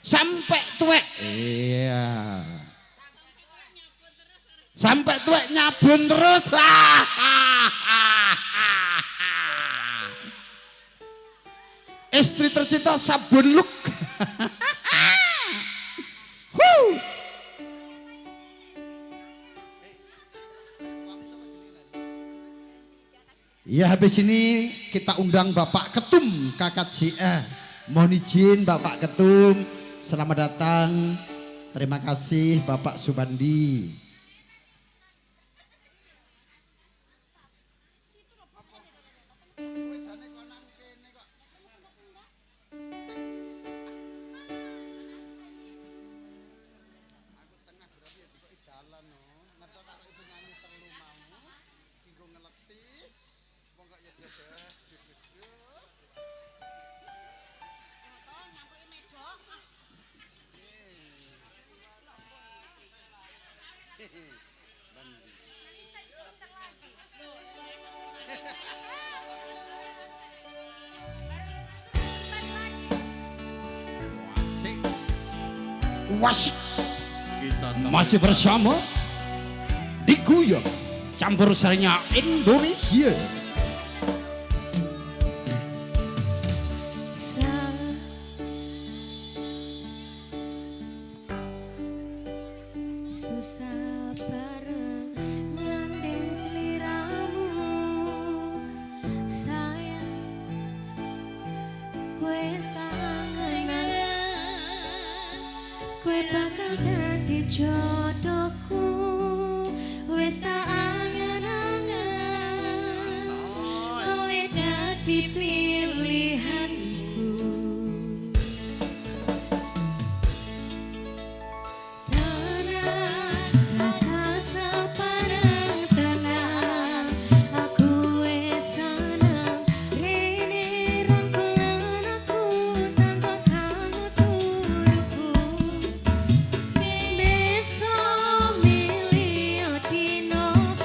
Sampai tuwek. Iya. Sampai tuwek nyabun terus. Istri tercinta sabun look. Ya habis ini kita undang Bapak Ketum KKJA. Mohon izin Bapak Ketum, selamat datang. Terima kasih Bapak Subandi. Wasik masih bersama di Guyub Campur Sarinya Indonesia. Susah bareng nyandeng seliramu sayang, kowe sangen, kowe bakal dadi jodohku, wis tak angen-angen, kowe dadi pilihanku. Tenang, rasa separang tenang, aku wis seneng, rene rangkulan aku tanpa sangu turuku. Besok milih dino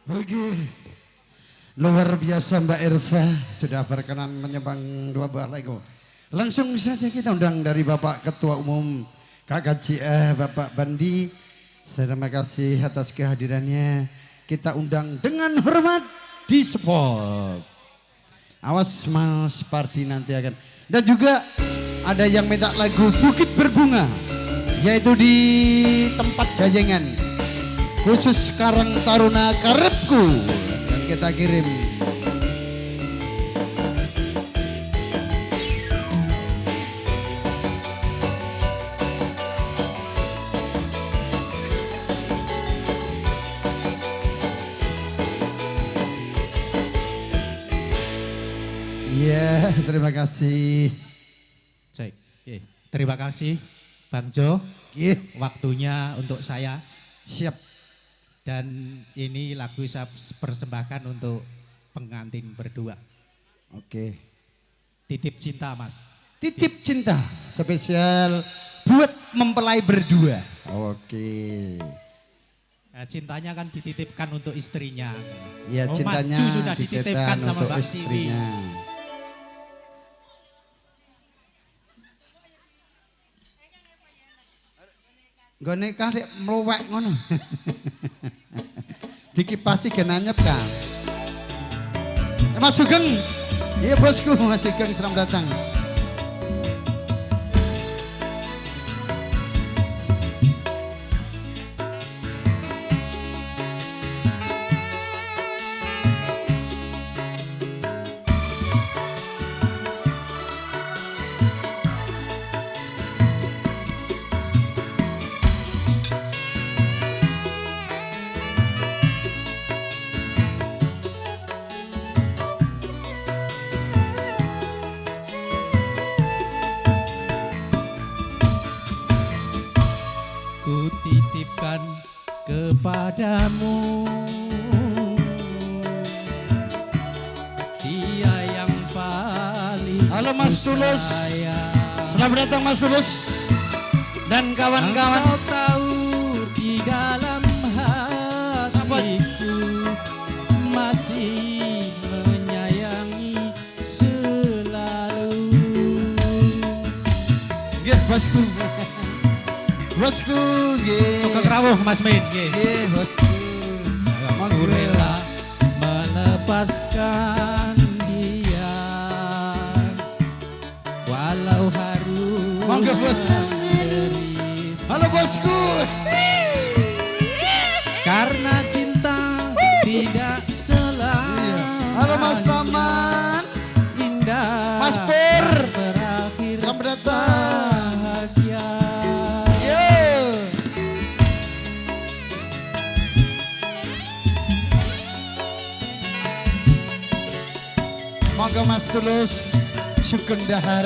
Oke. Luar biasa Mbak Ersa sudah berkenan menyumbang 2 buah lagu. Langsung saja kita undang dari Bapak Ketua Umum KKJA Bapak Bandi. Terima kasih atas kehadirannya. Kita undang dengan hormat di spot. Awas Mas Pardi nanti akan. Dan juga ada yang minta lagu Bukit Berbunga, yaitu di tempat Jayengan. Khusus Karang Taruna Karepku. Dan kita kirim. Iya, terima kasih. Cek. Terima kasih Bang Jo. Waktunya untuk saya. Siap. Dan ini lagu saya persembahkan untuk pengantin berdua. Oke. Titip cinta, Mas. Titip cinta spesial buat mempelai berdua. Oke. Nah, cintanya kan dititipkan untuk istrinya. Iya, oh, cintanya Mas Ju sudah dititipkan sama Mbak Siwi. Nggone nikah dek mluwek ngono. Dikipasi gen anyep kan. Mas Sugeng. Iya bosku, Mas Sugeng selamat datang. Kutitipkan kepadamu dia yang paling. Halo Mas Tulus, selamat datang Mas Tulus dan kawan-kawan. Engkau tahu di dalam hatiku masih menyayangi selalu. Nggih bosku. Bosku nggih. Sugeng rawuh Mas Min nggih. Nggih bosku. Aku rela melepaskan dia walau harus. Monggo bos. Halo bosku. Karena cinta tidak selamanya. Halo Mas Taman. Indah. Mas Pur. Berakhir selamat datang. Bahagia. Monggo Mas Tulus sugeng dahar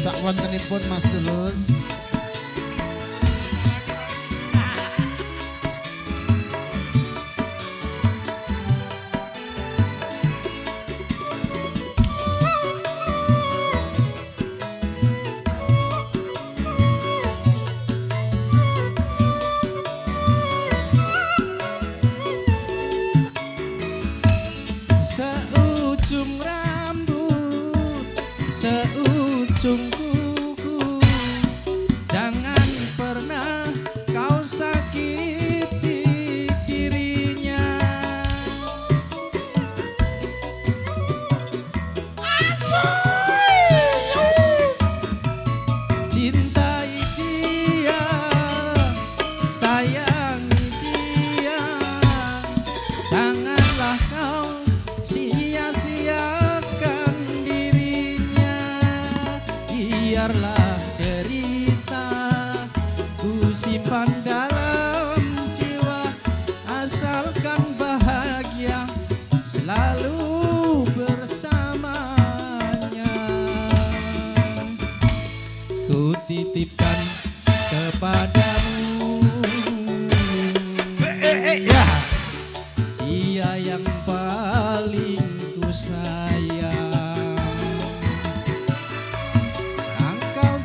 sakwontenipun Mas Tulus. Seujung rambut, seujung kuku, jangan pernah kau sakiti dirinya. Cintai dia, sayangi dia, janganlah kau sia-siakan dirinya. Biarlah derita ku simpan dalam jiwa, asalkan bahagia selalu bersamanya. Ku titipkan kepadamu ya. Dia yang paling ku sayang. Engkau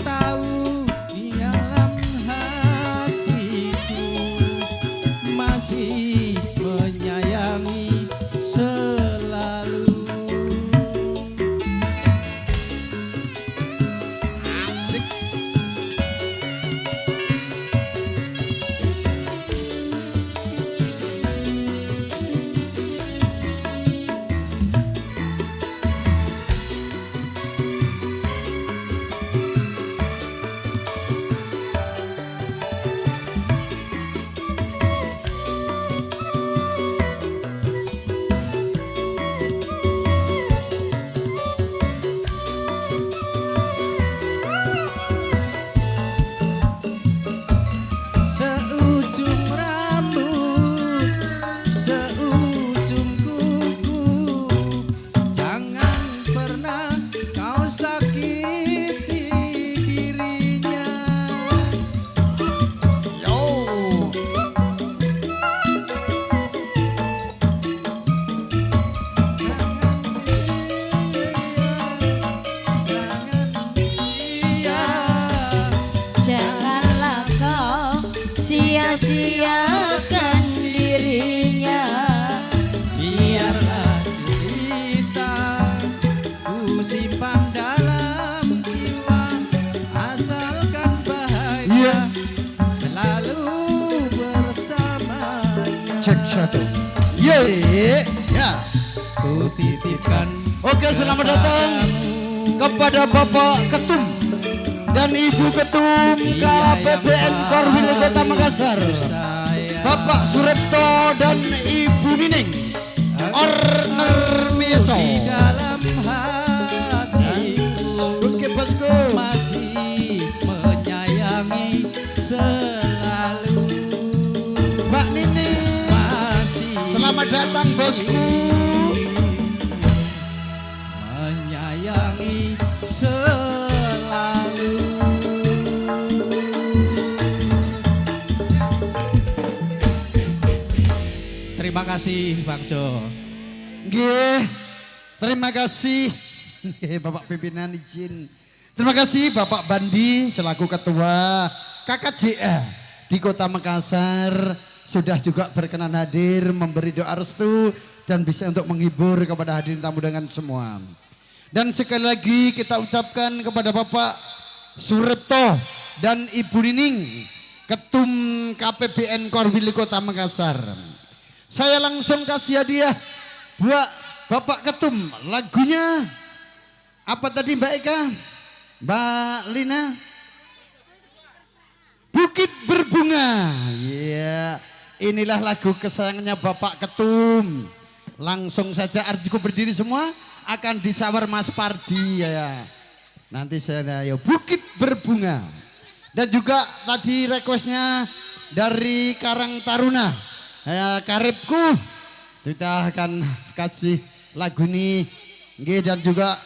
1. Ye, ya. Ku titipkan. Oke, selamat datang kepada Bapak Ketum dan Ibu Ketum KPBN Korwil Kota Makassar, Bapak Suripto dan Ibu Nining Orner Mieco. Di dalam hatiku oke bosku masih menyayangi selalu. Mbak Nining masih, selamat datang bosku. Menyayangi selalu. Terima kasih Bang Jo. Nggih. Terima kasih Bapak pimpinan izin. Terima kasih Bapak Bandi selaku Ketua KKJA di Kota Makassar sudah juga berkenan hadir memberi doa restu dan bisa untuk menghibur kepada hadirin tamu undangan semua. Dan sekali lagi kita ucapkan kepada Bapak Suripto dan Ibu Nining, Ketum KPBN Korwil Kota Makassar. Saya langsung kasih hadiah buat Bapak Ketum. Lagunya apa tadi Mbak Eka? Mbak Lina? Bukit Berbunga. Iya, inilah lagu kesayangannya Bapak Ketum. Langsung saja arjiku berdiri semua akan disawar Mas Pardi ya. Nanti saya ayo Bukit Berbunga. Dan juga tadi requestnya dari Karang Taruna. Ya, karibku kita akan kasih lagu ini. Nggih, dan juga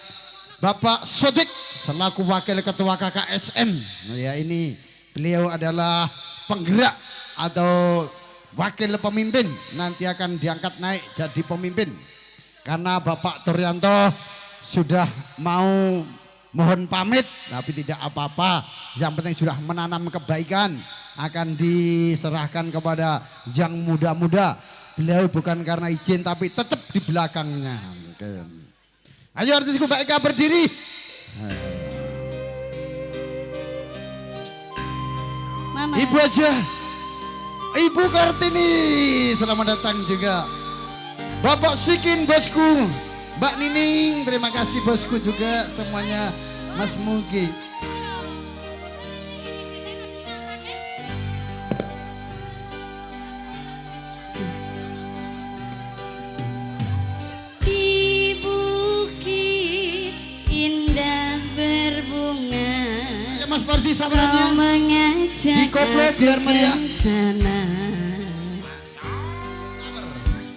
Bapak Sodik selaku Wakil Ketua KKSM. Nah, ya ini beliau adalah penggerak atau wakil pemimpin, nanti akan diangkat naik jadi pemimpin. Karena Bapak Turyanto sudah mau mohon pamit, tapi tidak apa-apa. Yang penting sudah menanam kebaikan, akan diserahkan kepada yang muda-muda. Beliau bukan karena izin, tapi tetap di belakangnya. Oke. Ayo artisku Mbak Eka berdiri. Mama. Ibu aja. Ibu Kartini, selamat datang juga. Bapak Sikin bosku, Mbak Nining, terima kasih bosku juga semuanya, Mas Mugi. Di bukit indah berbunga. Ya Mas Pardi sabarannya. Di koplo biar meriah.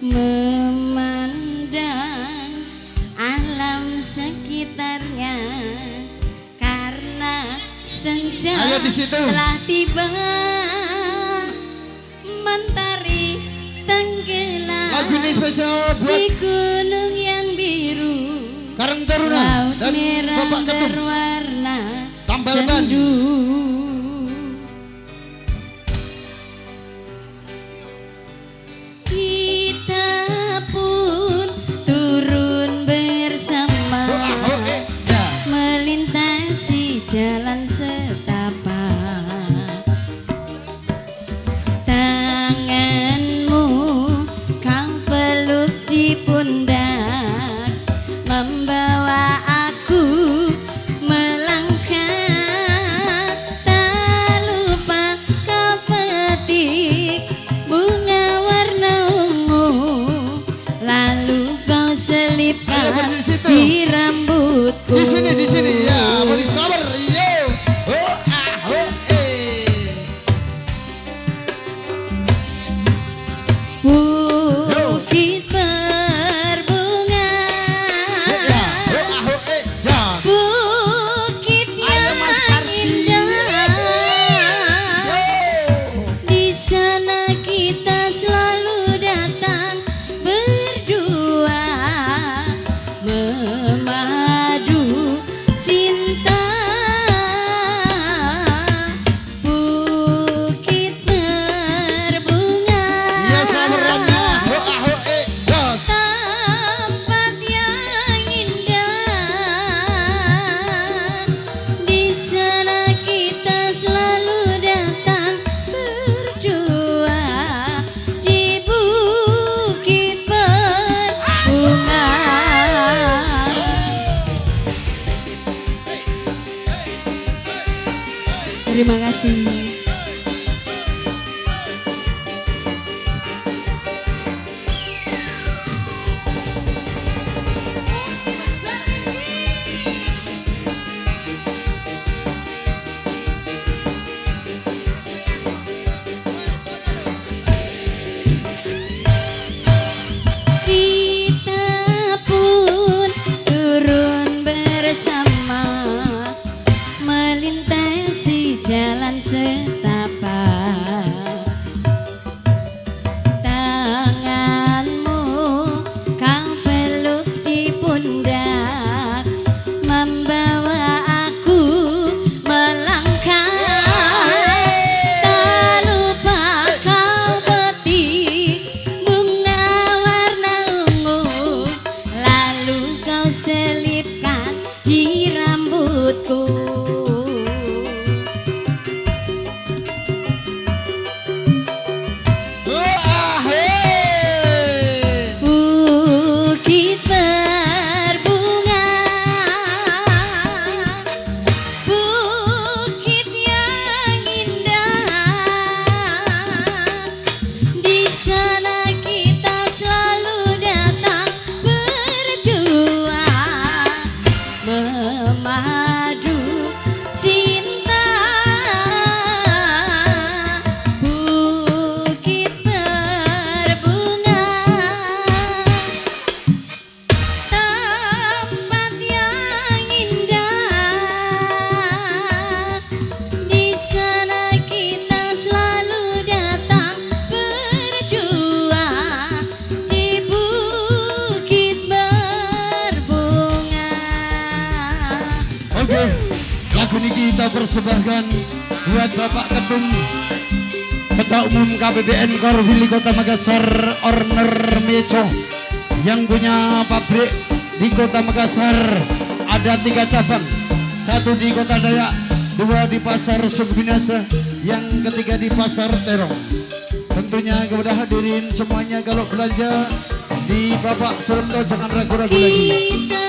Memandang alam sekitarnya, karena senja ayo di situ. Telah tiba, mentari tenggelam. Lagu ini spesial buat di gunung yang biru, Karang Taruna laut dan merah Bapak Ketum berwarna Tambal Ban. sendu. Kita pun turun bersama, melintasi jalan setapak. Tanganmu kau peluk di pundak, membawa aku melangkah. Tak lupa kau petik bunga warna ungu, lalu kau selipkan di rambutku. Di sini ya, boleh sabar yo. Oh ah oh eh. Bukit berbunga, Ya, oh ah oh eh ya. bukit Ayo Mas yang Pardi. indah. Yo. Di sana kita selalu datang berdua, memadu cinta. Terima kasih. Kita pun turun bersama melintasi jalan setapak. Tanganmu kau peluk di pundak, membawa aku melangkah. Tak lupa kau petik bunga warna ungu, lalu kau selipkan di rambutku. Bukit berbunga, bukit yang indah. Di sana kita selalu datang berdua, memadu cinta. Bukit berbunga, tempat yang indah. Di sana kita selalu datang berdua, di bukit berbunga. Oke, lagu ini kita persembahkan buat Bapak Ketum Ketua Umum KPPN Korwil Kota Makassar Orner Meco yang punya pabrik di Kota Makassar. Ada 3 cabang, 1 di Kota Dayak, 2 di Pasar Sungguminasa, yang ketiga di Pasar Terong. Tentunya kepada hadirin semuanya kalau belanja di Bapak Surto jangan ragu-ragu lagi. Kita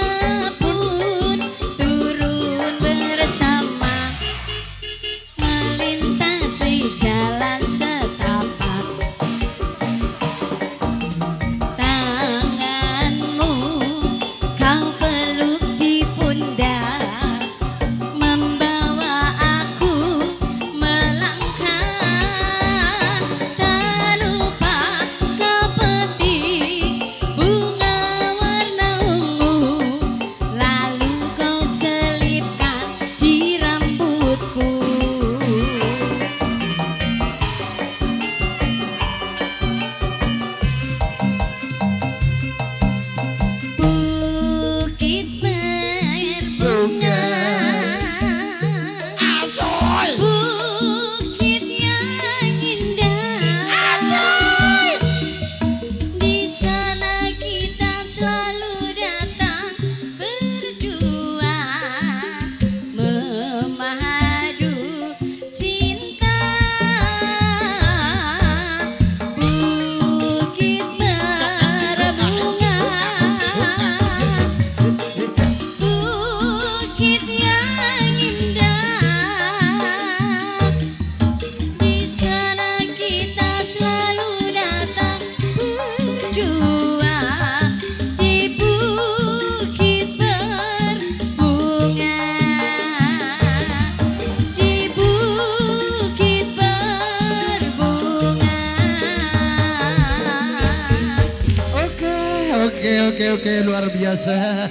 pun turun bersama melintasi jalan setapak. Tanganmu kau peluk di pundak, membawa aku melangkah. Tak lupa kau petik bunga warna ungu, lalu kau selipkan di rambutku. Bukit berbunga, bukit yang indah. Di sana kita selalu datang berdua, memadu cinta. Bukit berbunga, bukit yang indah. Di sana kita selalu datang berdua, di bukit berbunga, di bukit berbunga. Oke, luar biasa.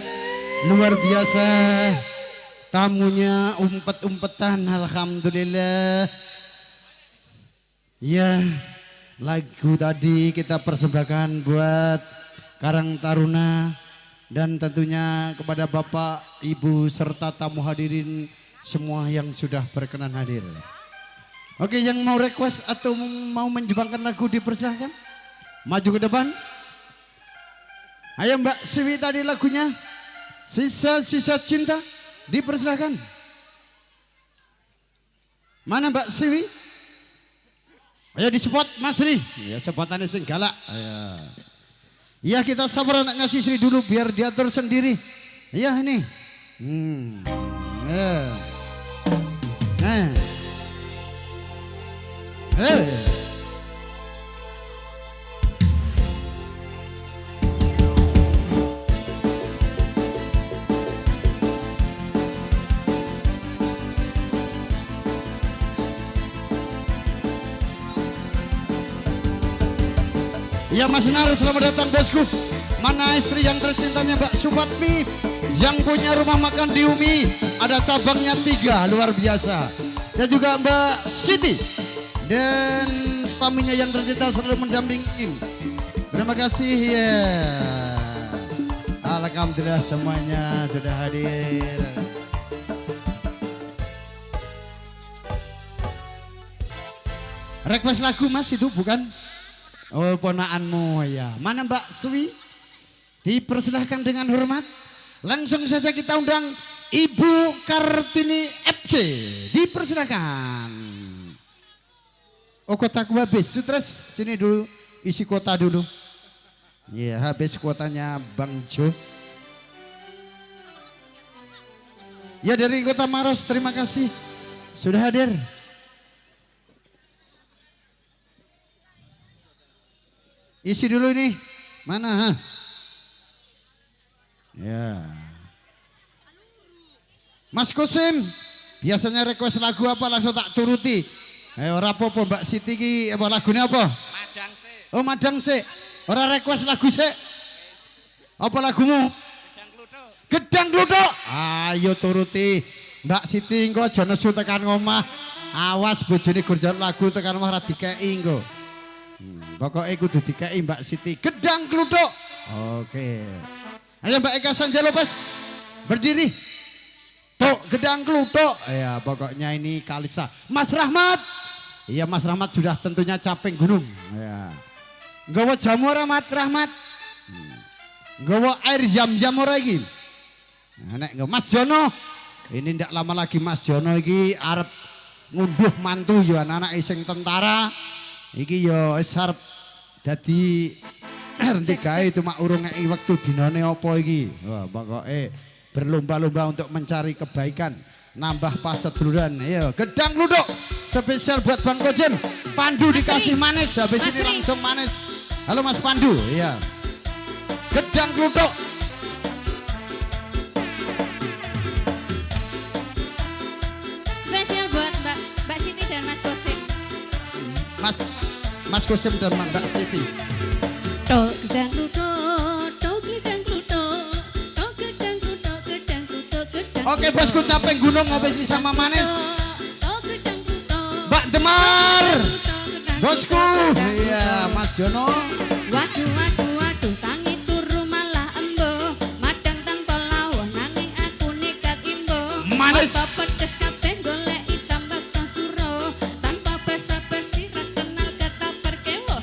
Luar biasa. Tamunya umpet-umpetan, alhamdulillah. Ya, lagu tadi kita persembahkan buat Karang Taruna dan tentunya kepada Bapak, Ibu serta tamu hadirin semua yang sudah berkenan hadir. Oke, yang mau request atau mau menjebangkan lagu dipersilahkan. Maju ke depan. Ayo Mbak Siwi tadi lagunya Sisa-sisa Cinta dipersilahkan. Mana Mbak Siwi? Ayo di-support Mas Sri. Ya sepotannya sing galak. Ayo. Ya kita sabar anaknya si Sri dulu biar diatur sendiri. Ya ini. Ya. Nah. Ya Mas Nar, selamat datang bosku. Mana istri yang tercintanya Mbak Supatmi yang punya rumah makan di Umi, ada cabangnya 3, luar biasa. Dan juga Mbak Siti dan suaminya yang tercinta selalu mendampingi. Terima kasih ya. Alhamdulillah semuanya sudah hadir. Request lagu Mas itu bukan? Oh ponakanmu ya. Mana Mbak Sui? Dipersilahkan dengan hormat. Langsung saja kita undang Ibu Kartini FC. Dipersilahkan. Oh kotaku habis. Sutres sini dulu. Isi kota dulu. Ya habis kuotanya Bang Jo. Ya dari Kota Maros terima kasih sudah hadir. Isi dulu ini. Mana? Ha? Ya. Mas Kosim, biasanya request lagu apa langsung tak turuti. Ora apa-apa Mbak Siti ki apa lagune apa? Madang sik. Oh, Madang sik. Ora request lagu sik. Apa lagumu? Gedang Kluthuk. Gedang Kluthuk. Ayo turuti. Mbak Siti engko aja nesu tekan ngomah. Awas bojone gur njaluk lagu tekan omah ra dikeki engko. Pokoknya kudu dikei Mbak Siti Gedang Kluthuk. Oke. Ayo Mbak Eka Sanja Lopez berdiri. Tok Gedang Kluthuk. Ya pokoknya ini Kalisa. Mas Rahmat. Iya Mas Rahmat sudah tentunya caping gunung. Ya. Nggawa jamu ora Mat Rahmat? Nggawa air jam-jam ora iki? Nah, nek nggawa Mas Jono. Ini ndak lama lagi Mas Jono iki arep ngunduh mantu ya anak-anak sing tentara. Iki yo wis arep dadi gawe cuma urung ngeki wektu dinane apa iki. Wah, pokoke berlomba-lomba untuk mencari kebaikan, nambah paseduluran. Ayo, Gedang Kluthuk spesial buat Bang Kojem. Pandu dikasih manis, habis ini langsung manis. Halo Mas Pandu, iya. Gedang Kluthuk. Spesial buat Mbak Siti dan Mas Kosim. Mas Kosim dan Mbak Siti. Tok gedang kluthuk, tok gedang kluthuk, tok gedang kluthuk, gedang kluthuk, gedang. Oke bosku capek gunung habis ini sama manis. Mbak Demar. Bosku. Iya, Mas Jono. Waduh waduh waduh tangi turu malah embo, madang tanpa lawuh nanging aku nekat imbo. Manis. Pedes kabeh goleki tambah suro, tanpa basa-basi ra kenal kata perkewuh.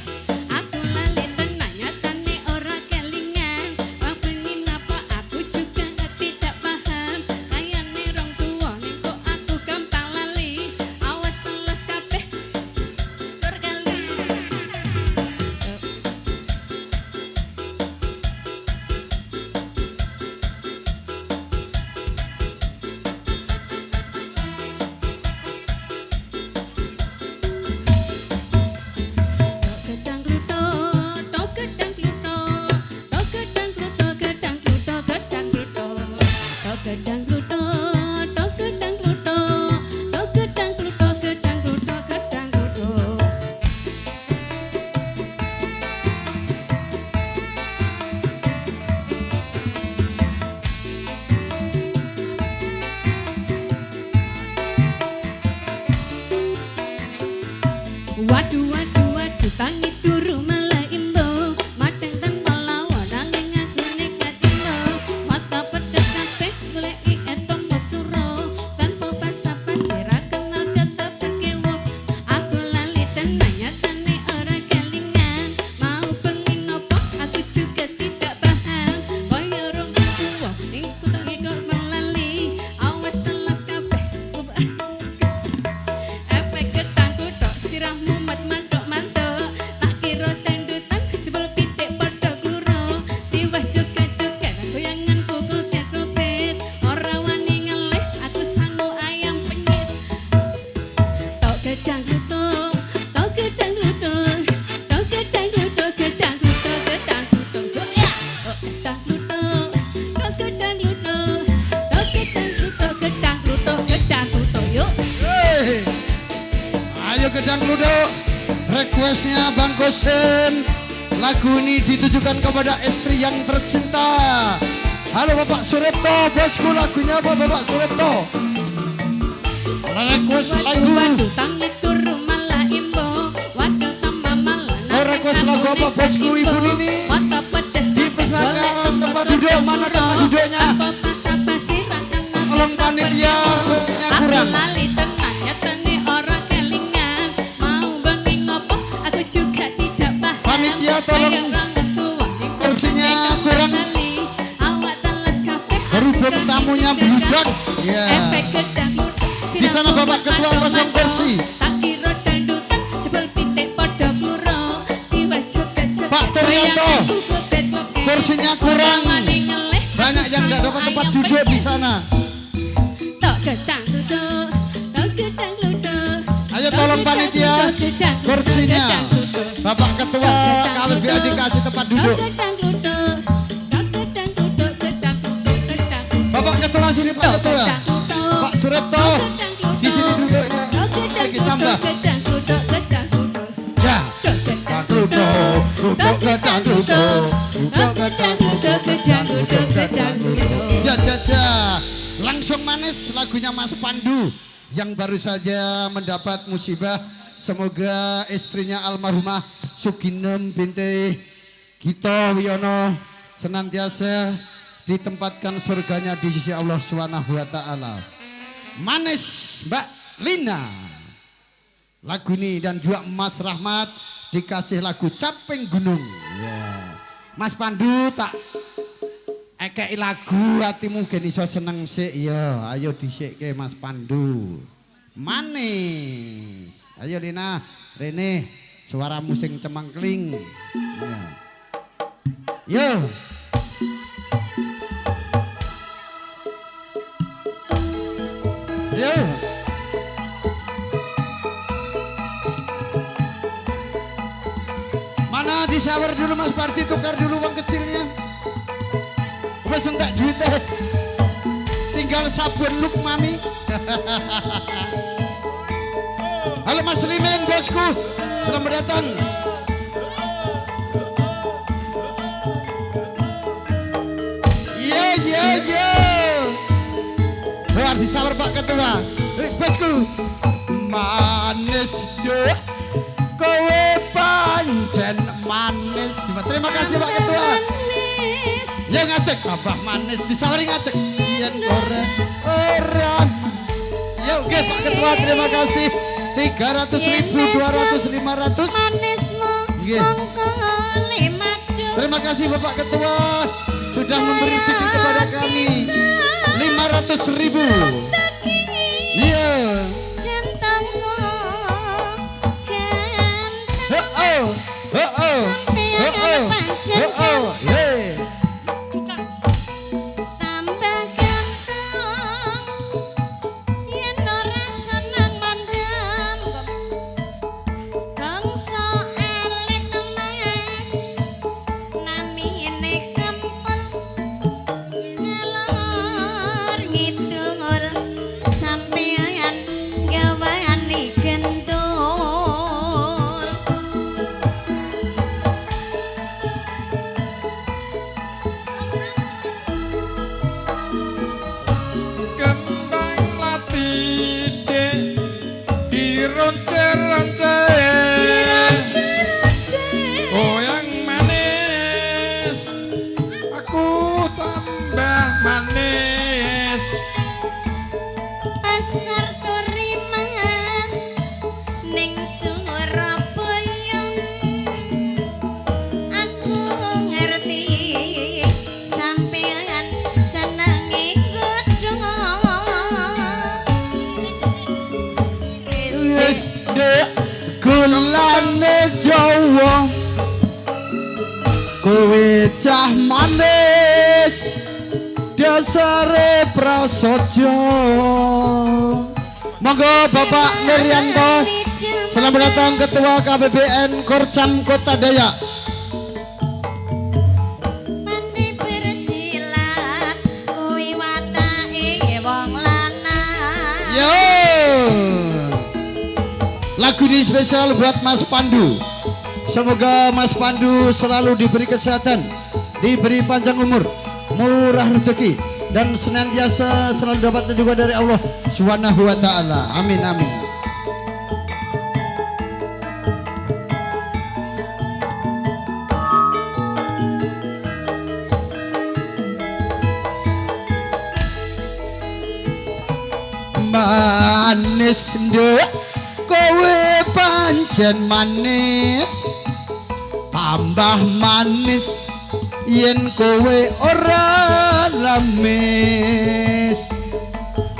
Aku lali tenan nyatane ora kelingan. Wong bengi napa aku juga tidak paham. Kayane rong tuwa ning kok aku gampang lali. Awas teles kabeh tur kali. Gedang Kluduk. Requestnya Bang Kosen. Lagu ini ditujukan kepada istri yang tercinta. Halo Bapak Suripto, bosku, lagunya apa Bapak Suripto? Request lagu. Oh, request lagu apa bosku Ibu Nini? Dipersilakan tempat duduk, mana tempat duduknya? Tolong panitia, kurang. Panitia tolong kursinya kurang. Berhubung tamunya bludak. Ya. Di sana Bapak Ketua kosong kursi. Pak Turyanto, kursinya kurang. Banyak yang tidak dapat tempat duduk di sana. Ayo tolong panitia kursinya. Bapak Ketua KWBA dikasih tempat duduk. Bapak Ketua sini Pak Ketua. Pak Suripto di sini duduknya. Lagi tambah. Ya. Ja ja ja. Langsung manis lagunya Mas Pandu yang baru saja mendapat musibah. Semoga istrinya almarhumah Suginem binti Gito Wiono senantiasa ditempatkan surganya di sisi Allah Subhanahu wa taala. Manis Mbak Lina. Lagu ini dan juga Mas Rahmat dikasih lagu Caping Gunung. Yeah. Mas Pandu tak ekeki lagu hatimu gen iso seneng sik ya. Ayo dhisikke Mas Pandu. Manis. Ayo Lina, rene suaramu sing cemangkling. Ya. Yo. Yo. Mana di shower dulu Mas Parti, tukar dulu uang kecilnya. Wes entek duite. Tinggal sabun luk mami. Halo Mas Limen bosku, selamat datang. Ye ye ye. Luar disawer Pak Ketua. Bosku. Manis yo. Kowe pancen manis. Terima kasih Pak Ketua. Ya ngadeg tambah manis, disawari ngadeg. Yen ora ora. Ya oke Pak Ketua, terima kasih. 300.000, 200, 500. Terima kasih Bapak Ketua sudah memberi rezeki kepada kami 500.000. Iya. Oh, oh, oh, oh, oh, yeah. Gulane Jawa kowe cah manis dasare prasaja. Monggo Bapak Nuryanto, selamat datang Ketua KBBN Korcam Kota Dayak. Yo. Lagu ini spesial spesial buat Mas Pandu. Semoga Mas Pandu selalu diberi kesehatan, diberi panjang umur, murah rezeki, dan senantiasa selalu dapat juga dari Allah Subhanahu wa Ta'ala. Amin amin. Manis nduk kowe pancen manis, tambah manis yen kowe ora lamis.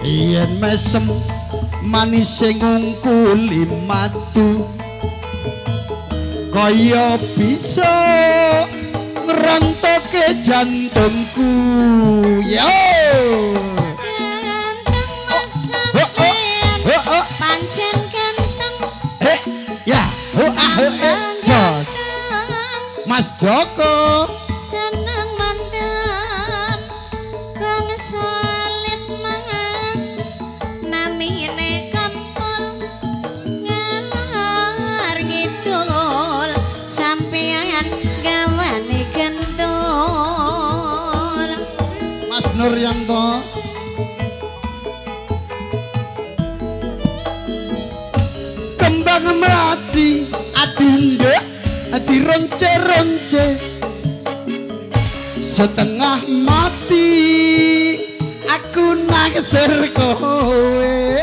Yen mesem manis sing ngungkuli matu, kaya bisa ngrontoke jantungku. Yo pancen ganteng. Ya, jos. Mas Joko seneng mantep kang salit mas namine kampol ngalor ngidul sampean gawane gentul. Mas Nuryanto. Kembang melati aduh nduk dironce-ronce, setengah mati aku naksir kowe.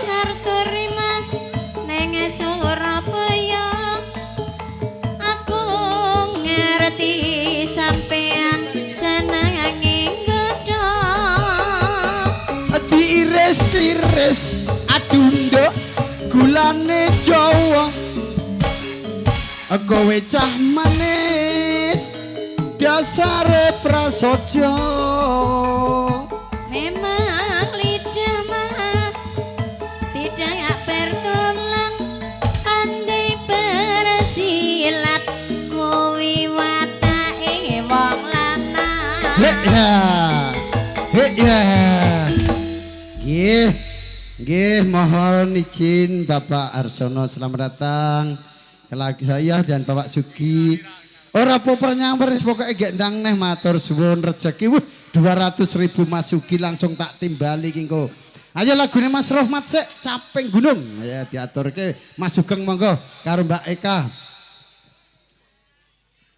Sarturi mas neng Surabaya, aku ngerti sampean senenge nggodho. Diiris-iris aduh nduk gulane Jawa, kowe cah manis dasare prasaja. Memang lidah mas tidak bertulang, andai bersilat kowe watake wong lanang. Hek ya, hek ya. Nggih. Nggih, mohon izin Bapak Arsono, selamat datang lagi saya dan Bapak Sugi. Ora apa-apa nyamper wis pokoke gek ndang neh matur suwun rejeki. Wuh, 200.000 Mas Sugi langsung tak timbali iki engko. Ayo lagune Mas Rohmat sik, Caping Gunung. Ya diaturke Mas Sugeng monggo karo Mbak Eka.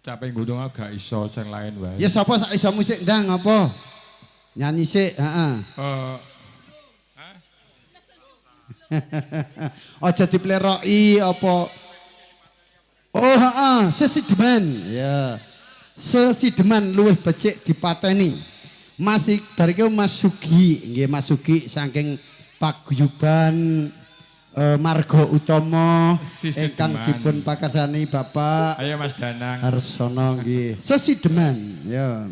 Caping Gunung gak iso sing lain wae. Ya sapa sak iso musik ndang apa? Nyanyi sik, heeh. Aja dipleroki apa. Oh heeh, sesideman ya. Sesideman luwih becik dipateni. Masih barike Mas Sugi, nggih Mas Sugi saking paguyuban Margo Utomo ingkang dipun pakarsani Bapak. Ayo Mas Danang. Harsono nggih. Sesideman ya.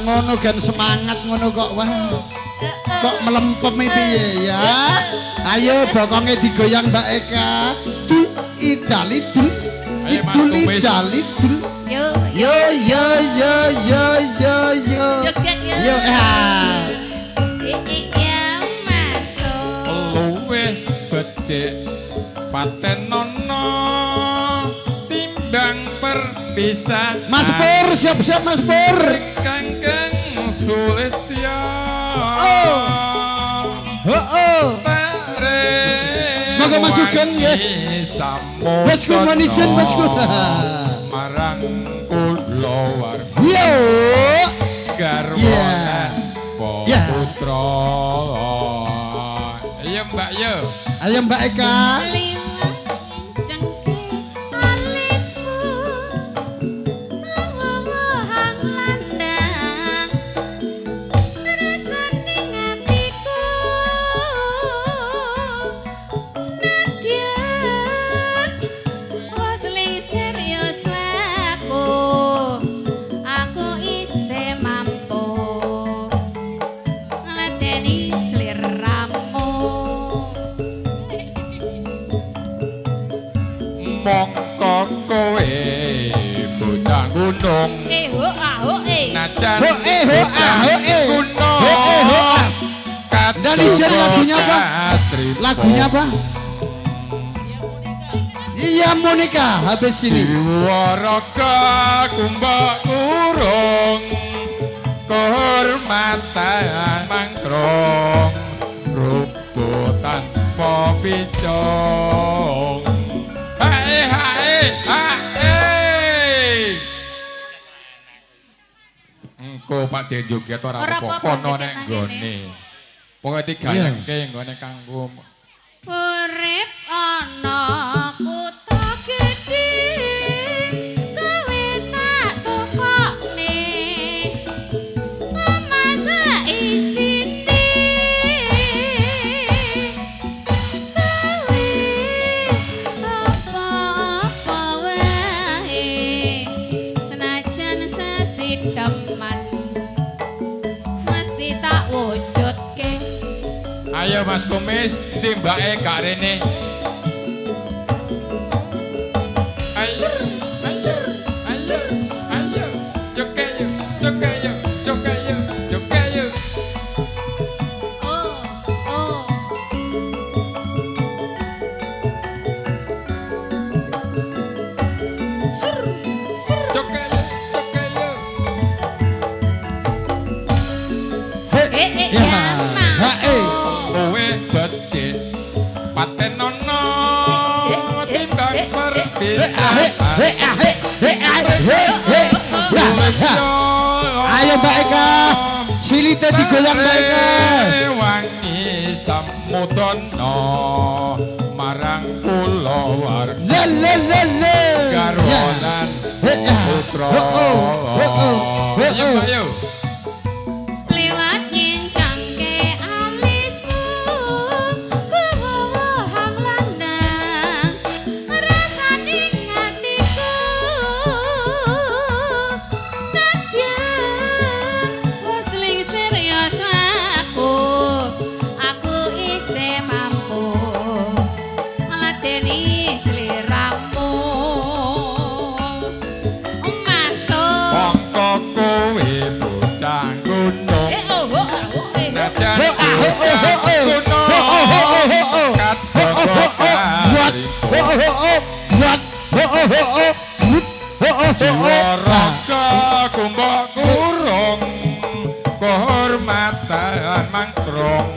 Ngono gen semangat ngono kok wah. Kok melempem piye ya? Ayo bokonge digoyang Mbak Eka. Dul idali dul. Idul idali dul. Yo yo yo yo yo yo yo. Yo ah. Iki masuk. Luwih becik patenono timbang perpisah. Mas Pur siap-siap Mas Pur. Kangkang Sulistya. Oh. Oh. Monggo Mas Sugeng nggih. Bosku mohon izin bosku. Marang kula warga. Yo. Garwa putra. Ayo Mbak yo. Ayo Mbak Eka. Serius aku mung Eh ho ah ho eh. Najan Ho eh ho ah ho eh. Kuno Ho eh ho ah. Dan izin lagunya apa? Lagunya apa? Iya Monica habis ini. Jiwa raga kumbak kurung kehormatan mangkrong rubuh tanpa picong. Hae hae hae. Engko Pak Den joget ora apa-apa kono nek nggone. Pokoke digayengke nggone kanggo urip ana kutha gedhe kowe tak tukokne omah saisine kowe apa-apa wae senajan sesideman mesti tak wujudke. Ayo Mas Kumis, timbake gak rene. Ayo, ayo, ayo, ayo. Joget yuk, joget yuk, joget yuk, joget yuk. Oh, oh. Sur, sur. Joget yuk, joget yuk. Eh, eh, ya, masuk. Kowe becik patenono timbang perpisahan. Ayo Mbak Eka, silite digoyang Mbak Eka. Wangi samudana marang kulawarga. Le le le le. Garwa lan putra. Ayo ayo. Lewat nyincangke alismu kuwowo hang landang rasane atiku nadyan wis lingsir ya aku isih mampu ngladeni sliramu masuk Mongko kowe bocah gunung. Eh oh oh oh eh Najan bocah kuno Jiwa raga kumbak kurung kehormatan mangkrong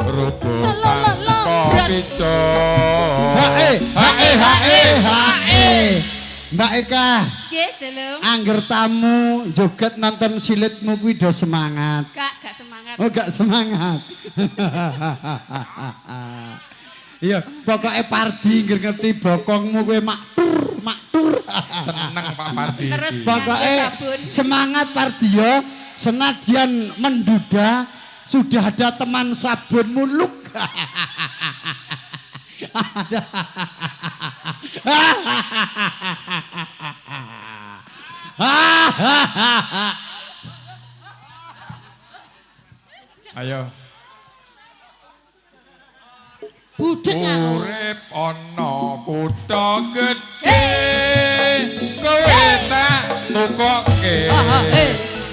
rubuh tanpa picong. Hae hae hae hae. Mbak Eka, nggih dalem. Angger tamu joget nonton silitmu kuwi do semangat. Gak semangat. Oh, gak semangat. Iya, pokoknya Pardi ngger ngerti bokongmu kuwi maktur, maktur. Seneng Pak Pardi. Terus pokoknya semangat Pardi yo, senadyan menduda sudah ada teman sabunmu luk. Ayo. Budek aku. Urip ana kutha gedhe kowe tak tukoke.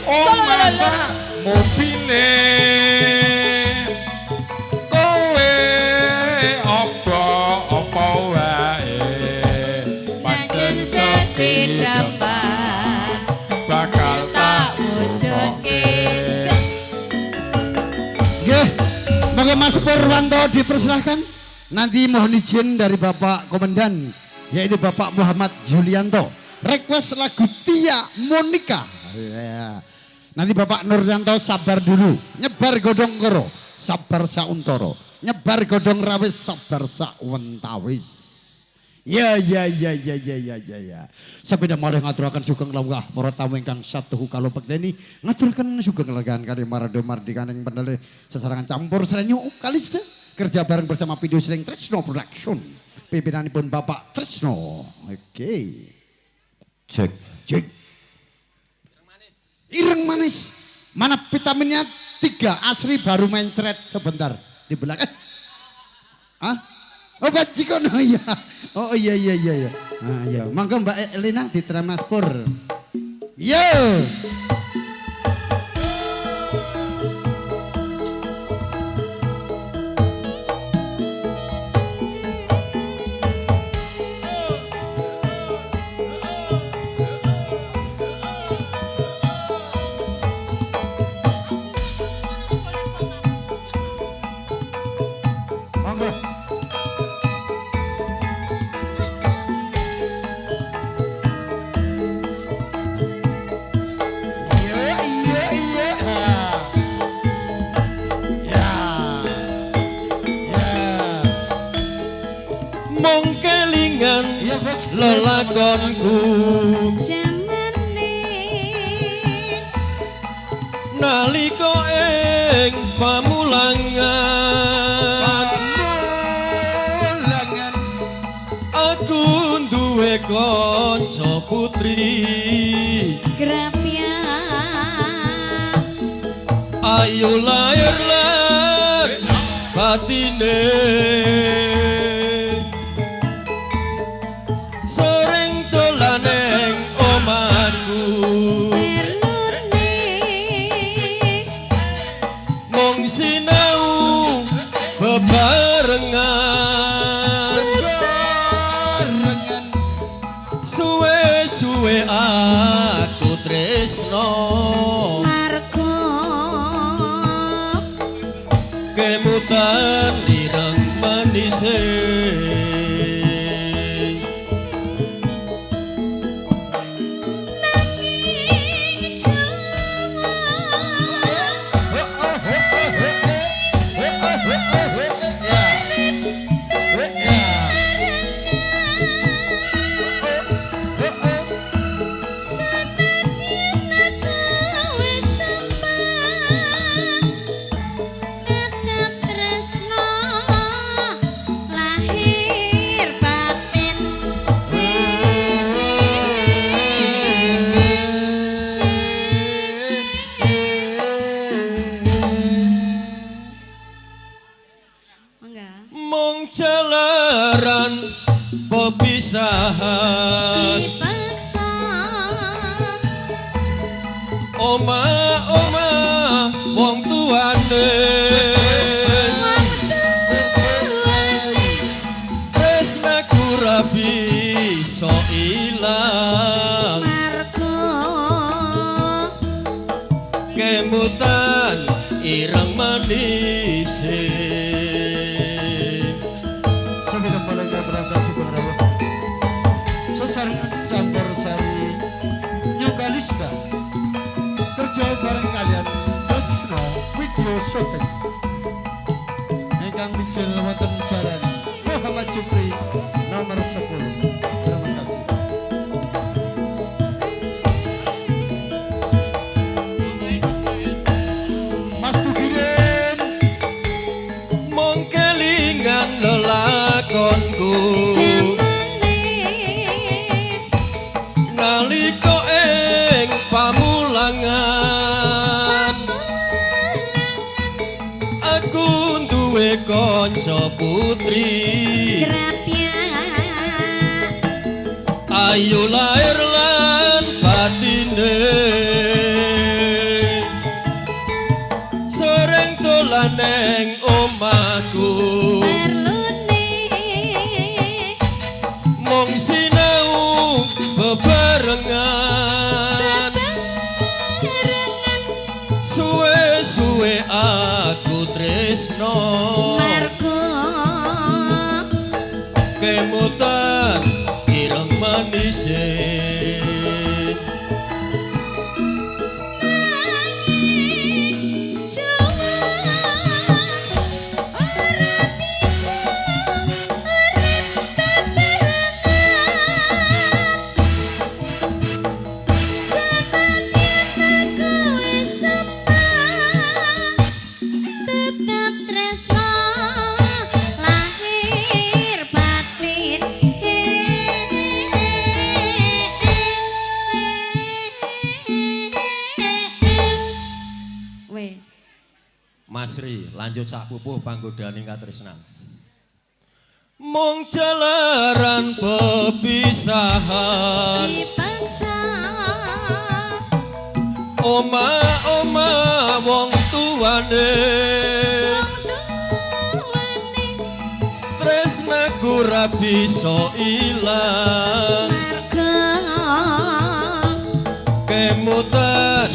Omah sak mobile kowe apa-apa wae pancen sesideman bakal tak wujudke. Nggih, monggo Mas Purwanto dipersilahkan. Nanti mohon izin dari Bapak Komandan, yaitu Bapak Muhammad Julianto. Request lagu Tia Monica. Ya. Nanti Bapak Nuryanto sabar dulu. Nyebar godong koro, sabar sauntoro. Nyebar godong rawis, sabar sawentawis. Ya ya ya ya ya ya ya ya. Sepeda malih ngaturaken sugeng lawuh para tamu ingkang satuhu kalopekteni ngaturaken sugeng legahan kali marado mardikaning pendelih sesarangan campur serenyu Kalista kerja bareng bersama Video Sling Tresno Production. Pimpinanipun Bapak Tresno. Oke. Cek cek. Ireng manis. Mana vitaminnya 3 asri baru mencret sebentar di belakang. Hah? Oh Pak Cikono ya. Oh iya iya iya iya. Ah iya. Monggo Mbak Elina diterima Mas Pur. Yo. Monggo. Mung kelingan lelakonku jamane nalika ing pamulangan, aku duwe kanca putri grapyak ayu lahir lan batine sering dolan ing omahku perlune mung sinau bebarengan suwe-suwe aku tresno margo kemutan ireng manise. Mung jalaran pepisahan dipaksa omah-omah wong tuane tresnaku ra bisa ilang margo kemutan ireng manise. Campur sari Nyukalista kerja bareng kalian Tresno Video Syuting ingkang mijil wonten jalan Muhammad Jupri nomor 10. Terima kasih. Mas Tugirin mung kelingan lelakonku nalika ing pamulangan, aku duwe kanca putri grapyak ayu lahir lan batine sering dolan ing omahku perlune mung sinau bebarengan suwe-suwe aku tresno margo kemutan ireng manise. Lahir batin. Masri lanjut sak pupuh panggodaning katresnan. Mung jalaran pepisahan dipaksa Oma-oma wong tuane, tresnaku ra bisa ilang. Kemutan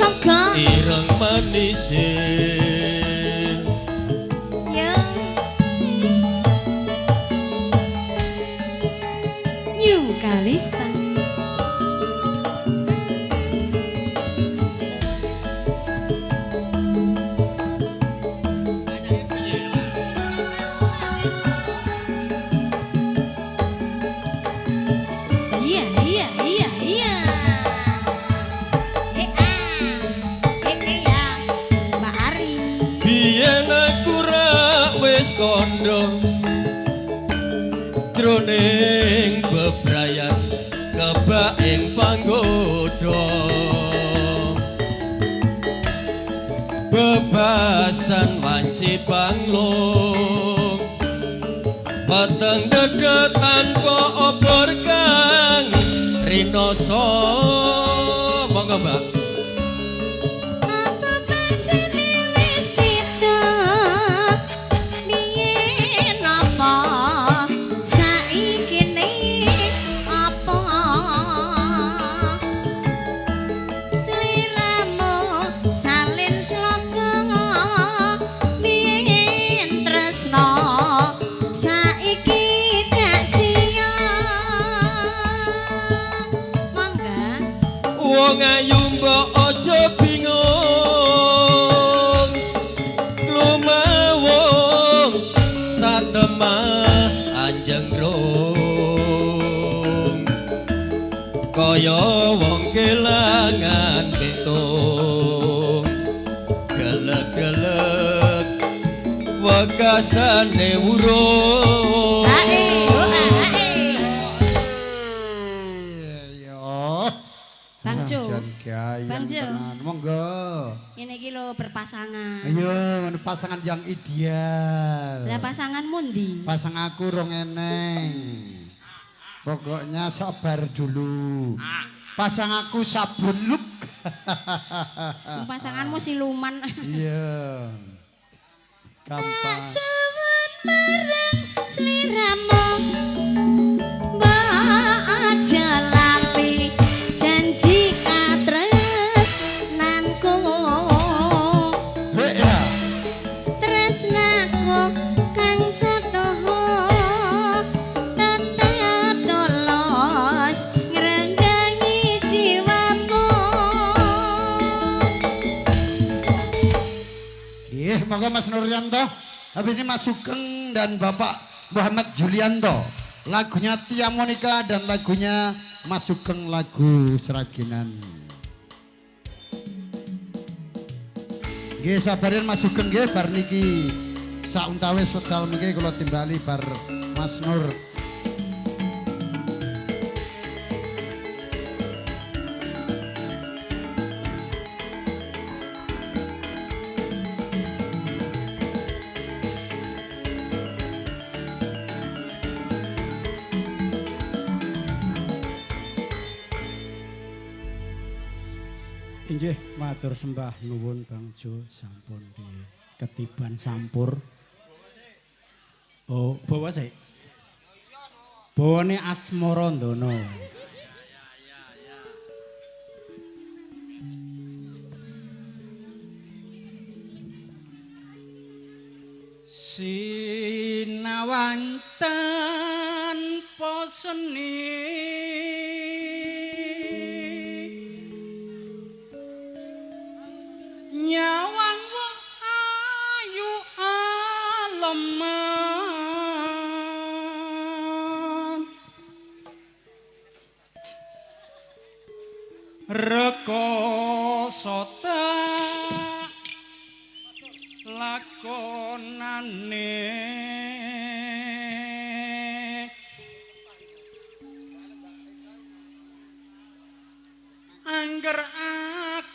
ireng manise. Ya. New Kalista. Iya, iya, iya, iya. Ya, Mbak Ari. Biyen aku ra wis kandha jroning bebrayan kebak ing panggoda. Bebasan wanci panglung peteng dedet tanpa obor kang rinoso. Monggo Mbak. Apa pancene wis beda? Biyen apa saiki apa? Sliramu salin sloka biyen tresno saiki gak siap. Mangga. Wong ayu mbok aja bingung, klumawung satemah anjenggrung kaya wong kelangan pitung, gelek-gelek wekasane wurung. Ae, oh ae. Yo. Bang Jo. Bang Jo. Monggo. Ini iki lho berpasangan. Ayo, pasangan yang ideal. Lah pasanganmu ndi? Pasang aku rong eneng. Pokoknya sabar dulu. Pasang aku sabun luk. Pasanganmu siluman. Iya. Gampang. Tak suwun marang sliramu. Mbok aja lali janji katresnanku. Hei ya. Tresnaku kang satuhu tetep tulus ngrenggangi jiwamu. Nggih, monggo Mas Nuryanto. Habis ini Mas Sugeng dan Bapak Muhammad Julianto. Lagunya Tia Monica dan lagunya Mas Sugeng lagu Seraginan. Nggih, sabarin Mas Sugeng nggih bar niki. Sauntawis wedal mengke kula timbali bar Mas Nur. Inggih, matur sembah nuwun Bang Jo sampun di ketiban sampur. Oh, bawa sik. Bawane Asmarandana. Sinawan tanpa seni nyawang wong ayu aleman rekoso tak lakonane angger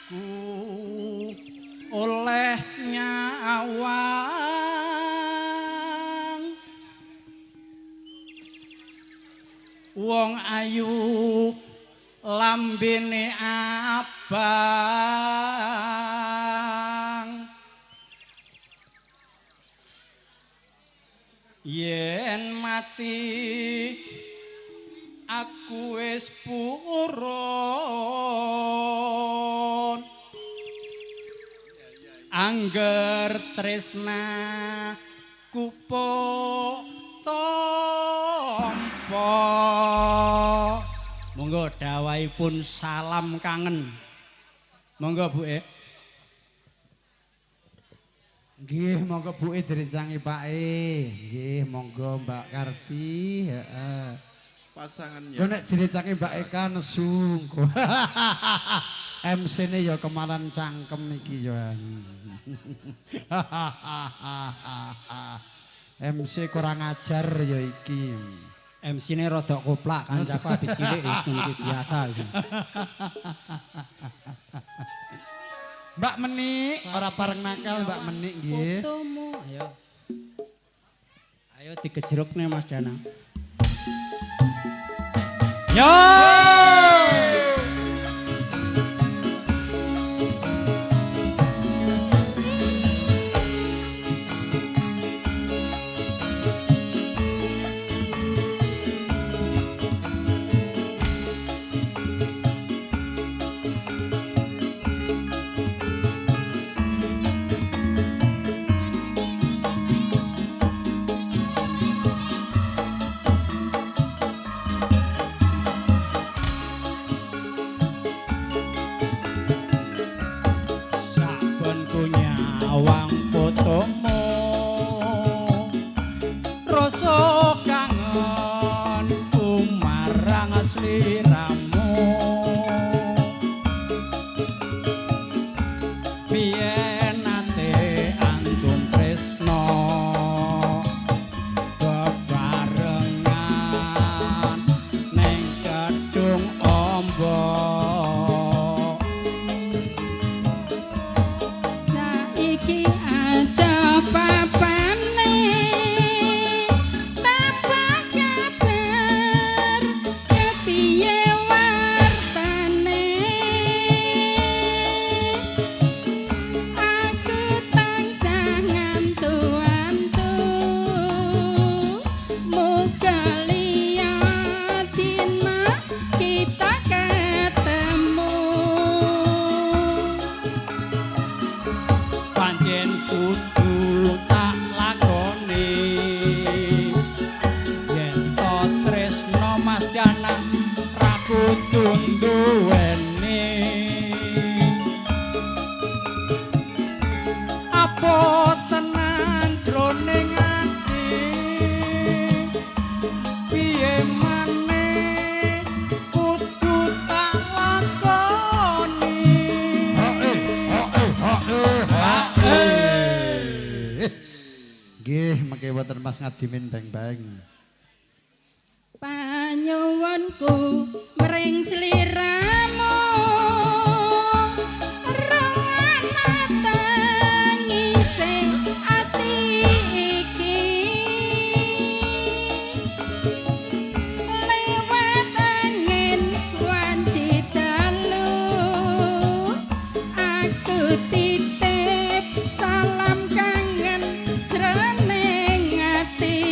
aku oleh nyawang wong ayu Lambene abang yen mati aku wis purun angger tresna kupuk tampa. Monggo dawahipun salam kangen. Monggo Bu E. Nggih, monggo Bu E direncangi Pak E. Nggih, monggo Mbak Karti, heeh. Pasangannya. Kok nek direncangi Mbak Eka nesu engko. MC-ne ya kemaran cangkem iki ya. MC kurang ajar ya iki. MC-ne rada koplak kancaku habis cilik wis ngono iki biasa wis. Mbak Menik ora pareng nakal Mbak Menik nggih. Fotomu ayo. Ayo digejrukne Mas Dana. Yo! Nyawang fotomu rasa kangen marang sliramu biyen nate antum tresno bebarengan ning gedung ombo. Saiki ada papane tanpa kabar kepiye wartane aku tansah ngantu-antu muga liya dina kita ketemu. Pancen kudu tak lakoni yen to tresno Mas Danang ra kudu nduweni apa tenan jroning ati piye maneh kudu tak lakoni. Nggih, mengke wonten Mas Ngadimin beng-beng. Panyuwunku mring sliramu rongana tangise ati iki lewat angin wanci dalu aku titip salam kangen jroning ati.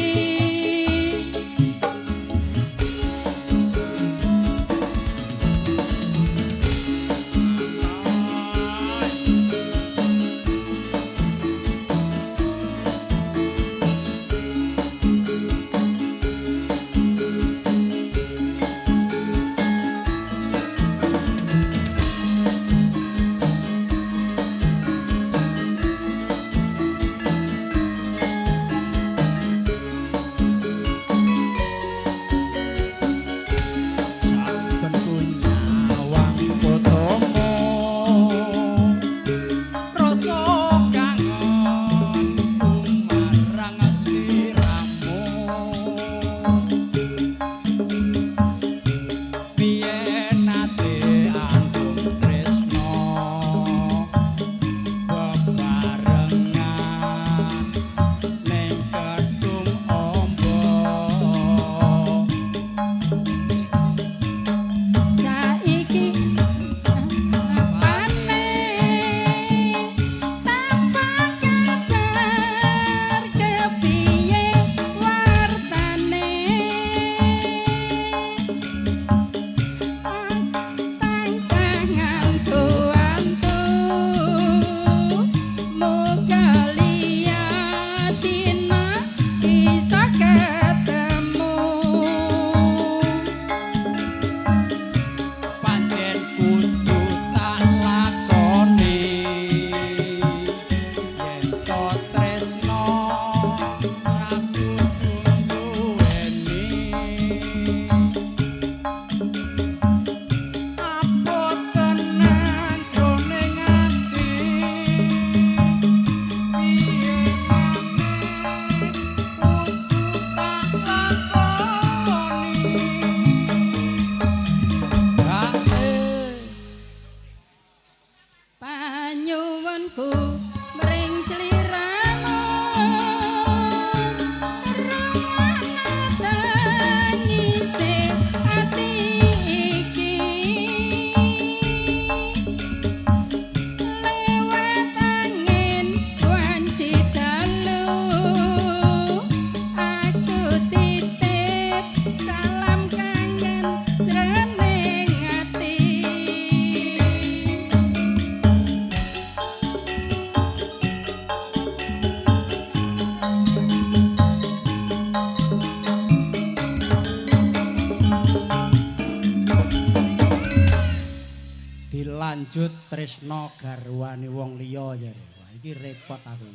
Lanjut tresno garwane wong liya jare. Wah iki repot aku.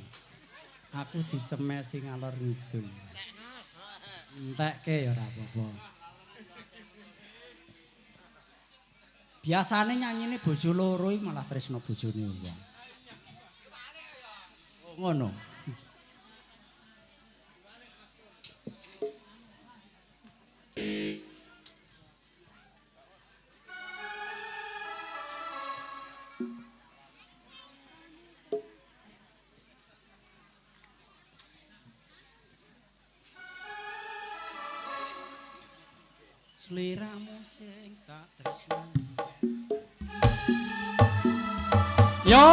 Aku dicemesi ngalor ngidul. Entekke ya ora apa-apa. Biasane nyanyine bojo loro iki malah tresno bojone wong. Oh ngono. Sliramu sing tak tresnani. Yo.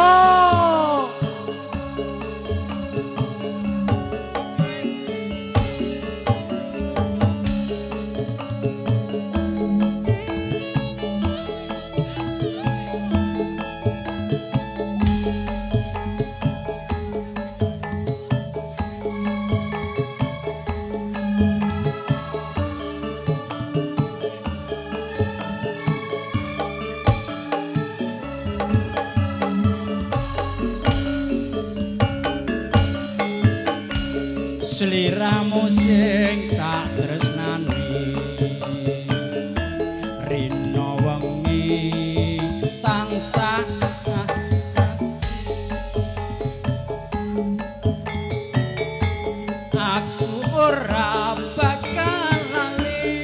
Sliramu sing tak tresnani rina wengi tansah aku ora bakal lali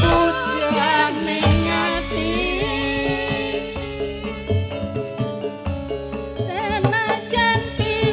Pujane ati senajan pisan.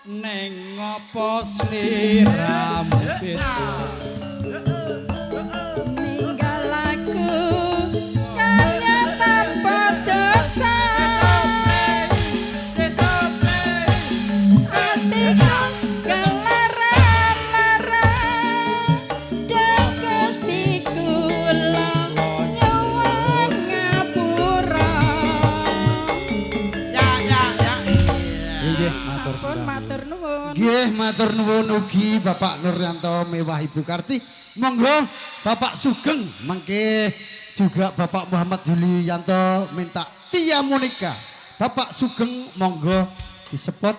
Neng ngopo sliramu beda? Ninggal aku kaya tanpa dosa. Atiku kelara-lara, duh Gusti kula nyuwun ngapura. Ya ya ya. Nggih, matur Sampun matur nuwun. Nggih, matur nuwun ugi Bapak Nuryanto mewah Ibu Karti. Monggo Bapak Sugeng mangke juga Bapak Muhammad Julianto minta Tia Monica. Bapak Sugeng monggo disepot.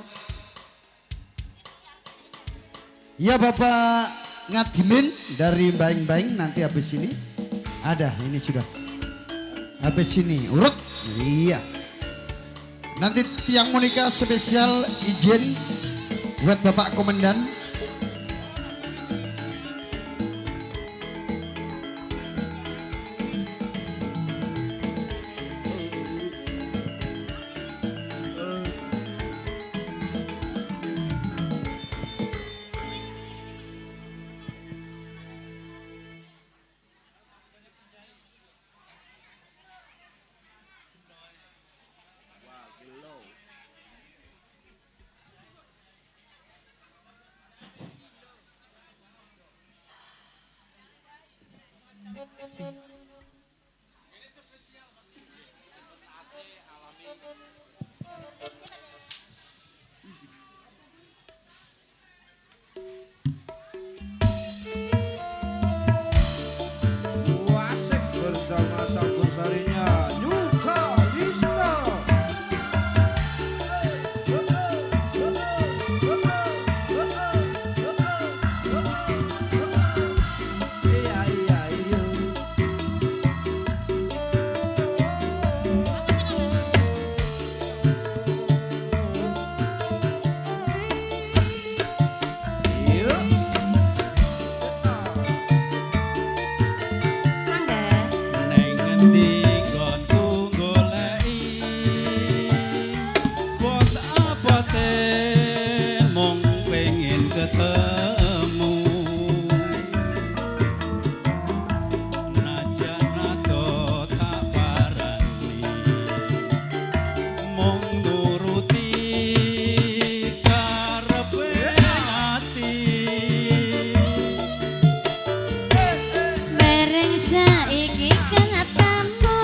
Ya Bapak Ngadimin dari Baing-Baing nanti habis ini. Ada, ini sudah. Habis ini urut. Iya. Nanti Tiang Monica spesial izin buat Bapak Komandan. Asik bersama campursarinya Nyuka Lista. Iya iya iya. Iya. Mangga. Neng ngendi nggonku goleki bot apote mung pengen ketemu najan ado tak parani mung nuruti karepe ati. Bareng saiki ketemu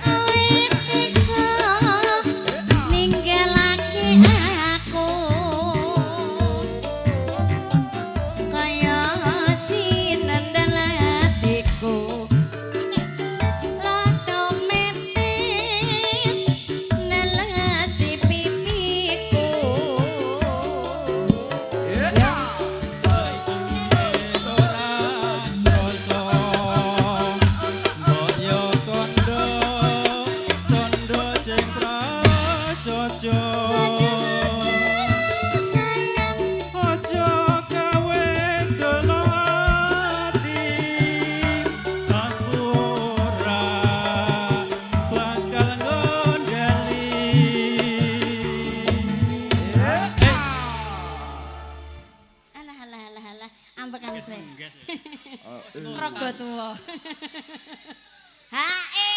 awit iku ninggalake aku kaya sinendal atiku otomatis nelasi pipiku. Sayang alah alah alah alah ambekan sih. Rogo tuwa. Hae.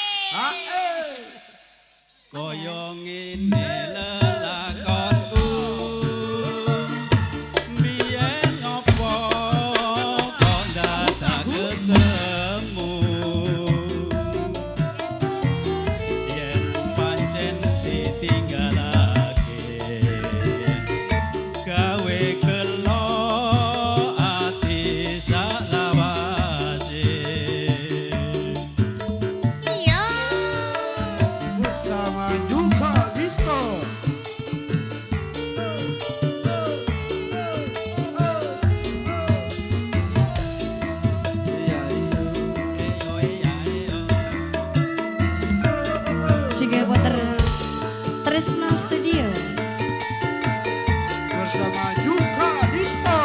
Kaya ngene lelakonku biyen opo kok dadak ketemu yen pancen ditinggalake gawe gelo ati saklawase. Iya. Bersama Nyuka Lista. Iya iya. Juga Water Tresno Studio. Bersama Nyuka Lista.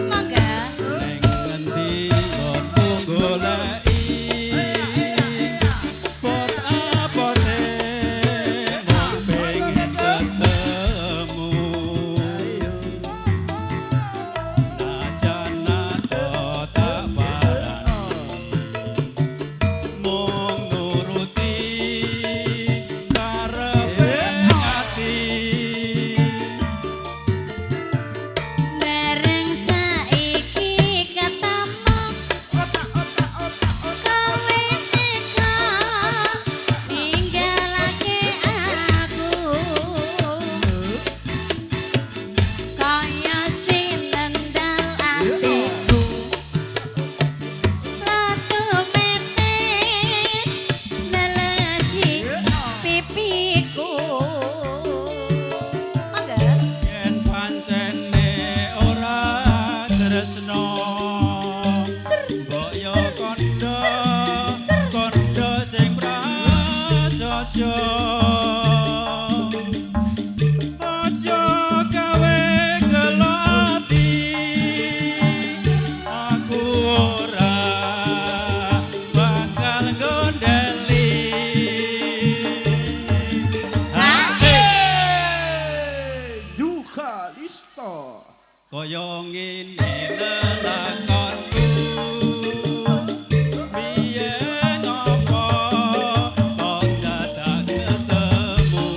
Mangga. Neng ngendi nggonku goleki bot apote Aja aja gawe gelo ati, aku ora bakal gondeli. Duka Listo. Kaya ngene lelakonku biyen apa kok dadak ketemu,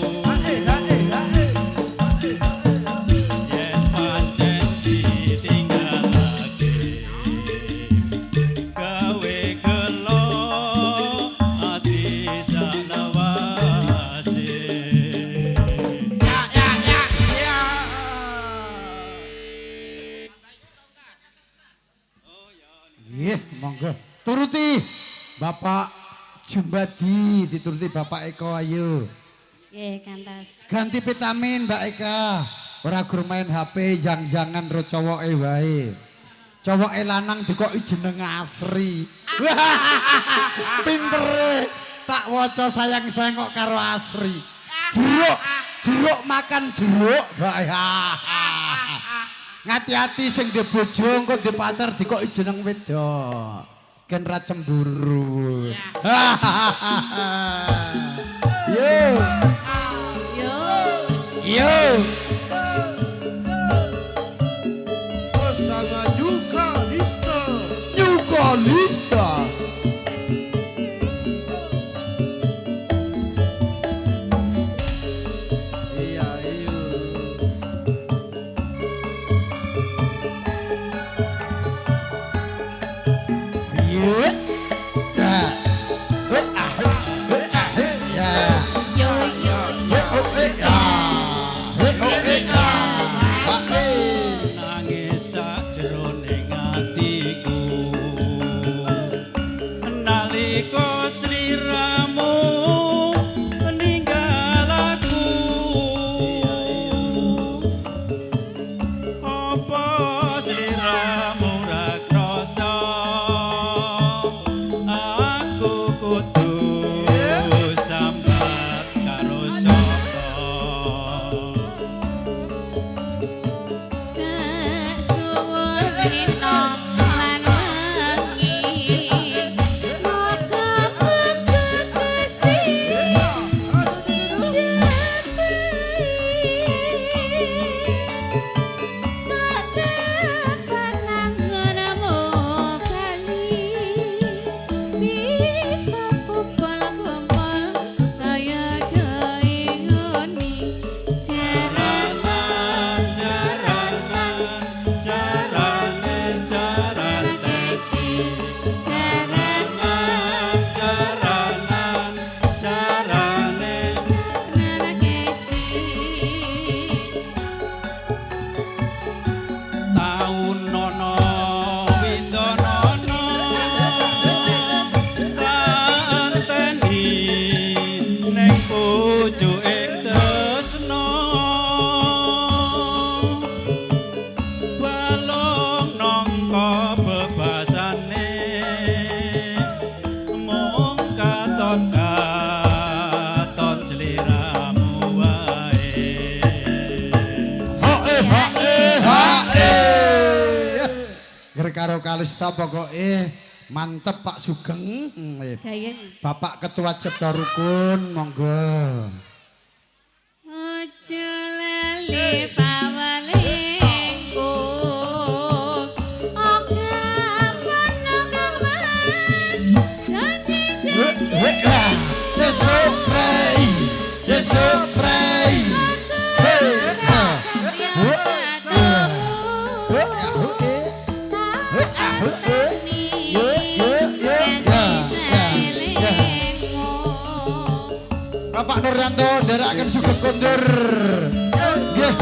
yen pancen ditinggalake gawe gelo ati salawase. Ya ya ya ya. Nggih, monggo. Turuti Bapak Jumbadi, dituruti Bapak Eko ayo. Nggih, kantos. Ganti vitamin Mbak Eka. Ora gur main HP, jang-jangan ro cowoke wae. Cowoke lanang dikoki jeneng Asri. Pintere tak waca sayang-sayang kok karo Asri. Jeruk, jeruk makan jeruk, Mbak Eka. Ngati-ati sing ndek bojo engko ndek pacar dikoki jeneng wedok. Ken ra cemburu. Yo. Yo. Yo. Bersama Yuka Lista. Yuka Lista. Iya, iya. Yo. Ya. Eh, ah, eh, ah, eh, ya. Yo yo yo. Eh, oh, eh, ah. Eh, oh, eh, ah. Ah, eh. Nangis sajroning atiku nalika sliramu ninggal aku, apa sliramu ra krasa aku kudu sambat karo sapa. Kesuwun dina lan wengi, muga-muga Gusti njabai sakapan anggonmu bali, bisa kumpul-kumpul kaya dhewe ngoni. Jaranan Jaranan, jaranan, jaranan keci, jaranan jaranan, jarane. jaranan keci. Taun nono windonono tak enteni ning pucuking tresna, balung nangka bebasane mung katon katon sliramu wae. Ha eh ha eh ha eh. Ger karo Kalista pokoke mantep Pak Sugeng. Gayeng. Bapak Ketua Cipta Rukun monggo. Ojo lali pawalingku, ora ono kang Mas janji-janji. Sesuk prei, sesuk prei. Hei, ah. Hu, ah, hu, eh. Hu, ah, hu, eh. Yo, yo, yo, ya, ya, ya. Bapak Nuryanto nderekaken sugeng kondur. Nggih,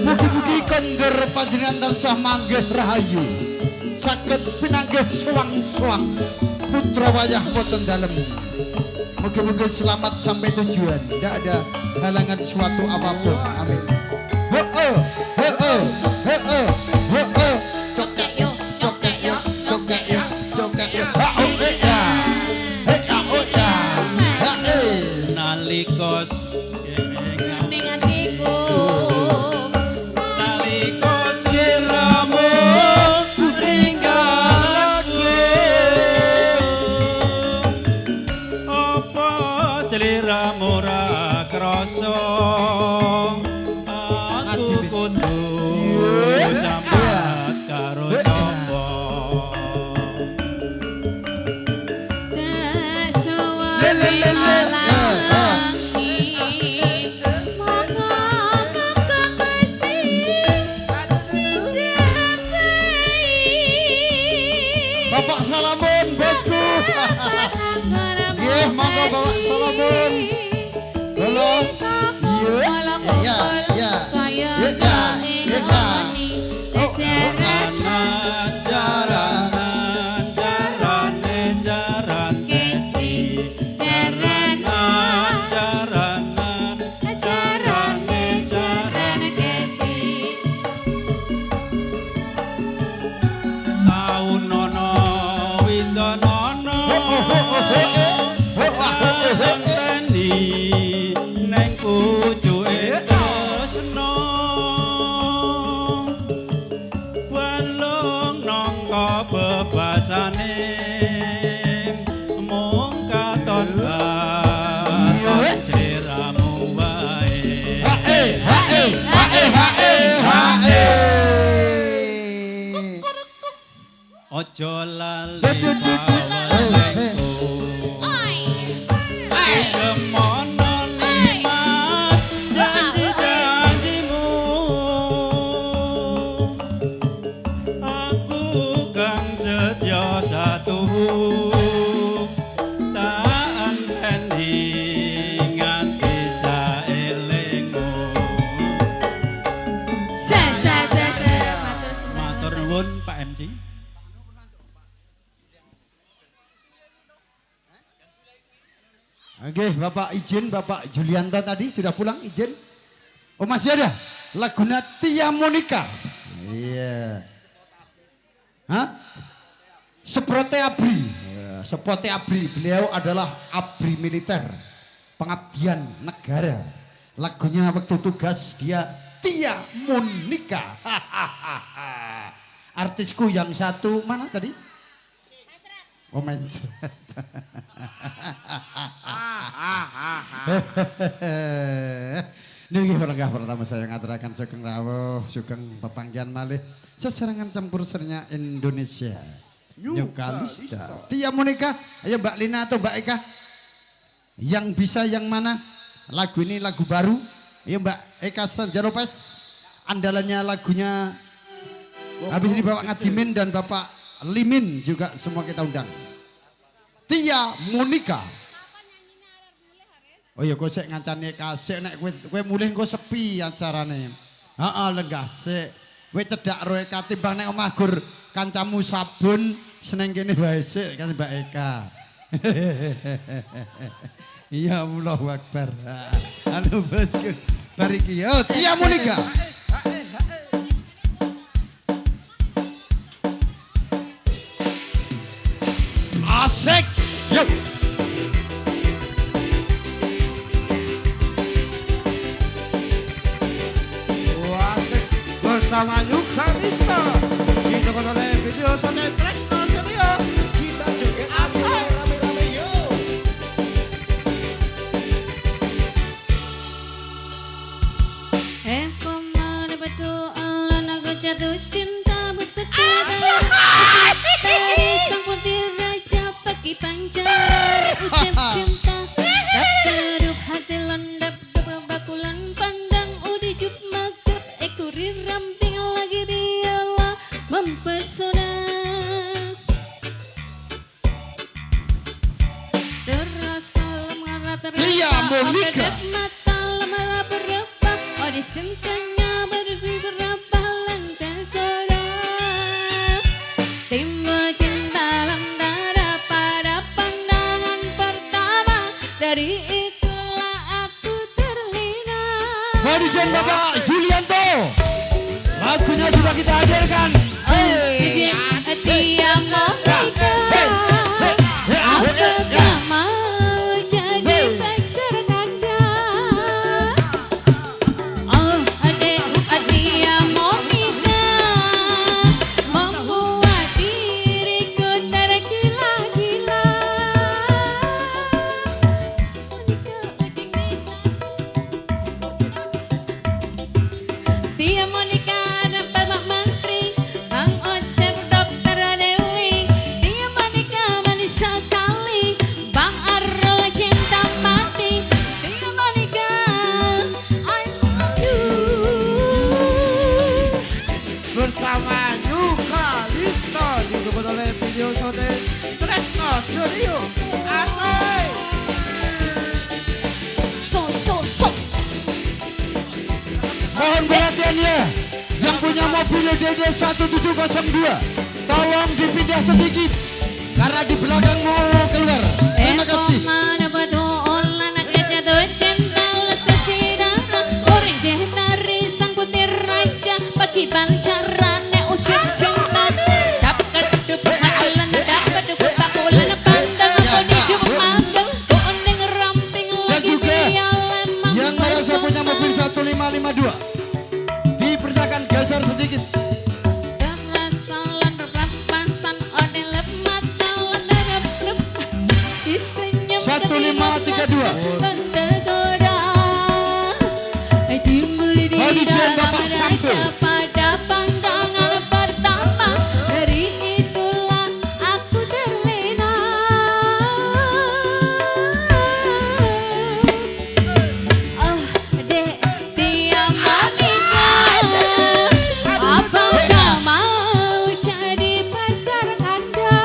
mugi-mugi kondur panjenengan tansah manggih rahayu. Saged pinanggih suwang-suwang putra wayah boten dalem. Mugi-mugi selamat sampai tujuan. Tidak ada halangan suatu apapun. Amin. Ho oh, ho oh, ho oh, ho oh. Cokek yo, cokek yo, cokek yo, cokek yo. Ha oh eh ya. He ah oh ya. Ha eh. Nalika Nalika ning atiku, nalika sliramu ninggal aku, apa sliramu ra krasa aku kudu sambat karo sapa? Bapak Salamun bosku. Nggih, monggo Bapak Salamun. Halo. Iya, iya, iya. Iya, iya. Jaranan, jarane, jaran keci, jaranan, jaranan, jarane, jaran keci. Taun ana windonono, ngenteni neng pucuke tresna. Balung nangka bebasane mung katon baton sliramu wae. Hae, hae, hae, hae, hae. Aja lali pawelengku, kemono limas janji-janjimu. Aku kang setya satuhu, tak enteni nganti saelingmu. Sa sa sa sa matur sembah. Matur nuwun Pak MC. Oke, Bapak izin, Bapak Julianto tadi sudah pulang izin. Oh masih ada lagunya Tia Monica. Iya. Hah? Seprote Abri. Ya, Seprote Abri, beliau adalah abri militer, pengabdian negara. Lagunya waktu tugas dia Tia Monica. Artisku yang satu mana tadi? Oh mencret. Niki lenggah pertama saya ngaturaken sugeng rawuh, sugeng pepanggihan malih sesarengan campur serinya Indonesia. New Kalista. Tia Monica, ayo Mbak Lina atau Mbak Eka. Yang bisa yang mana? Lagu ini lagu baru. Ayo Mbak Eka Sanjaropes. Andalannya lagunya habis ini Bapak Ngadimin dan Bapak Limin juga semua kita undang. Tia Monica. Oh iya, kowe sik ngancane kasik nek kowe mulih engko sepi acarane. Heeh, lenggah sik. Kowe cedhak ro Eka timbang nek omah gur kancamu sabun seneng kene wae sik kan Mbak Eka. Ya Allahu Akbar. Halo bosku. Bar iki yo Tia Monica. Asik. Yuk. Asik bersama New Kalista. Didukung oleh video Sone Tresno Suryo. Kita joget asik rame-rame yo. Aku jatuh cinta bersetia dari sang putih raja pagi pancaran ucap cinta tak terup hati londap bakulan pandang udi jup magap ekuri ramping lagi dialah mempesona terasa lemara terasa okedap mata lemara berapa odi sentanya berapa lantai timbul cinta lendara pada pandangan pertama. Dari itulah aku terlena. Mari izin Bapak Julianto. Lagunya juga kita hadirkan. Hey. Tia Monica, aku gak mau jadi pacar Anda. so so so. Mohon perhatiannya, yang punya mobil DD 1702, tolong dipindah sedikit karena di belakang mau keluar. Terima kasih. Dan juga yang merasa punya mobil 1552 dipersilakan geser sedikit. Satu lima tiga dua. Bapak Sambo. Pada pandangan pertama, dari itulah aku terlena. Oh, dek, dia Monica, apakah mau jadi pacar Anda?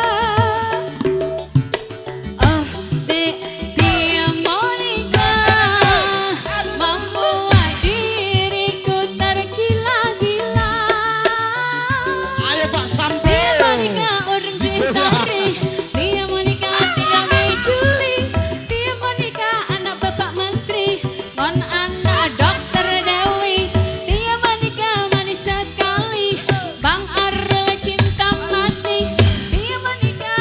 Oh, dek, dia Monica, membuat diriku tergila-gila. Ayo Pak Sambo. Dia Monica orang Citari, dia Monica tinggal di Juli, dia Monica anak bapak menteri, mon anak dokter Dewi, dia Monica manis sekali, Bang Arul cinta mati, dia Monica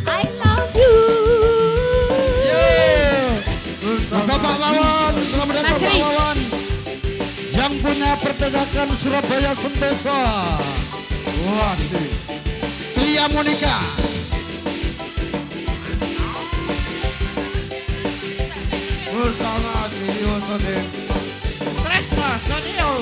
I love you. Bapak Wawan, selamat datang Mas Bapak Ri. Wawan. Yang punya perdagangan Surabaya Sentosa. Wah, sih. Tria Monica. Bersama Video Sote Tresno Sodio.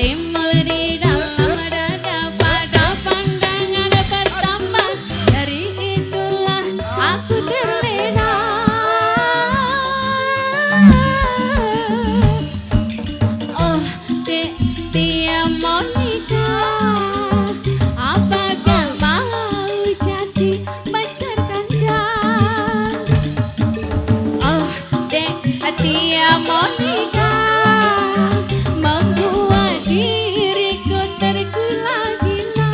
Timbul di dalam dada pada pandangan pertama, dari itulah aku terlena. Oh, dek, dia Monica, apakah mau jadi pacar Anda? Oh, dek, dia Monica, membuat diriku tergila-gila.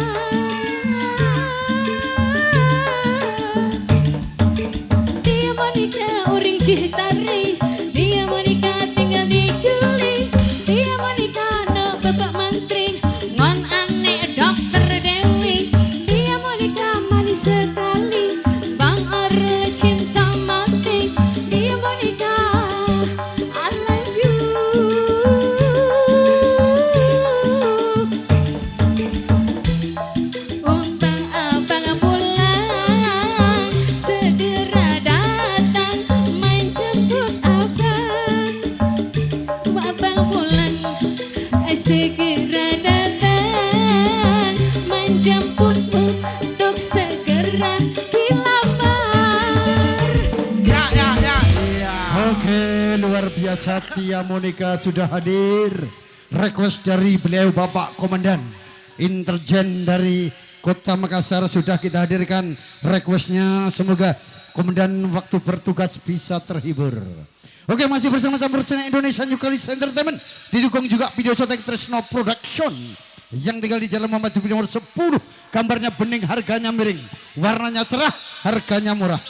Dia Monica uring Citari, dia Monica tinggal di Juli, dia Monica anak bapak menteri, ngon aneh dokter Dewi, dia Monica manis sekali, Bang Arul cinta mati, dia Monica I love you. Umpang abang pulang, segera datang menjemput abang. Abang pulang, segera datang menjemputmu untuk segera dilamar. Ya ya ya. Ya. Oke, luar biasa Tia Monica sudah hadir. Request dari beliau Bapak Komandan Intelijen dari Kota Makassar sudah kita hadirkan requestnya. Semoga komandan waktu bertugas bisa terhibur. Oke, masih bersama Campur Channel Indonesia New Kalis Entertainment, didukung juga Video Sotek Tresno Production yang tinggal di Jalan Muhammad Jubi nomor 10. Gambarnya bening, harganya miring, warnanya cerah, harganya murah.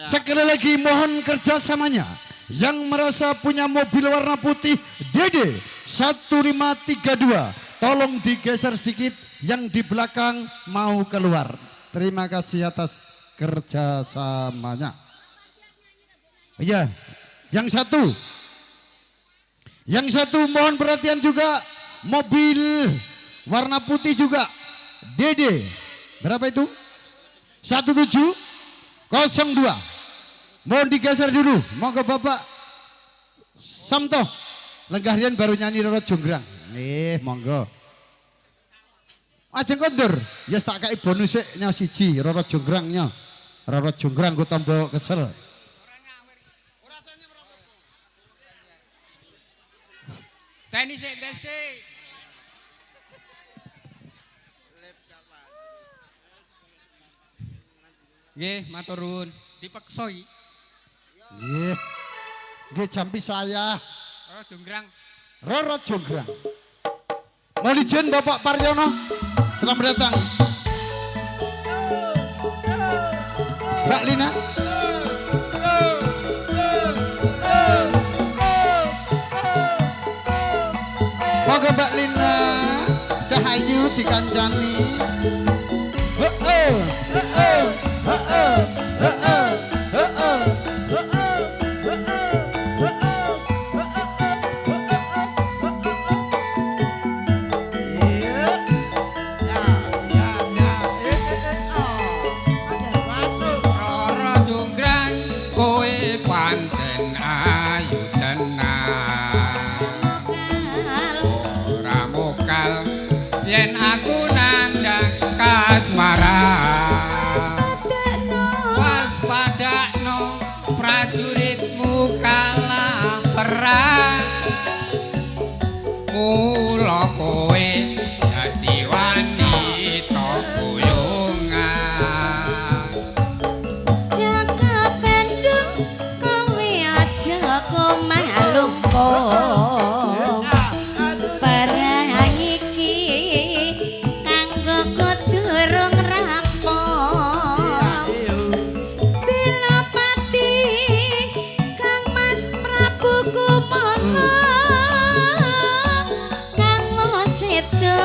Sekali lagi mohon kerjasamanya yang merasa punya mobil warna putih DD 1532, tolong digeser sedikit, yang di belakang mau keluar. Terima kasih atas kerjasamanya. Iya, yang satu mohon perhatian juga, mobil warna putih juga DD berapa itu? 1702. Mohon digeser dulu, monggo Bapak Samto. Lenggah riyen baru nyanyi Roro Jonggrang. Nih, monggo. Ajeng kondur, ya tak kai bonus nya siji Roro Jonggrangnya. Roro Jonggrang ku tombo kesel. Teni sik, teni sik. Nggih, matur nuwun. Dipeksa iki. Nggih. Nggih jampi saya. Roro Jonggrang. Roro Jonggrang. Mohon izin Bapak Paryono, selamat datang. Mbak Lina. Monggo Mbak Lina, Cahayu dikancani. Heeh, heeh, heeh, heeh, heeh. Roro Jonggrang kowe pancen ayu tenan. Ora mokal yen aku nandhang kasmaran. Waspadakno prajuritmu kalah perang. Mula kowe dadi wanita boyongan. Jaka Pendung kowe aja komalungkung. Perang iki kanggo kudurung rampung. Belapati Kang Mas Prabu Kumala kang sedo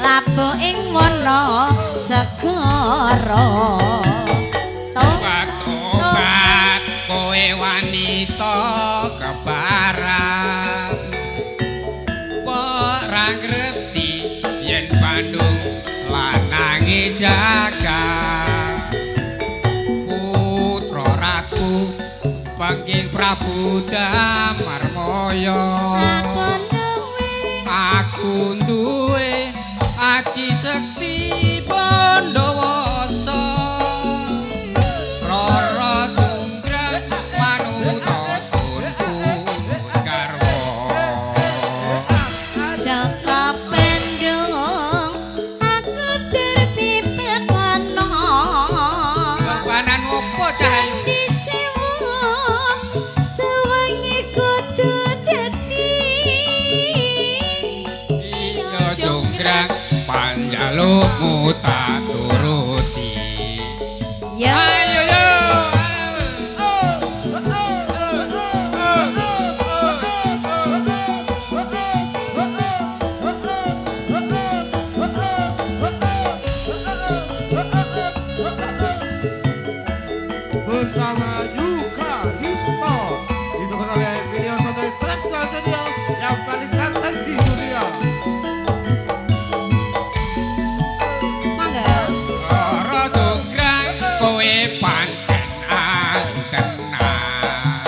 labuh ing wana segara. Tobat tobat kowe wanita kebaran. Ora ngerti yen Bandung lanange jagat. Putra ratu Bangking Prabu Damarmaya. Aku duwe aji sekti Pandawasa. Roro Jonggrang manuta sun punut garwa. Jaka Pendung aku terpipekana. Bebanan opo Cahayu? Candi sewu sewengi kudu dadi. Iya Jonggrang panjalukmu tak turuti. Ya. Ayo yo. Bersama Yuka Histo didukung oleh video Soto Tresno Studio yang paling ganteng di dunia. Mangga. Roro Jonggrang kowe pancen ayu tenan.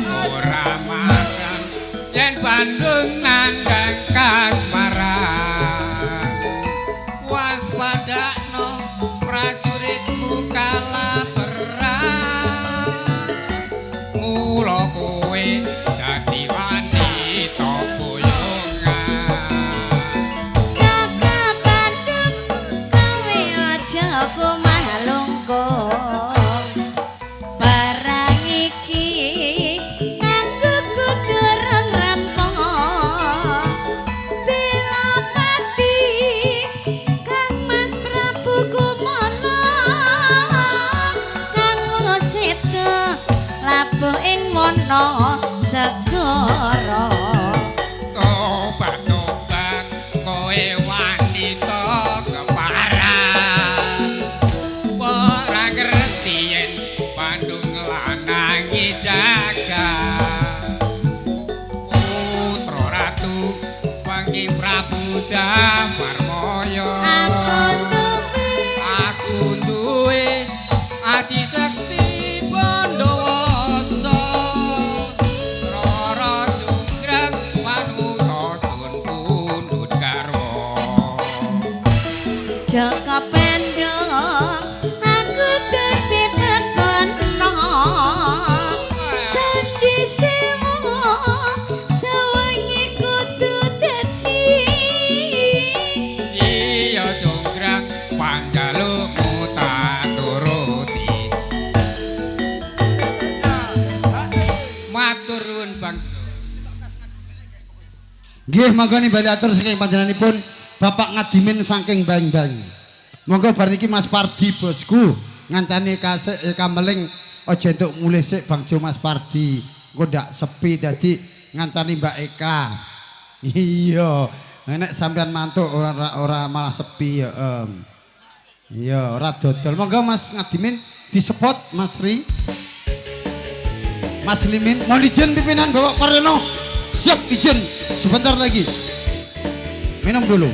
Ora marang yen Bandung nandhang kasmaran. Waspadakno prajuritmu kalah perang. Mula kowe dadi wanita boyongan. Jaka Bandung kowe aja komalungkung. Perang iki kanggo kudurung rampung. Belapati Nggih, monggo nimbali atur saking panjenenganipun Bapak Ngadimin saking Bang-Bang. Monggo bar niki Mas Pardi bosku ngancani kasik kameling aja entuk mulih sik Bang Jo Mas Pardi. Engko ndak sepi dadi ngancani Mbak Eka. Iya, nek sampean mantuk ora malah sepi ya, Om. Iya, ora dodol. Monggo Mas Ngadimin disepot Mas Ri. Mas Limin, mohon izin pimpinan Bapak Paryono. Siap izin sebentar lagi. Minum dulu.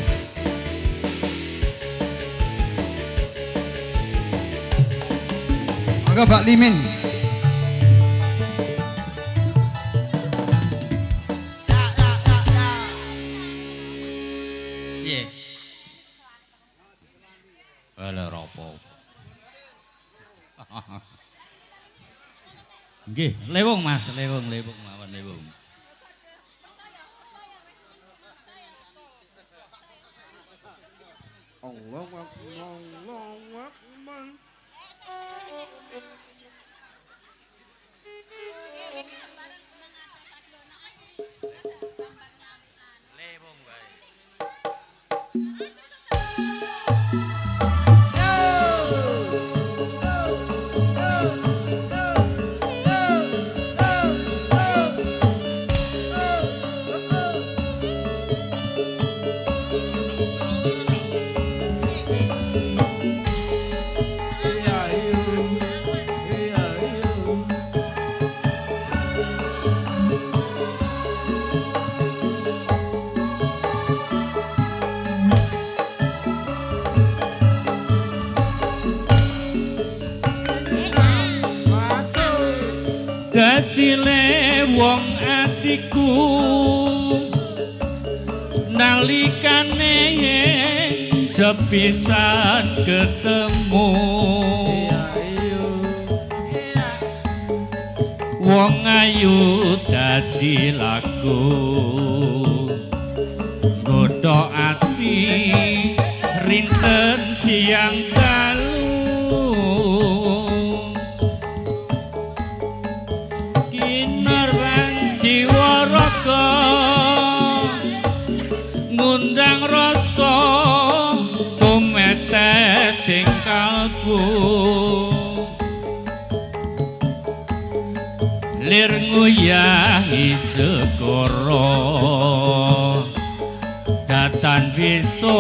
Monggo Pak Limin. Piye? Ala rapo. Nggih, lewung Mas, lewung, lewung mawon lewung. Allahu akbar, Allahu akbar. Lewung wae. Dadi wong atiku nalikane sepisan ketemu wong ayu dadi laku nggodha ati rinten siang dalu jiwa raga ngundang rasa tumetes sing kalbu lir nguyahi segara datan bisa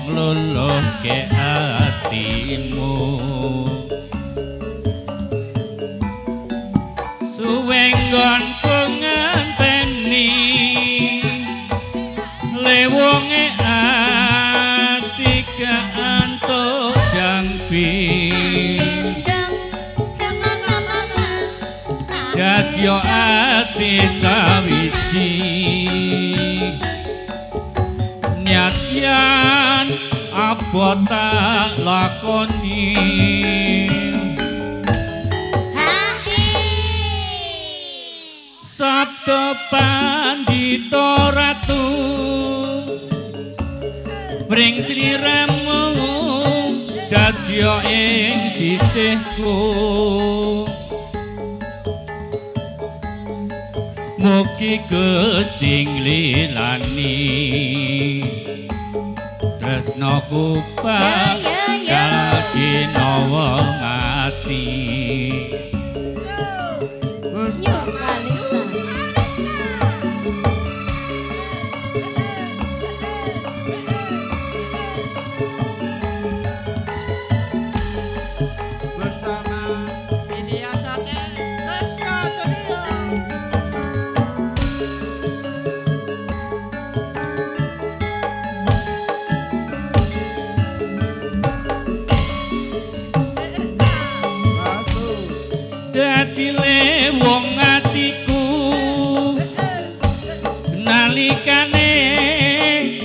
ngluluhke atimu suwe nggonku ngenteni lewonge ati kaantuk jampi dadya ati sawiji niat yen apa tak lakoni Sabda Pandita Ratu pring sliramu dadya ing sisihku mugi Gusti nglilani tresnaku bakal ginawa ati. Bersama Media Sate Tresno Studio. Dadi wong atiku nalikane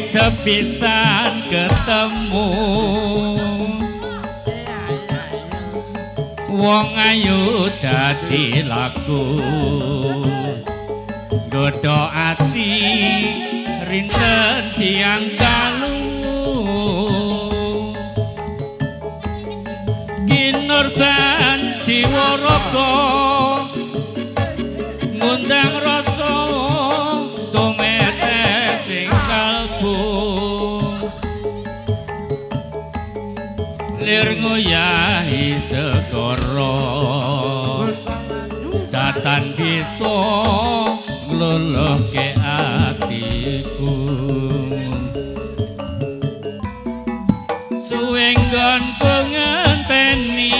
sepisan ketemu wong ayu dadi laku nggodha ati rinten siang dalu kinurban jiwa raga ngundang rasa tumetes Lir ngoyahi segara datan bisa ngluluhke atiku suwe nggonku ngenteni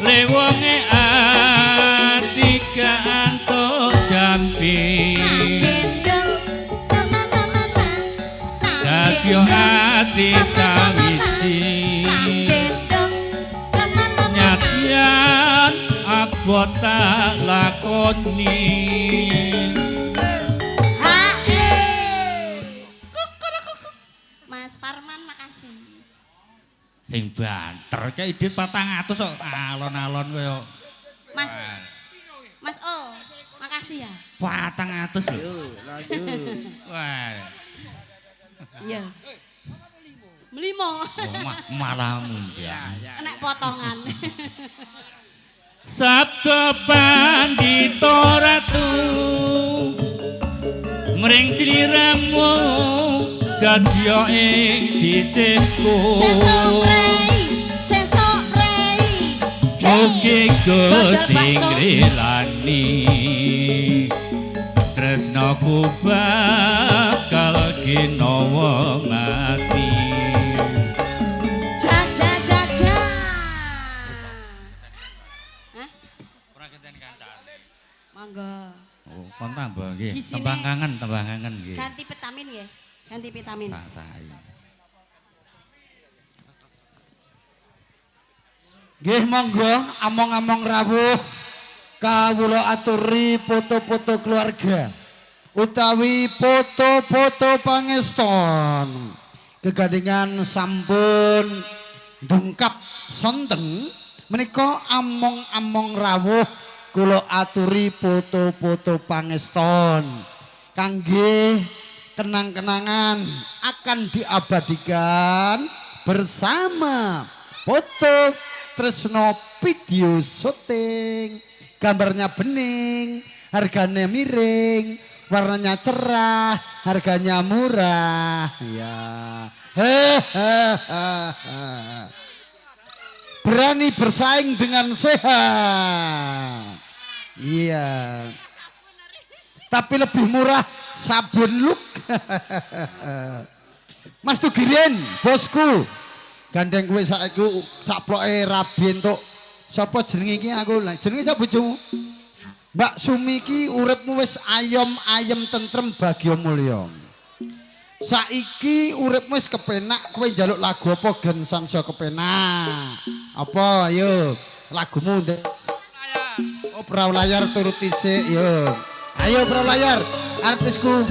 lewonge ati kantuk jampi dadi ati sawiji nyatyan abot tak lakoni. Mas Parman makasih. Sing banter kae idit 400 kok alon-alon kaya. Mas Mas O, makasih ya. 400 lho. Lanjut. Wah. Iya. Melimo. Oh, malah mundhak. Kena potongan. Sabda Pandita Ratu mring sliramu dadi ing sisihku. Sesuk rei, sesuk rei. Mugi Gusti ngrilani tresnaku bakal ginawa mati. Ja ja ja ja. Hah? Ora kenten kancane. Monggo. Oh, kon tambah nggih. Tembang kangen nggih. Ganti vitamin nggih. Ganti vitamin. Sak-sae. Nggih monggo among-among rawuh kawula aturi foto-foto keluarga utawi foto-foto pangeston. Kegandengan sampun dungkap sonten menika among-among rawuh kula aturi foto-foto pangeston kangge kenang-kenangan akan diabadikan bersama foto Tresno video syuting. Gambarnya bening, harganya miring, warnanya cerah, harganya murah. Ya. Berani bersaing dengan sehat. Iya. Tapi lebih murah sabun look. Mas Tugirin, bosku. Gandeng kowe saiki saploke rabi entuk. Sapa jenenge iki aku? Jenenge sapa bojomu? Mbak Sumi iki uripmu wis ayom ayem tentrem bagya mulya. Saiki uripmu wis kepenak, kowe njaluk lagu apa gen sansa kepenak? Apa ayo lagumu? Oh, perahu layar turuti sik yo. Ayo perahu layar artisku.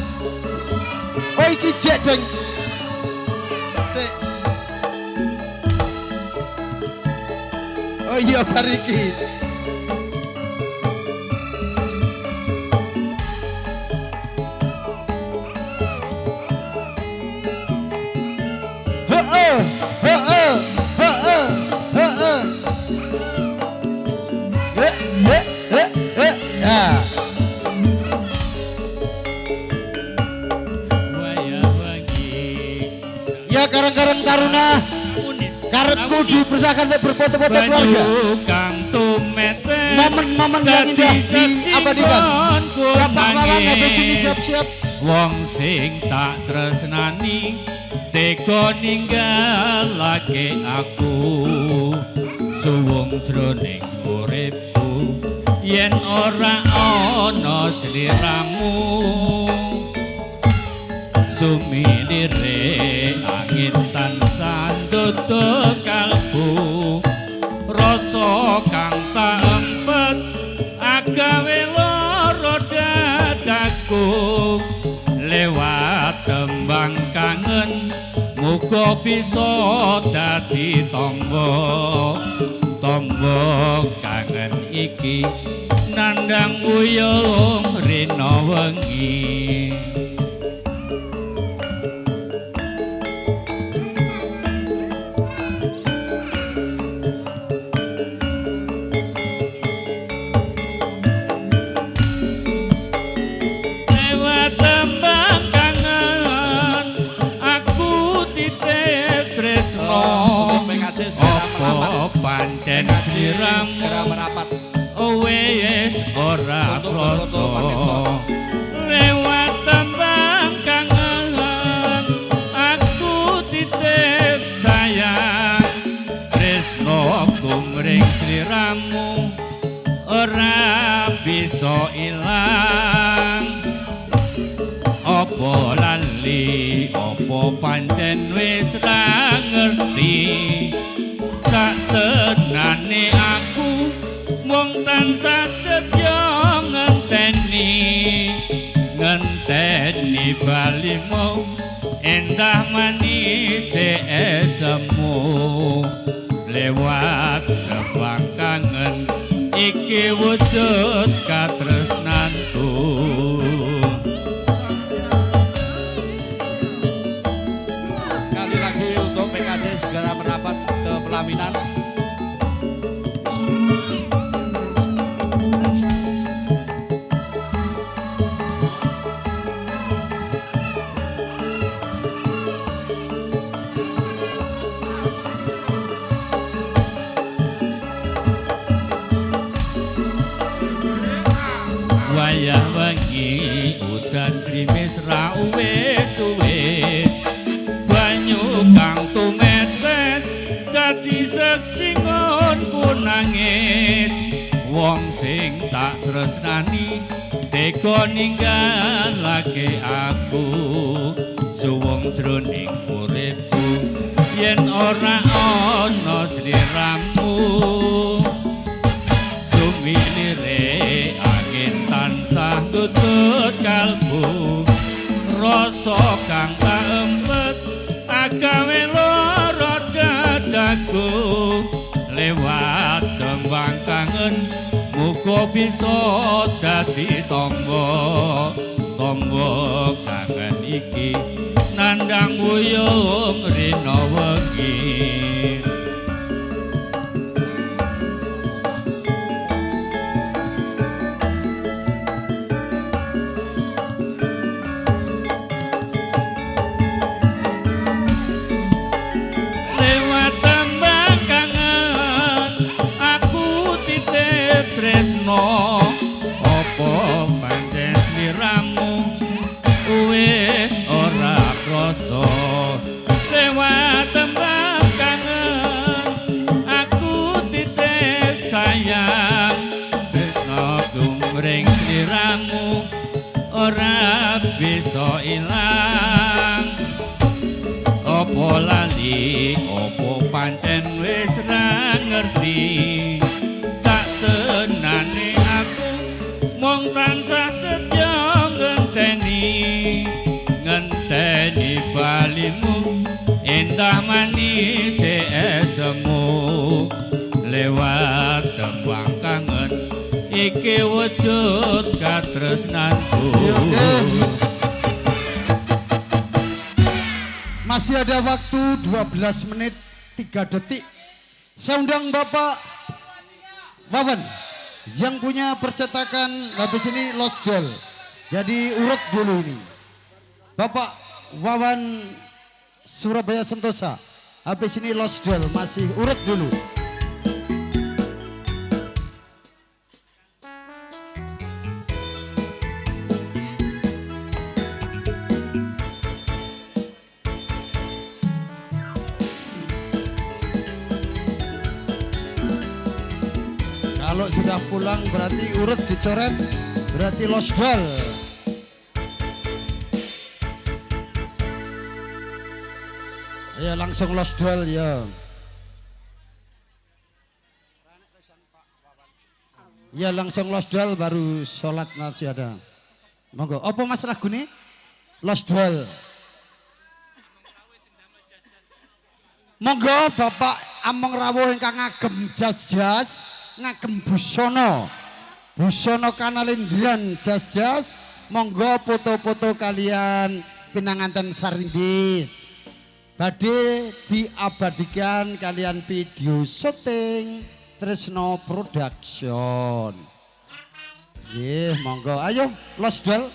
Oh iki jek deng. Sik. Oh iya bar iki. Heeh, heeh, heeh, heeh. He he he he. Ya. Ya karang-karang taruna. Karepku dipersilakan untuk berfoto-foto keluarga. Momen-momen yang indah diabadikan. Bapak Wawan habis ini siap-siap. Wong sing tak tresnani tega ninggalake aku. Suwung jroning uripku yen ora ana sliramu. Sumilire angin tansah ndodok kalbu rasa kang tak empet agawe lara dadaku lewat tembang kangen muga bisa dadi tamba tamba kangen iki nandang wuyung rina wengi. Tresno pancen sliramu segera merapat wis ora untuk krasa lewat tembang kangen aku titip sayang tresno kumring sliramu ora bisa ilang. Apa lali apa pancen wis ra ngerti satenane aku mung tansah setya ngenteni ngenteni balimu endah manis esemu lewat tembang kangen iki wujud katresnanku. Sekali lagi untuk PKC segera merapat ke pelaminan. Wayah wengi udan grimis ra uwis-uwis banyu kang tumetes dadi seksi nggonku nangis wong sing tak tresnani tega ninggalake aku suwung jroning uripku yen ora ana sliramu sumilire angin tansah tutut kalbu rasa kang tak empet agawe lara dadaku lewat tembang kangen muga bisa dadi tamba tamba kangen iki nandang wuyung rina wengi. Lewat tembang kangen aku titip tresno apa pancen sliramu wis ora krasa lewat tembang kangen aku titip sayang tresno gumring sliramu ora bisa ilang. Apa lali apa pancen wis ra ngerti saktenane aku mung tansah setya ngenteni ngenteni balimu endah manis esemu lewat tembang kangen iki wujud katresnanku. Masih ada waktu 12 menit 3 detik. Saya undang Bapak Wawan yang punya percetakan habis ini Lost Doll. Jadi urut dulu ini. Bapak Wawan Surabaya Sentosa. Habis ini Lost Doll masih urut dulu. Kalau sudah pulang berarti urut dicoret, berarti lost doll. Ya langsung lost doll ya. Ya langsung lost doll baru sholat masih ada. Monggo. Apa mas lagune? Lost doll. Monggo Bapak Among Rawuh ingkang ngagem jas-jas, ngagem busana. Busana kanalindran jas-jas, monggo foto-foto kalian pinanganten Sarimbit. Badhe diabadikan kalian video syuting Tresno Production. Nggih, monggo. Ayo los dol.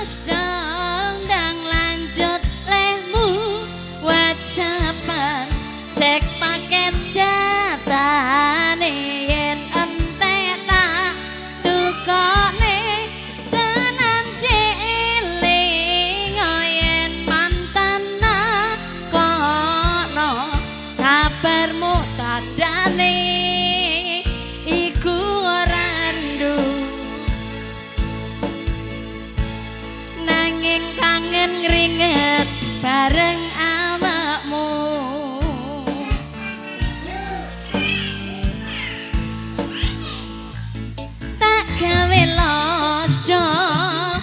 Los dondang lanjut lehmu WhatsAppan cek paket datane yen entek tak tukone tenan jeling yen mantan kono kabarmu tandane iku ora rindu nanging kangen ngringet bareng awakmu. Tak gawe los dol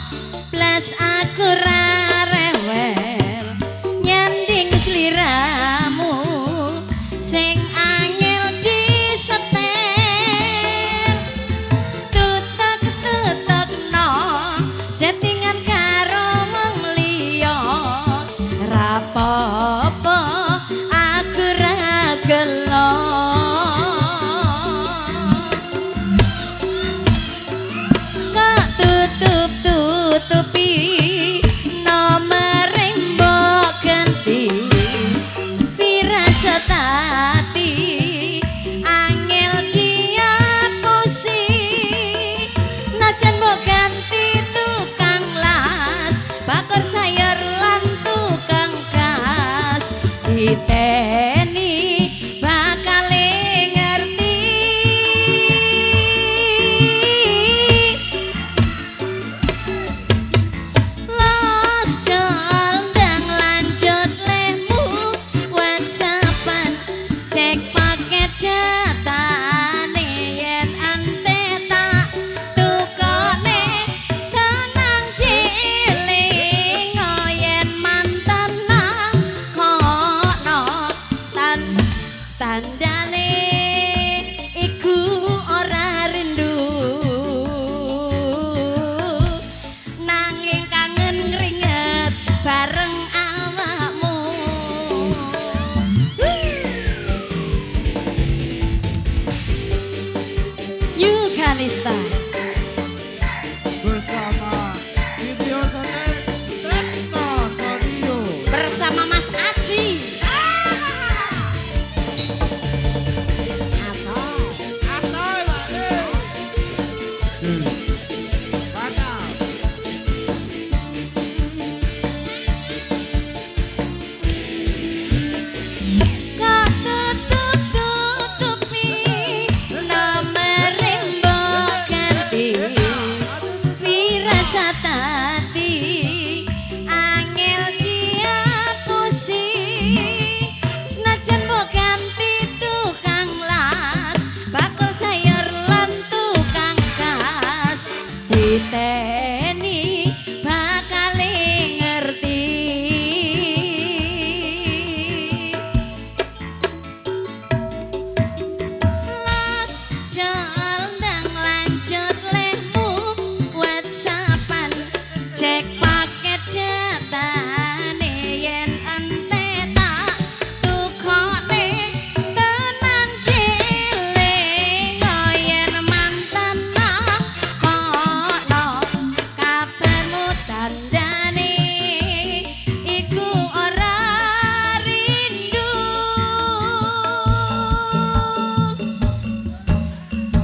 blas aku ra rewel nyanding sliramu sing angel disetel tutuk-tutukno chattingan karo wong liya ra apa-apa aku ra gelo. Kok tutup-tutupi nomor mbok ganti firasat ati angel diapusi najan mbok ganti tukang las bakor sayur lan tukang gas diteni bakal ngerti. Los dondang lanjut lehmu WhatsAppan cek paket datane yen ante tak tukone tenang dieling yen mantan kono tandane iku ora rindu nanging kangen ngringet bareng awakmu. New Kalista bersama Video Sote Tresno Sodio bersama Mas Aji. Asoy Pak Mantap. Kok tutup-tutupi nomor mbok ganti firasat ati angel diapusi senajan mbok ganti tukang las bakul sayur lan tukang gas diteni bakal ngerti. Los dondang lanjut lehmu WhatsAppan cek paket datane yen ente tak tukone tenan cilik yen mantan kono kabarmu tandane iku ora rindu.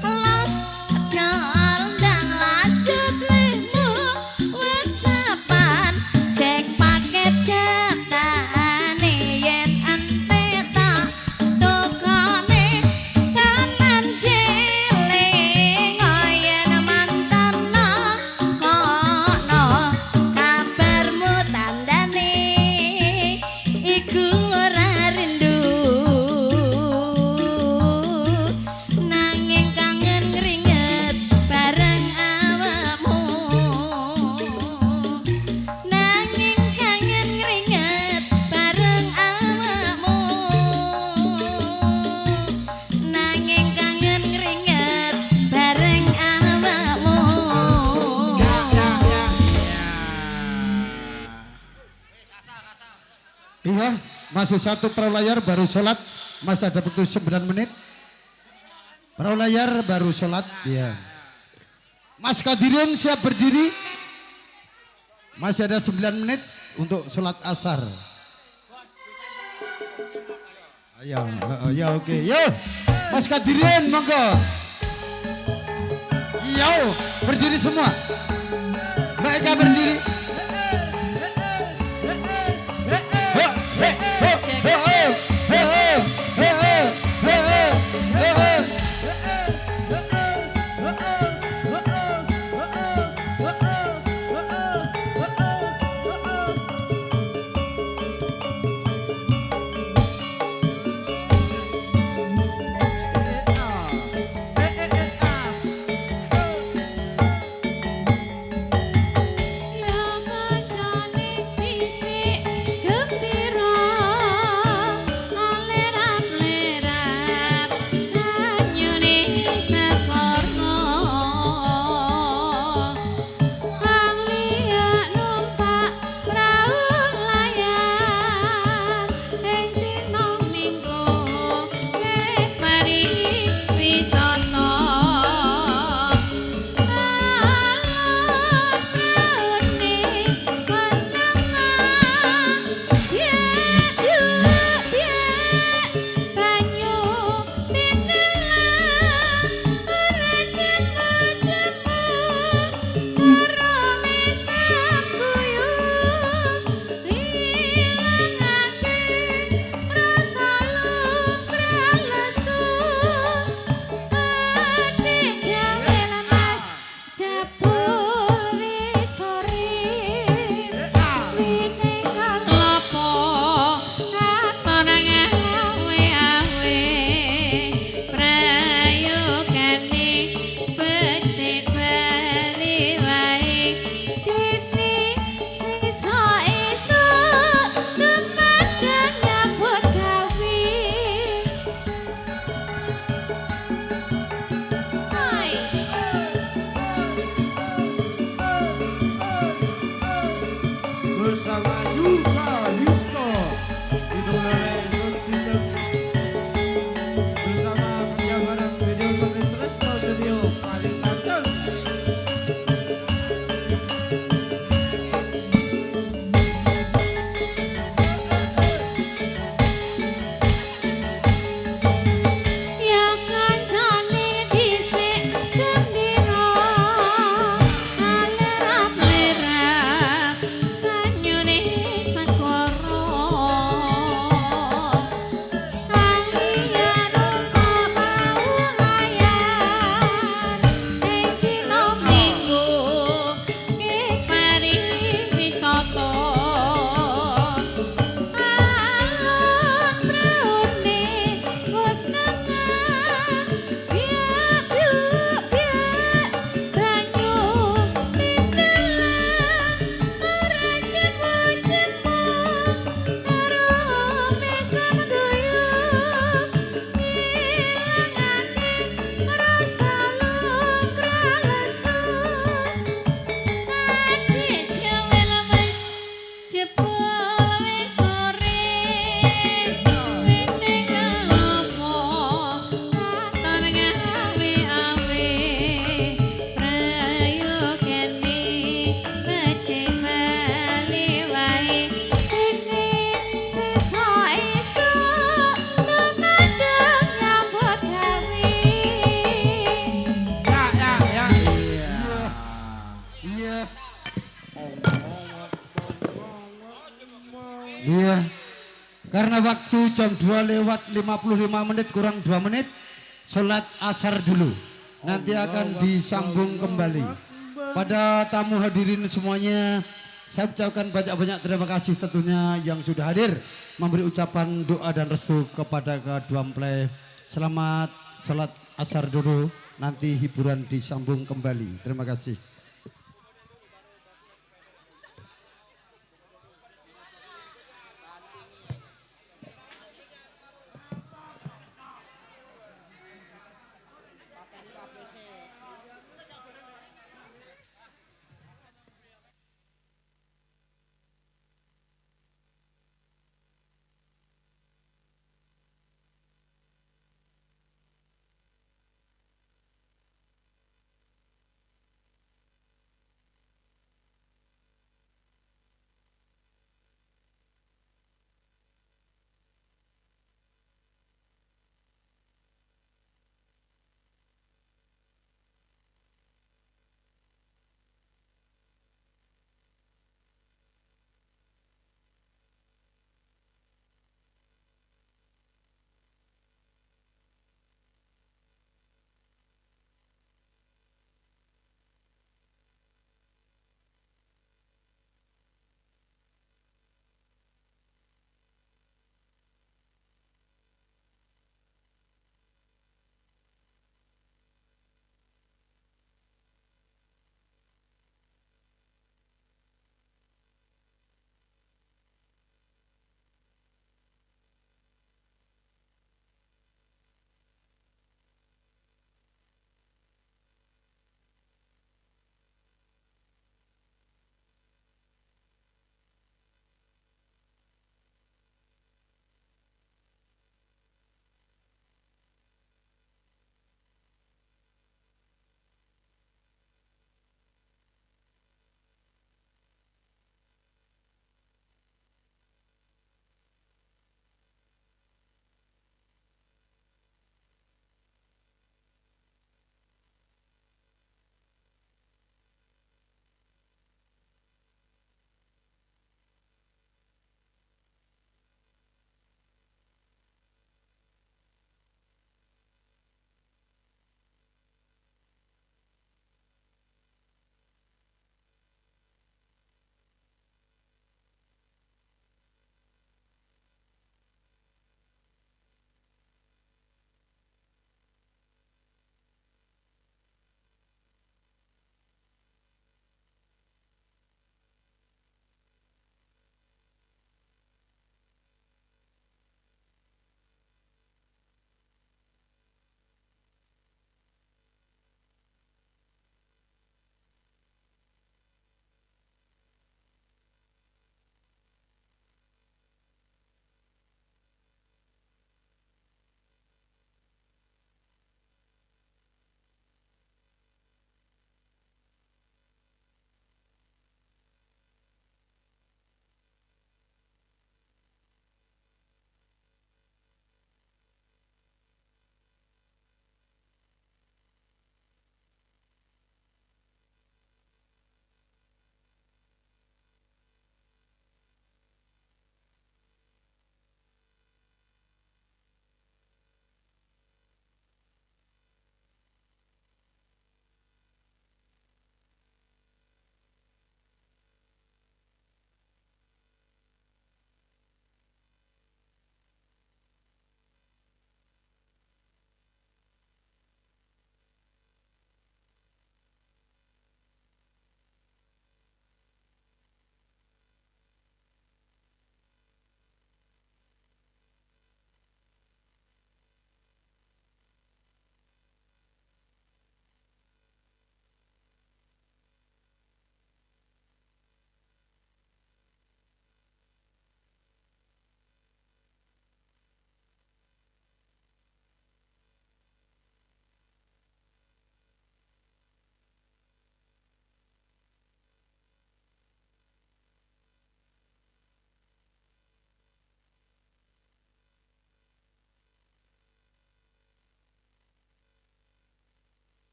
Los dondang lanjut lehmu WhatsAppan cek paket datane yen ente tak tukone tenan jeling yen mantan kono kabarmu tandane iku ora rindu nanging kangen ngringet bareng awakmu nanging kangen ngringet bareng awakmu nanging kangen ngringet bareng awakmu. Iya, masih satu perahu layar baru sholat, masih ada waktu 9 menit. Perahu layar baru sholat, iya. Mas Kadirin siap berdiri. Masih ada 9 menit untuk sholat asar. Ayo, ya oke. Yo, Mas Kadirin monggo. Yo, berdiri semua. Mbak Eka berdiri. Ya kancane dhisik gembira Iya. Karena waktu jam 2:55 kurang 2 menit, sholat asar dulu. Nanti akan disambung kembali. Pada tamu hadirin semuanya, saya ucapkan banyak-banyak terima kasih tentunya yang sudah hadir memberi ucapan doa dan restu kepada kedua mempelai. Selamat sholat asar dulu, nanti hiburan disambung kembali. Terima kasih.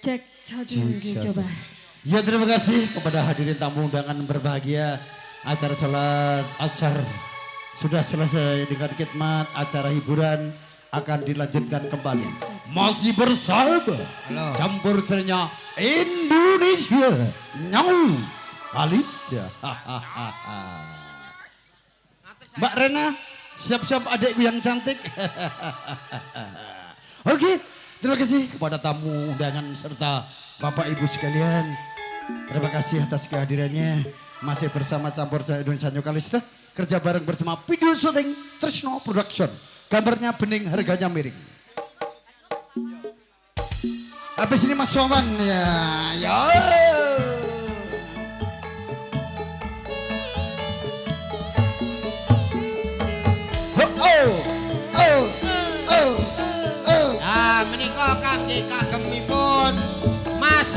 Cek satu coba. Ya terima kasih kepada hadirin tamu undangan berbahagia. Acara sholat asar sudah selesai dengan khidmat. Acara hiburan akan dilanjutkan kembali. Masih bersama campur serinya Indonesia Nyau Kalista. Mbak Rena, siap-siap adikku yang cantik. Oke, terima kasih kepada tamu undangan serta Bapak Ibu sekalian. Terima kasih atas kehadirannya. Masih bersama Campur Sari Indonesia New Kalista. Kerja bareng bersama Video Shooting Tresno Production. Gambarnya bening, harganya miring. Habis ini Mas Wawan ya. Yo. Oh, oh, oh, oh. Nah, menika kangge kagemipun Mas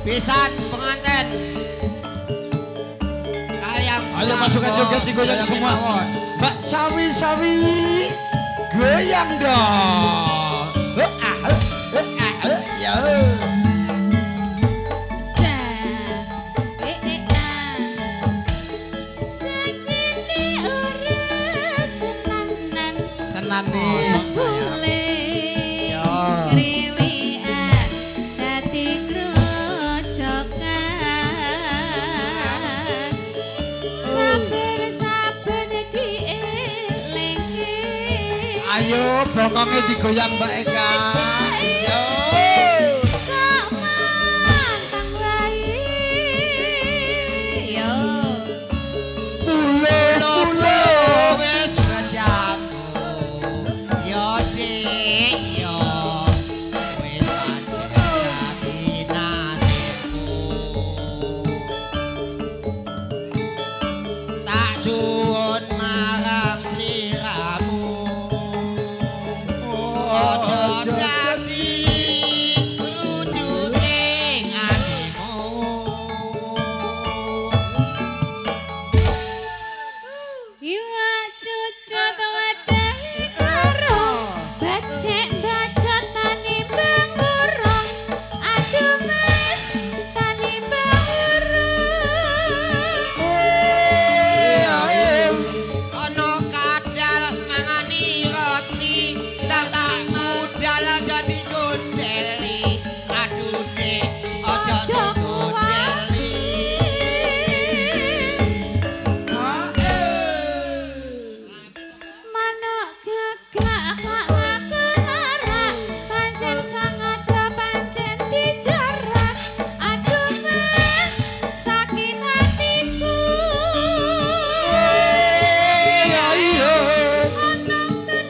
besan pengantin. Kalian ayo masukkan joget digoyang semua. Mbak Sawi-sawi goyang dong. Ya. Tenan nih. Ayo bokongnya digoyang Mbak Eka. Ayo. Kok mantang wae. Yo. Pulo-pulo wis bejamu. Yo Dik, yo. Wis dadi nasibku. Tak suwun marang sliramu. Dadi wujude atimu. Iwak cucut wadahi karo becek bacot tanimbang urung. Aduh Mas tanimbang urung. Ana kadal mangani roti tak budal aja digondeli. Aduh Dik, aja digondeli. Manuk gagak kok aku larak, pancen sengaja pancen dijarak. Aduh Mas, sakit hatiku.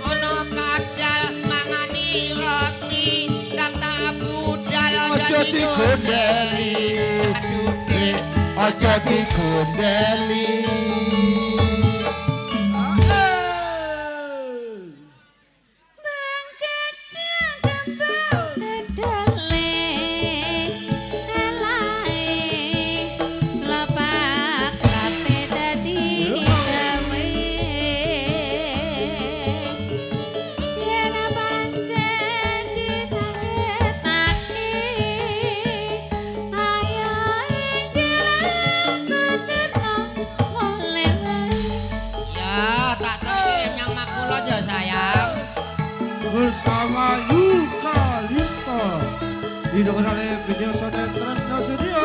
Ana kadal mangani roti tak budal aja Aja digondeli. Aduh Dik, Aja digondeli. Ya tak terkirim yang makulon ya sayang. Bersama Yukalista didukung oleh Video Sonet Tresno Studio.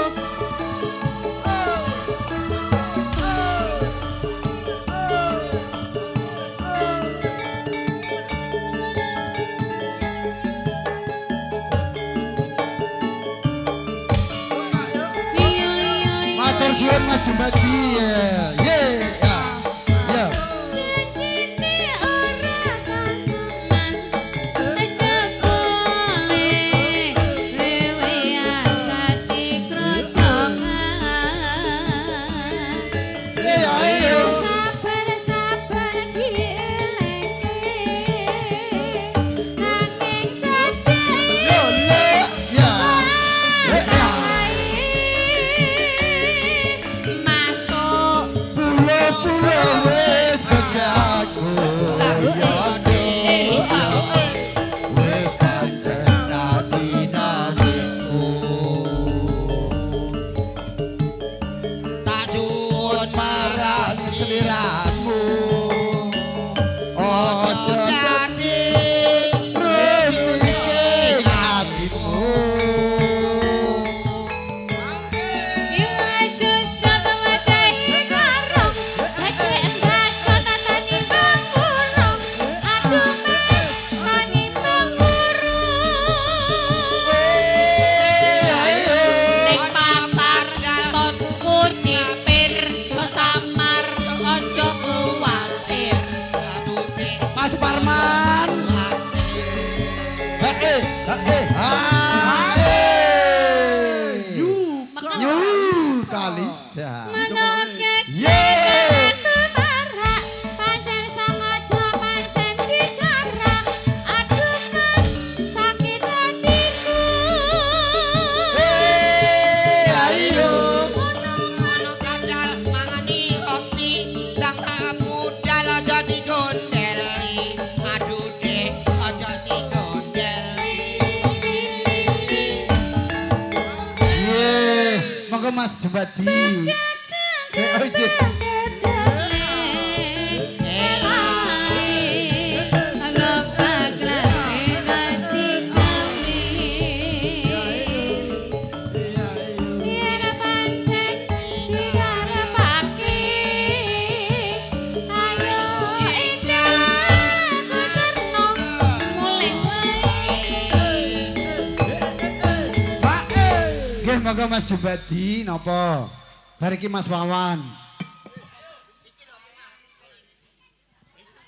Matur suwun Mas Jumbadi. Ye, ya. Ya. Sabar-sabar dieleke, nanging saja Ya. Masuk. Seliramu ojo dadi rutike atimu. Mas Parman. Hae, hae, hae. Nyu Kalista. Mas Jembadi. Monggo Mas Jembadi napa? Bar iki Mas Wawan.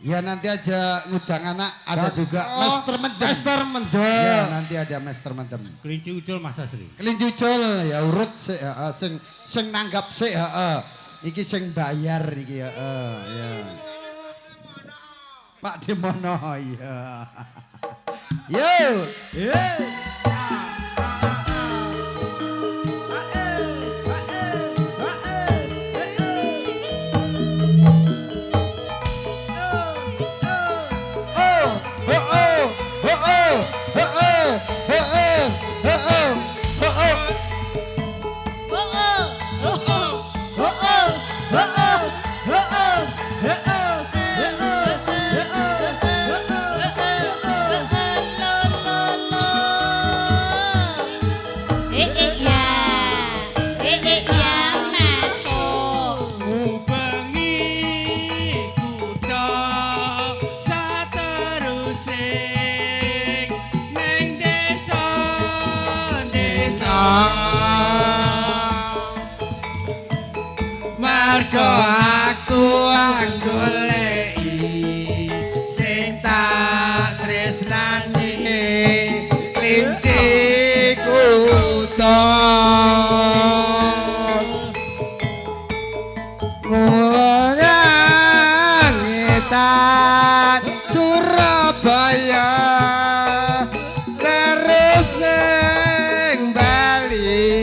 Ya nanti aja ngundang anak ada juga Master Mendem. Master Mendem. Ya nanti ada Master Mendem. Kelinci ucul Mas Asri. Kelinci ucul ya urut sik heeh sing sing nanggap sik heeh. Iki sing bayar iki heeh ya. Pak Demono iya. Yo. Mergo aku goleki sing tak tresnani kelinci kutha ngetan Surabaya terus neng Bali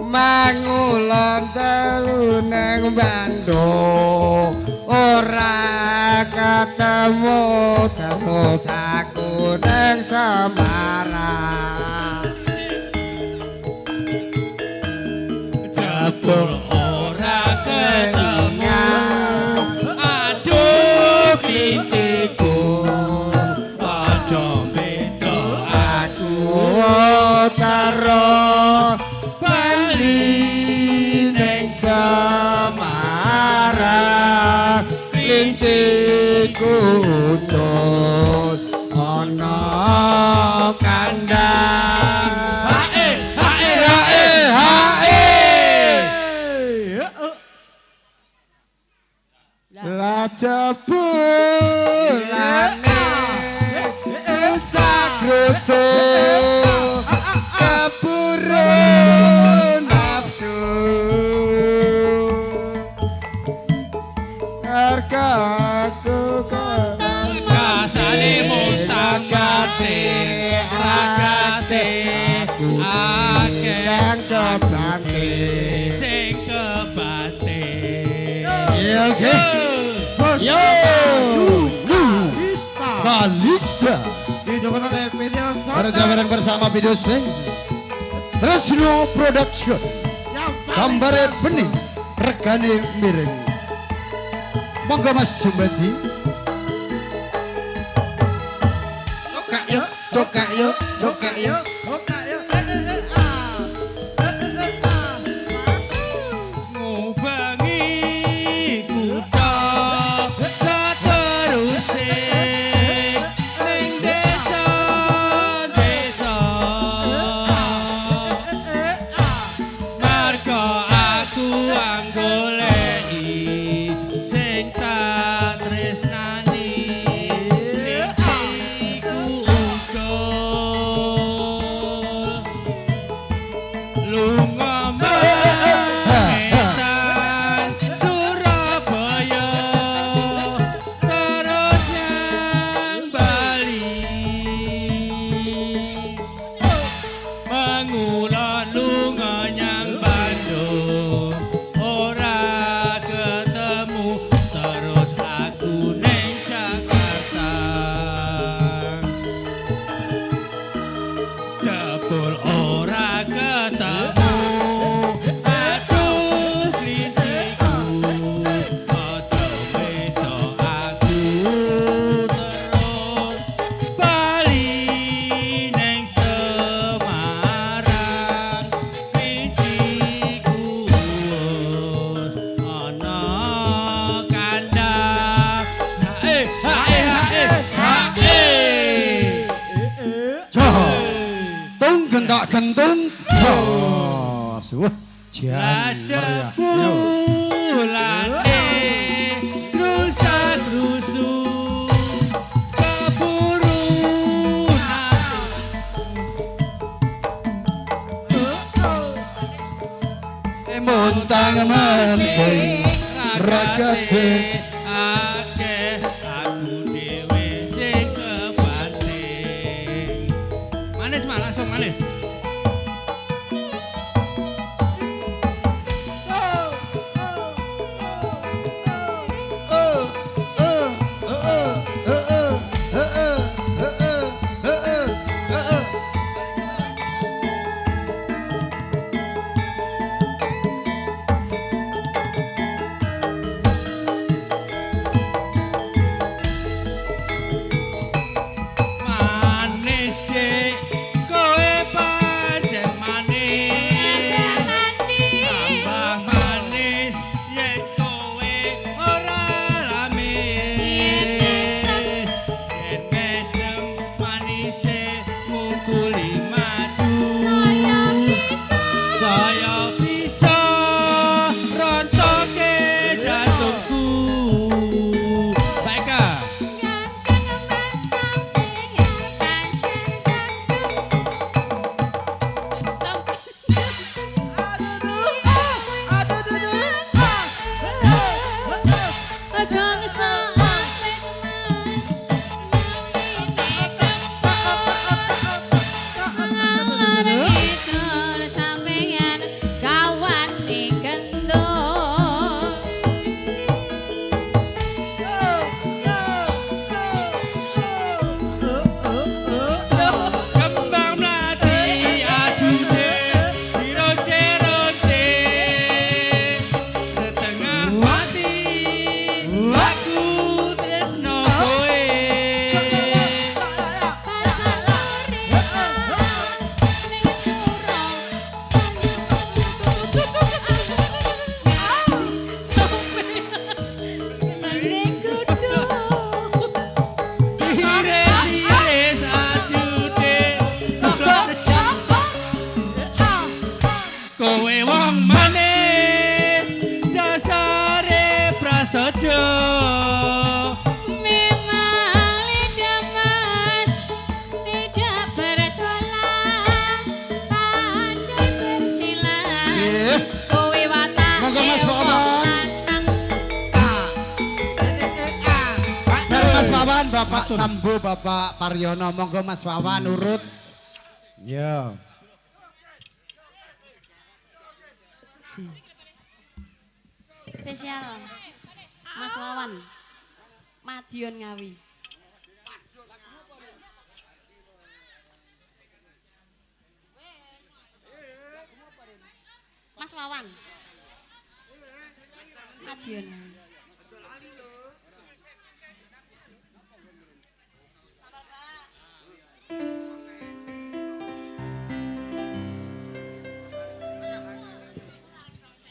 mangulon telu neng Bandung ora ketemu terus aku neng Semarang jebul ora ketemu aduh klinciku aja beda aku terus bali neng Semarang klinciku utus ana kandang hae hae hae hae lah jebulane usah grusuk keburu nafsu hargaku kasane mutagate ragate akeh yang kebante sing kebante. Ya oke. Yo. Kalista. Bareng-bareng bersama video sing Tresno Production. Gambare bening, regane miring. Monggo Mas Jumadi. Cokak yo, cokak yo, cokak yo, cokak yo. Ngubengi kutha sateruse ning desa-desa. Marga aku anggoleki sing tak tresnani iku uga lunga mengetan Surabaya terus nyang Bali mengulon lunga nyang Bandung ora ketemu terus aku neng Jakarta jebul ora ketemu aduh klinciku aja beda aku terus bali neng Semarang klinciku ana kandang hae hae hae hae. Joho. Tung gentak gentung. Jos. Wah, jan meriah. Yo. Bulane grusa-grusu keburu Muntang menting ragate akeh aku dhewe sing kebanting. Manis mah langsung manis. Manis dik kowe pancen manis. Tambah manis yen kowe ora lamis. Yen mesem manise ngungkuli madu. Saya bisa rontoke jantungku. Baik ah. Kembang mlati adune dironce-ronce. Setengah mati aku tresno kowe. Siris-siris adune kowe wong manis dasare prasaja. Memang lidah mas tidak bertulang, pandai bersilat. Nggih. Kowe watak Monggo Mas Wawan. lanang. Dari Mas Wawan, Bapak Sambo, Bapak Paryono, monggo Mas Wawan urut. Yo. Spesial Mas Wawan Madiun Ngawi. Mas Wawan. Madiun.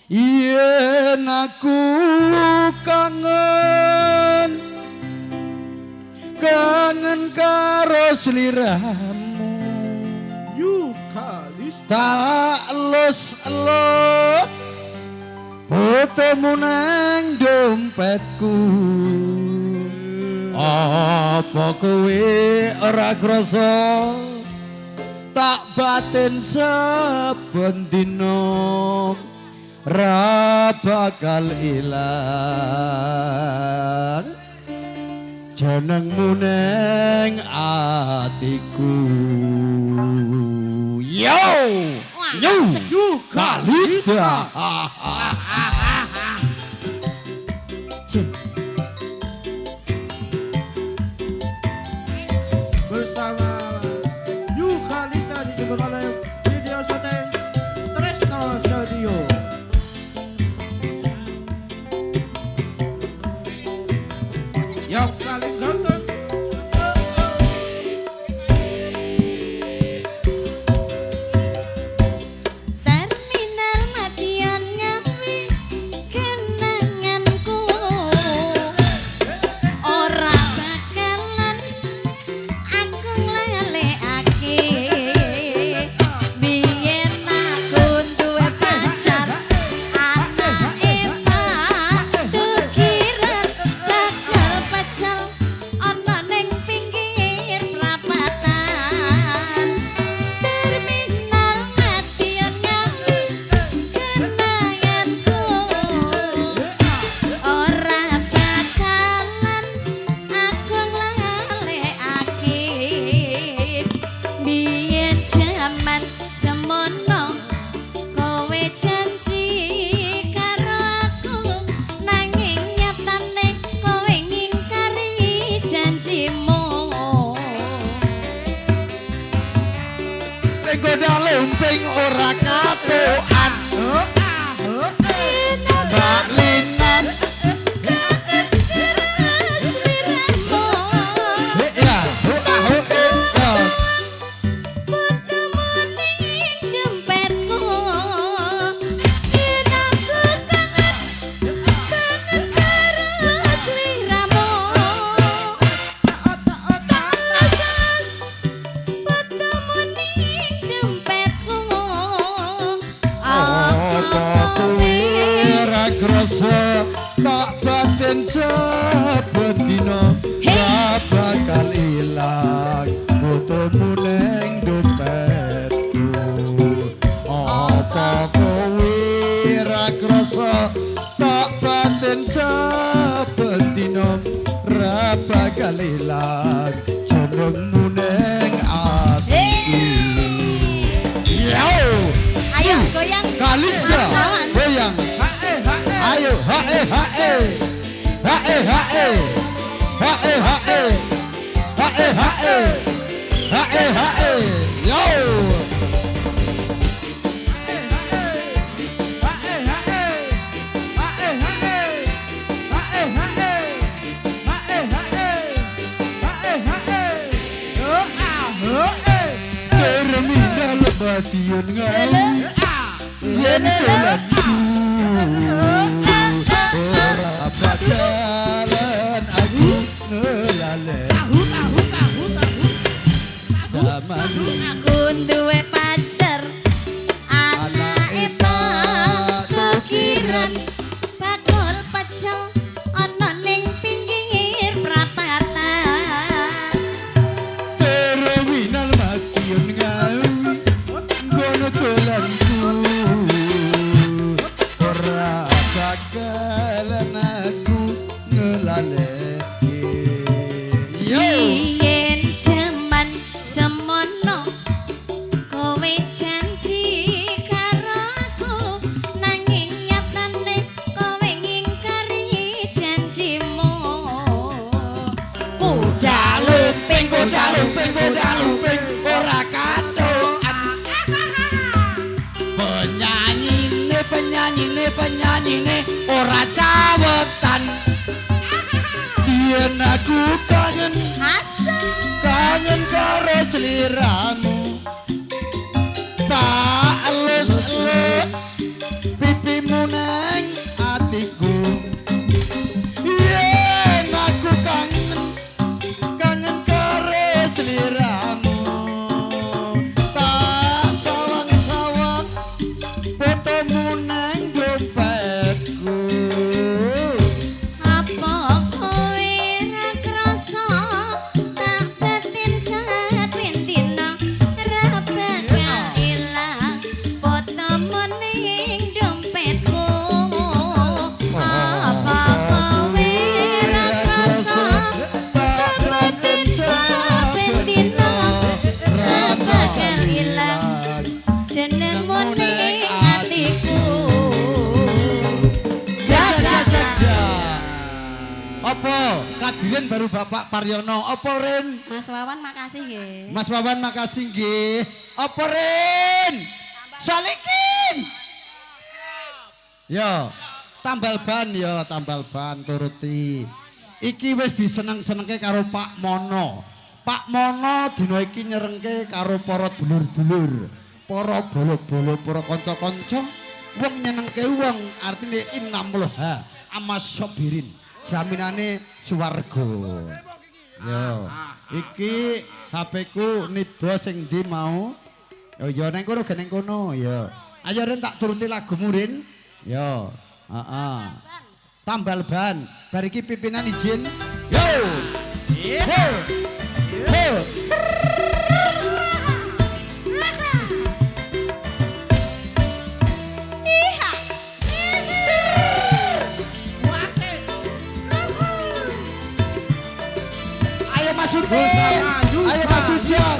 Yen aku kangen, kangen karo sliramu. Tak elus-elus fotomu nang dompetku. Apa kowe ora krasa tak batin saben dina ra bakal ilang jenengmu neng atiku. Yo, New Kalista. Bersama New Kalista dijemput oleh Video Syuting Tresno Studio. Yang paling ganteng. Terminal Madiun ngawi kenanganku, ora bakalan aku nglalekake. Biyen aku duwe pacar anake Pak Tukiran, bakal pecel ana ning pinggir prapatan. Terminal Madiun ngawi kenanganku, ora bakalan aku nglalekake. Biyen jaman semono kowe janji karo aku, nanging nyatane kowe ngingkari janjimu. Goda lumping ora katokan. Mbak Linan Sliramu ya, dompetku, yen aku kangen kangen karo sliramu. Tak fotomu ning dompetku. Apa kowe ora krasa tak batin saben dina ra bakal ilang fotomu neng dompetku. Apa kowe ora krasa tak batin saben dina ra bakal ilang jenengmu neng atiku. Yo, Ayo goyang Kalista, Mas Wawan. goyang. Ayo, hae hae, hae hae, hae hae, hae hae, hae hae, yo. Terminal Madiun Ngawi yen dolanku ora bakalan aku ngelalen. Zaman Aku duwe pacar anake Pak Tukiran, bakul pecel ana ning pinggir prapatan. Terminal Madiun Ngawi ngono dolanku ora bakalan aku ngelaleke. Yo, Biyen jaman semono kowe janji karo aku, nanging nyatane kowe ngingkari janjimu. Kuda lumping, kuda lumping, kuda lumping ora katokan. Penyanyine, penyanyine, penyanyine ora cawet. sliramu. Tak elus-elus pipimu nang atiku. Yen aku kangen, kangen karo sliramu. Tak sawang-sawang fotomu nang dompetku. Apa kowe ra krasa tak batin saben dina ra bakal ilang fotomu ning dompetku. Apa kowe ra krasa tak batin saben dina ra bakal ilang jenengmu ning atiku. Ja ja ja. Apa kadiren baru Bapak Paryono? Apa Rin? Mas Wawan makasih nggih. Mas Wawan makasih nggih. Apa Rin? Salikin. Yo, tambal ban yo, tambal ban turuti. Iki wis diseneng-senengke karo Pak Mono. Pak Mono dina iki nyerengke karo para dulur-dulur, para bolo-bolo, para kanca-kanca. Wong nyenengke wong artine innamloha amas sobirin. Jaminane swarga. Yo, iki HP ku niba sing ndi mau? Oh ya neng kono neng kono ya. Ayo Rin tak turuti lagumu Rin. Yo, heeh. Tambal ban. Bar iki pimpinan izin. Yo. Yo. Yo. Ayo Mas Udin. Ayo Mas Ujan.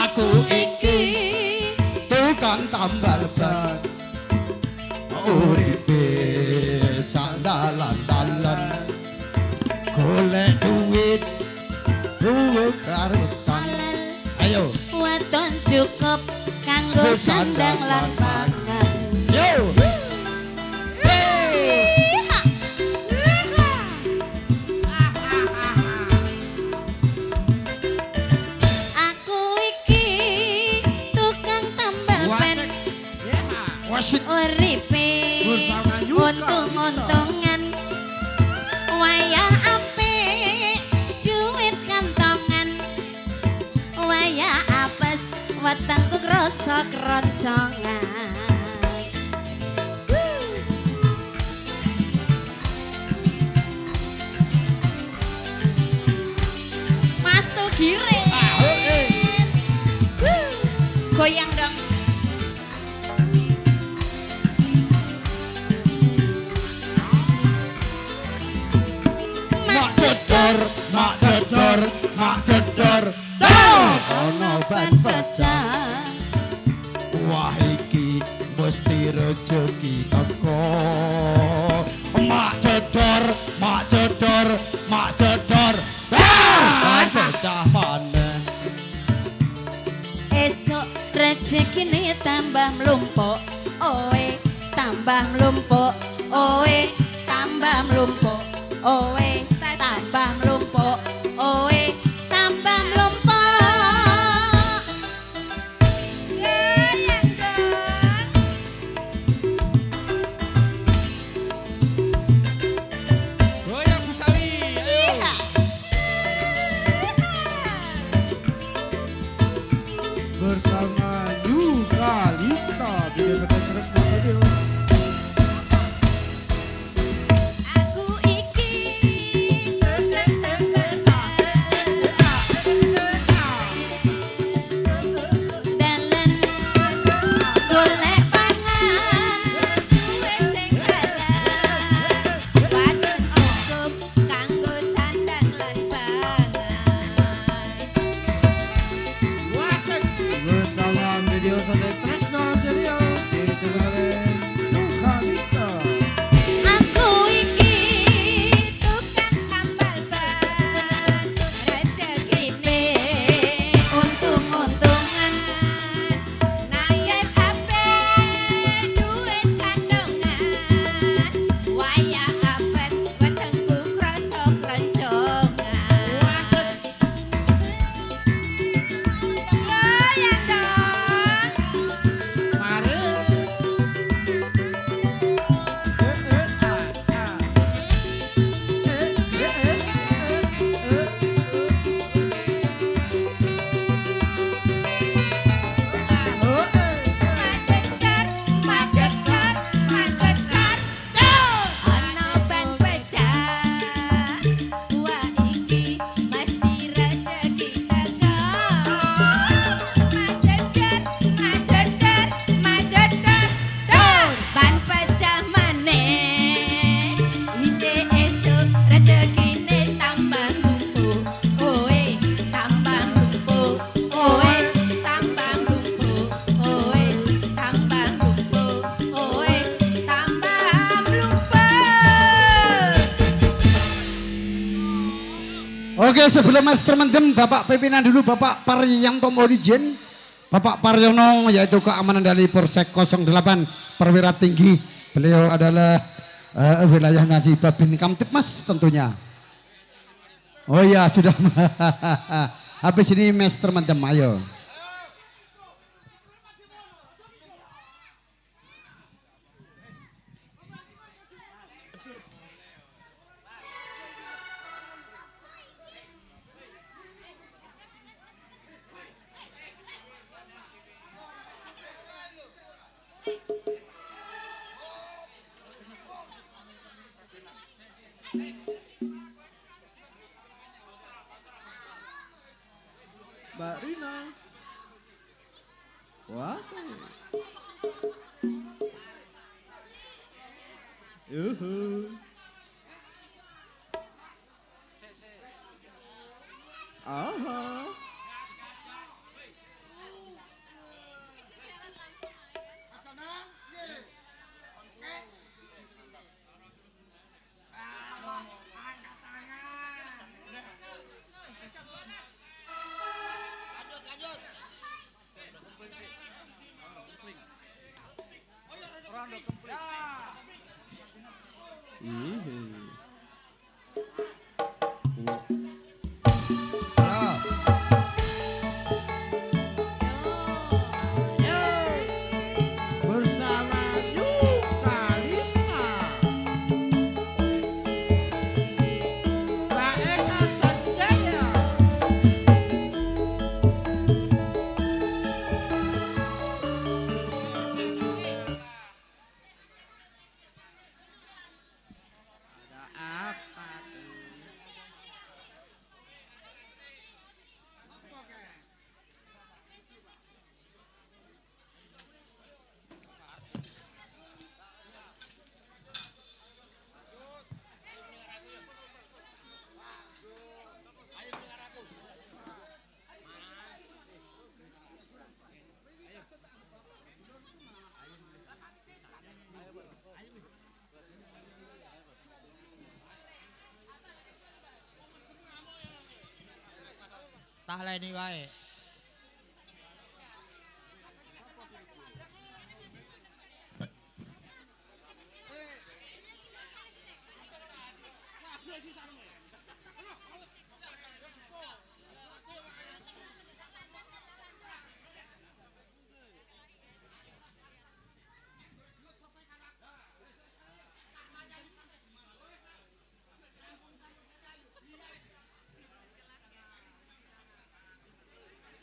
Aku iki tukang tambal ban. Uripe sak dalan-dalan. Golek duit duwe karo utang. Ayo. Waton cukup kanggo sandang lan pangan. Yo. Aku iki tukang tambal ban. Uripe untung-untungan. Wayah apik duit kantongan. Wayah apes wetengku krasa kroncongan. Mas Tugirin. Goyang dong. Mak jedor, mak jedor, mak jedor. Ono ban pecah. Wah iki mesti rejeki teko. Mak jedor, mak jedor, mak jedor. Ban pecah maneh. Esuk rezekine tambah mlumpuk. Oe tambah mlumpuk. Oe tambah mlumpuk. Oe tambah mlumpuk. Oe tambah mlumpuk. Goyang Busawi, ayo. Bersama New Kalista video Sote Tresno Studio. Aku iki Oke, sebelum Master mendem, Bapak pimpinan dulu, Bapak Paryanto Origin, Bapak Paryono, yaitu keamanan dari Polsek 08 Perwira Tinggi. Beliau adalah wilayahnya di Babin Kamtibmas tentunya. Oh iya, sudah. Habis ini Master mendem, ayo. Mbak Rina. Wah. Yuhu. Aha. Bersama Yukalista, Mbak Eka Sanjaya. Ada apa tuh? Tak leni wae.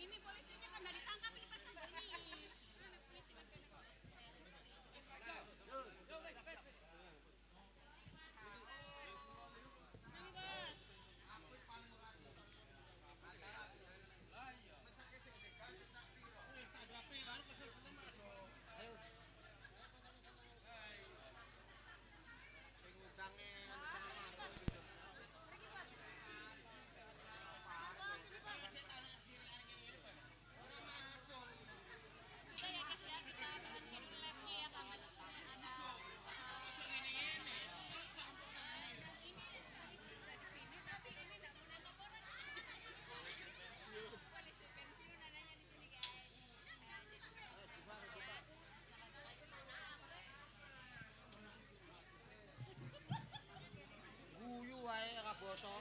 Ini polisinya kan nggak ditangkap ini pas ini. Guyu wae ora basa.